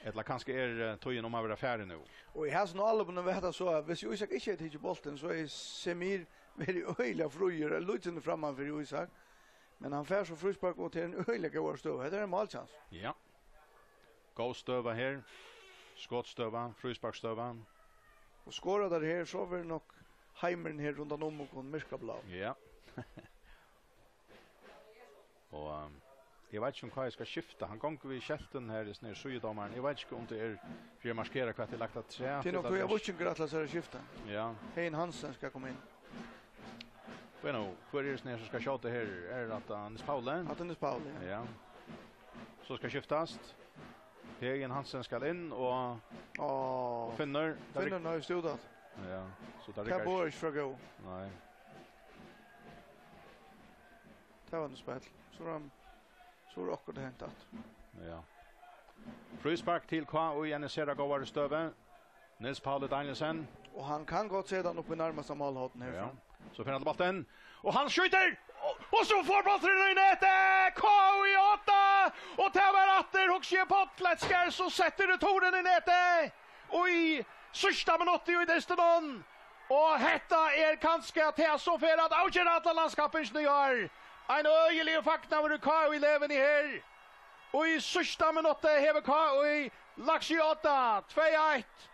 Ella kanska er, eh, tíðin um at vera farin nú. Og í hasum álopinum var tað so, at hvis Isak ikki hevði tikið bóltin, so hevði Semir verið øgiliga fríur, lítið framman fyri Isak. Men hann fær so fríspark, og til ein øgiliga góða støðu. Hetta er ein málkjans. Ja. Góð støða her. Skotstøða, frísparkstøða. Og skora teir her, so verður nokk heimurin her rundan um okkum myrkabláur. Ja. Og, um, eg veit ikki, um K I skal skifta. Hann gongur við skeltum her, hesin her síðudómarin. Eg veit ikki, um tað er fyri at maskera, hvat er lagt afturat, tað er nokk ella tí, at tað er víkingur ætlar sær at skifta. Ja. Heðin Hansen skal koma inn. Bueno, hvør er hesin her, sum skal skjóta her? Er tað, uh, Niels Pauli? Hatta er Niels Pauli, ja. Ja. So skal skiftast. Heðin Hansen skal inn, og, og Finnur, tað Finnur rik- noyðist út aftur. Ja, so tað Tað rikkar boðar ikki. Ikki frá góð. Nei. Tað var nú spell. So er hann, so er okkurt hent aftur. Ja. Fríspark til K I í eini sera góðari støðu. Niels Pauli Danielsen. Og hann kann gott seta hann upp í nærmasta málhorn her. Ja. So fer hann til bóltin. Og hann skjýtur! Og, og so fer bólturin í netið! K I átta! Og tað var aftur, hugsi eg, Páll Kletskar, so setti returin í netið! Og í síðsta minutti í dystinum. Og hetta er kanska tað, sum fer at avgera alla landskappingina í ár. Ein øgiligur fagnaður í K I-leguni her. Og í síðsta minutti hevur K I lagt seg í odda, tvey eitt.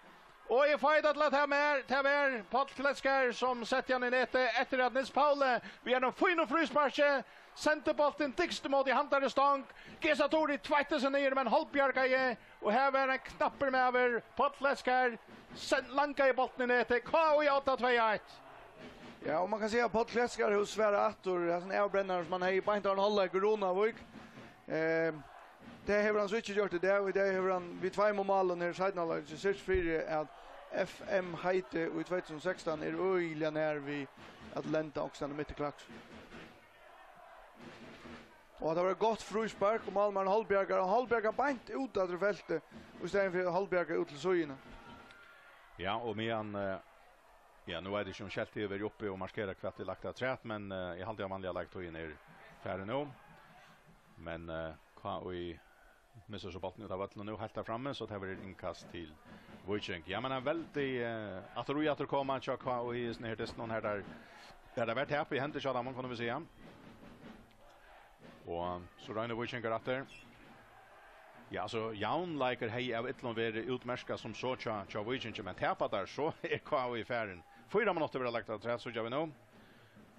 Og eg fái tað til at tað var, tað var Páll Kletskar, sum setti hann í netið eftir at Niels Pauli við einum fínum frísparki sendi bóltin dygst móti handan stong. Gesa Turi tveitti seg niður, men hálvbjargaði, og her var ein knappur maður, Páll Kletskar, sen-, langaði bóltin í netið. K I átta, tvey eitt. Ja, og man kann siga, at Páll Kletskar hevur svarað aftur, hasin avbrennarin, sum hann hevði beint áðrenn hálvleik í Runavík. Eh, tað hevur hann so ikki gjørt í dag, og í dag hevur hann við tveimum málum her seinna hálvleik syrgt fyri, at F M-heitið í tvey túsund og sekstan er øgiliga nær við at lenda onkustaðni mitt í Klaksvík. Og tað var eitt gott fríspark, og málmaðurin hálvbjargar, og hálvbjargar beint út aftur í feltið, í staðin fyri at hálvbjarga út til síðuna. Ja, og meðan, eh, ja, nú veit eg ikki, um skeltið hevur verið uppi og maskerað, hvat er lagt afturat, men, eh, eg haldi, at vanliga leiktíðin er farin nú. Men, eh, K I missir so bóltin út av vøllinum nú, heilt har frammi, so tað verður innkast til Víking. Ja, men ein veldig, eh, aftur og aftur koma hjá K I í hesum her dystinum her, har, har tað var tap í hendur hjá teimum, kunnu vit siga. Og so roynir Víkingur aftur. Ja, altso, javnleikur hevði av illum verið útmerkað sum so hjá, hjá Víkingi, men tapa teir, so er K I farin. Fýra minuttir verða lagt afturat, síggja vit nú.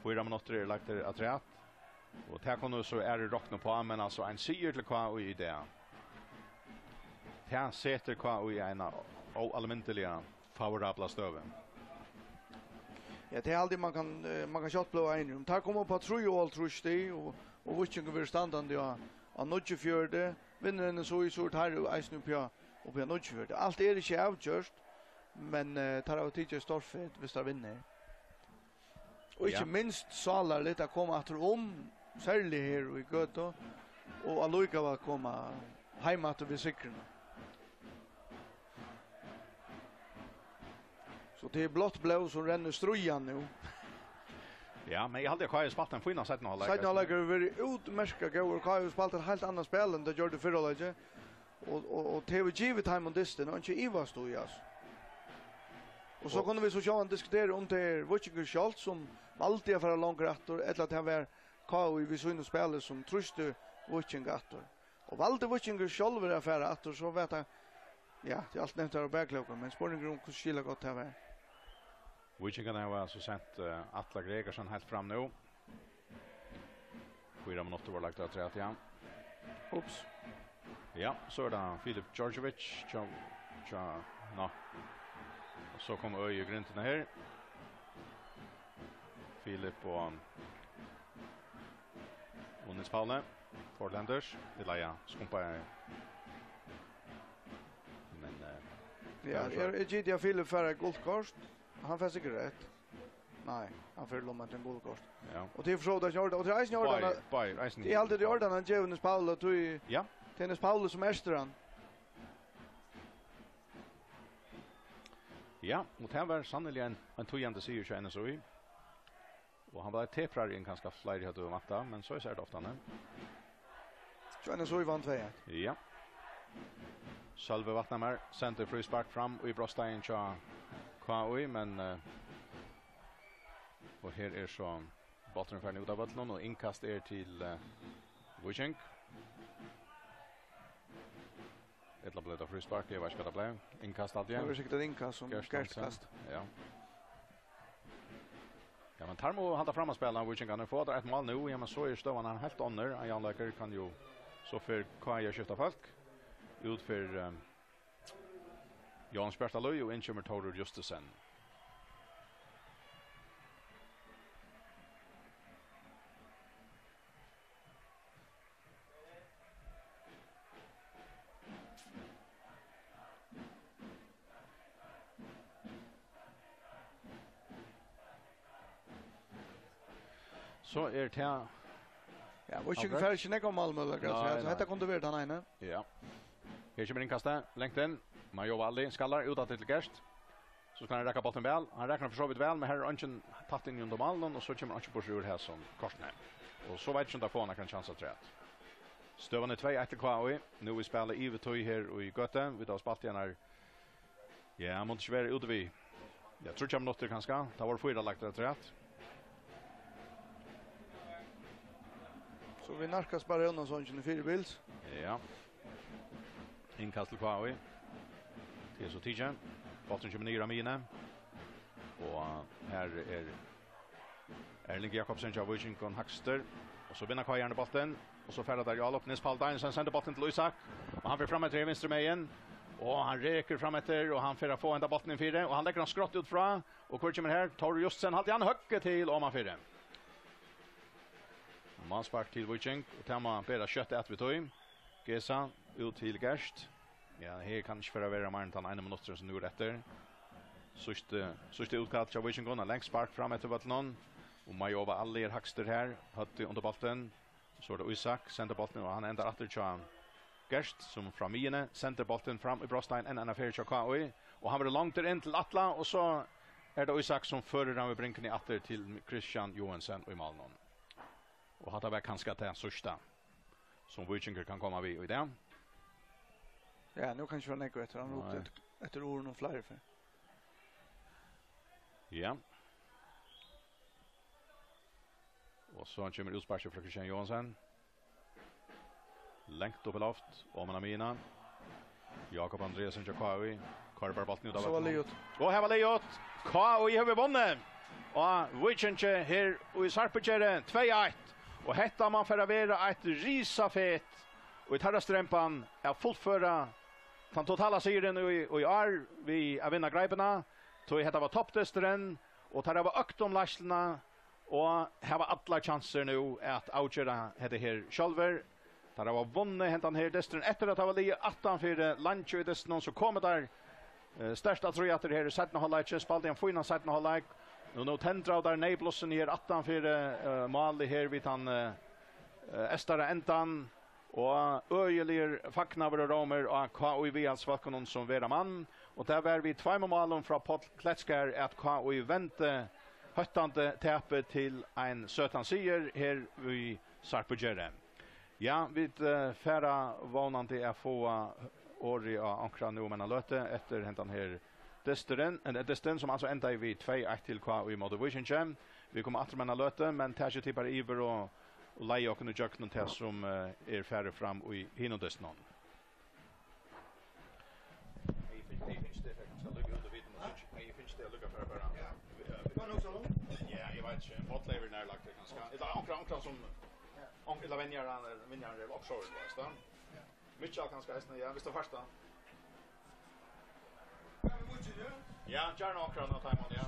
Fýra minuttir eru lagdir afturat. Og tað kunnu so aðrir rokna upp á, men altso ein sigur til K I í dag. Tað setir K I í eina óalmindiliga favorabla støðu. Ja, tað er alt, man kann, eh, man kann skjótt blíva einigur um. Teir koma upp á trýoghálvtrýss stig, og, og Víkingur verður standandi á, á níggjuogfjøruti. Vinnur N S Í, so eru teir jú eisini uppi á, uppi á níggjuogfjøruti. Alt er ikki avgjørt, men, eh, teir hava tikið eitt stórt fet, viss teir vinna her. Og ikki Ja. minst sálarligt at koma aftur um, serliga her í Gøtu, og allíkavæl koma heim aftur við sigrinum. So tað er blátt blóð sum rennur stríðan nú. Ja, men eg haldi, at K I hevur spælt ein fínan seinna hálvleik. Seinni hálvleikur hevur verið útmerkað góður. K I hevur spælt eitt heilt annað spæl enn tey gjørdu í fyrra hálvleiki. Og, og, og tað hevur givið teimum dystin, og ikki ivast í, altso. Og so Ja. kunnu vit so sjálvandi diskutera, um tað er Víkingur sjálvt, sum valdi at fara longur aftur, ella at tað var K I við sínum spæli, sum trýsti Víking aftur. Og valdi Víkingur sjálvur at fara aftur, so var tað, ja, tað er alt nevnt at vera bakklókur, men spurningur um, hvussu skilagott tað var. Víkingarnir hava so sent, eh, Atla Gregersen heilt fram nú. Fýra minuttir vóru lagdir afturat, ja. Ups. Ja, so er tað Filip Djordjevic, tja, tja, nå. Og so kom Ø í grindina her. Filip og, og Niels Pauli, Portlanders, vit leiða skumpaði. Men, eh, Ja, er, er G D A Philip fær eitt gult kort? Hann fær sikkert reytt. Nei, hann fer lomma til gult kort. Ja. Og tað er for so vidt eisini í ordan, og tað er eisini í ordan, báðir, báðir, eisini. Eg haldi, tað er í ordan, hann gevur Niels Pauli, og tí ja, tað er Niels Pauli, sum ertir hann. Ja, og tað var sanniliga ein, ein týðandi sigur hjá N S Í. Og hann var teprari enn kanska fleiri høvdu væntað, men so er tað ofta, ne? Johannes Uy vann tvey eitt. Ja. Sølvi Vatnamar sendir fríspark fram í brotsteigin hjá K Í, men, eh, og her er so bólturin farin út av vøllinum, og innkast er til, eh, Víking. Ella bleiv tað fríspark? Eg veit ikki, hvat tað bleiv. Innkast, alt í einu. Tað var sikkurt eitt innkast sum Gert Gert Hansen kast. Ja. Ja, men teir mugu halda fram at spæla, Víkingarnir. Fáa teir eitt mál nú, ja, men so er støðan her heilt onnur. Ein javnleikari kann jú, so fer K Í at skifta fólk. Út fer, eh, Jóhannes Bjartalíð og inn kemur Tórður Justussen. So er tað Ja, Víkingur fær ikki nógvar málmøguleikar, so nei, hetta, nei, hetta kundi verið tann eini. Ja. Her kemur innkastið, langt inn. Mayo Valli skallar út aftur til Gert. So skal hann rakka bóltin væl. Hann rakkar hann for so vidt væl, men her er eingin tætt inn í undir málinum, og so kemur eingin burtur úr hesum kortini. Og so veit eg ikki um teir fáa nakran kjans afturat. Støðan er tvey eitt til K Í. Nú er spælið yvirtíð her í Gøtu. Vit hava spælt í einar, ja, mundi ikki vera úti við, ja, tríggjar minuttir kanska. Tað vóru fýra lagdir afturat. So vit nærkast bara Jónasonginum fyribils. Ja. Innkast til K Í. Tað er so tikið. Bólturin kemur niður á miðjuna. Og her er Erling Jakobsen hjá Víkingum hægstur. Og so vinnur K Í bóltin. Og so fara teir í álop. Niels Paul Danielsen sendir bóltin til Ísak. Og hann fer fram eftir her vinstru megin. Og hann rekur fram eftir, og hann fer at fáa henda bóltin inn fyri. Og hann leggur hann skrátt út frá. Og hvør kemur her? Tórður Justussen. Haldi hann høgg til omanfyri. Málspark til Víking, og tað má bera skjótt at við tí. Gesa út til Gert. Ja, her kann ikki fara at vera meir enn tann eina minutturin sum nú er eftir. Síðsti, síðsti útkall hjá Víkingum, eitt langt spark fram eftir vøllinum. Og Mayo Valli er hægstur her, høvdið undir bóltin. So er tað Ísak, sendir bóltin, og hann endar aftur hjá Gert, sum frá miðjuni sendir bóltin fram í brotsteigin, enn eina ferð hjá K Í. Og hann verður longdur inn til Atla, og so er tað Ísak, sum førir hann við bringuni aftur til Kristian Joensen í málinum. Og hatta var kanska tað síðsta, sum Víkingur kann koma við í dag. Ja, nú kann ikki vera nógv eftir, hann nei, rópti eftir, eftir orðum fleiri ferð. Ja. Og so kemur útsparkið frá Kristian Joensen. Langt upp í loft, oman á miðjuna. Jakob Andreasen hjá K Í. Koyrir bara bóltin út av vøllinum. So var liðugt. Og her var liðugt. K Í hevur vunnið. Og Víkingi her í Sarpugerði tvey eitt. Og hetta má fara at vera eitt risafet. Og í teirra strempan at fullføra tann totala sigurin í, í ár við at vinna Greipuna. Tí hetta var toppdysturin. Og teir hava økt um leiðsluna. Og hava allar kjansir nú at avgera hetta her sjálvir. Teir hava vunnið hendan her dystin eftir at hava ligið aftan fyri leingi í dystinum, so komu teir, eh, sterkt afturat her í seinna hálvleiki, spældu ein fínan seinna hálvleik. Nú, nú tendraðu teir neyðblussin her aftan fyri, eh, málið her við tann, eh, eh, eystara endan. Og øgiligur fagnaður og rómur á K Í-viðhaldsfólkunum sum vera mann. Og tað var við tveimum málum frá Páll Kletskar at K Í vendi hóttandi tapið til ein søtan sigur her í Sarpugerði. Ja, vit, eh, fara vónandi at fáa orðið á onkran nú um eina løtu eftir hendan her dysturin, eh, dystin, sum altso endaði við tvey eitt til K Í móti Víkingi. Vit koma aftur um eina løtu, men takið tit bara yvir og, og leiða okkum ígjøgnum tað sum, eh, er farið fram í hinum dystinum. Eg finn-, eg finn tað faktiskt at lukka út av videoen, og so eg finn tað at lukka for bara. Ja. Ja, eg veit ikki. Botleyv er nærlagt, kanska. Ella onkran, onkran sum, ja, onk-, ella venjaran, ella venjaran er offshore, veitst tú. Ja. Mitchell kanska eisini, ja, viss tú fært tað. Ja, gjarna onkran av teimum, ja.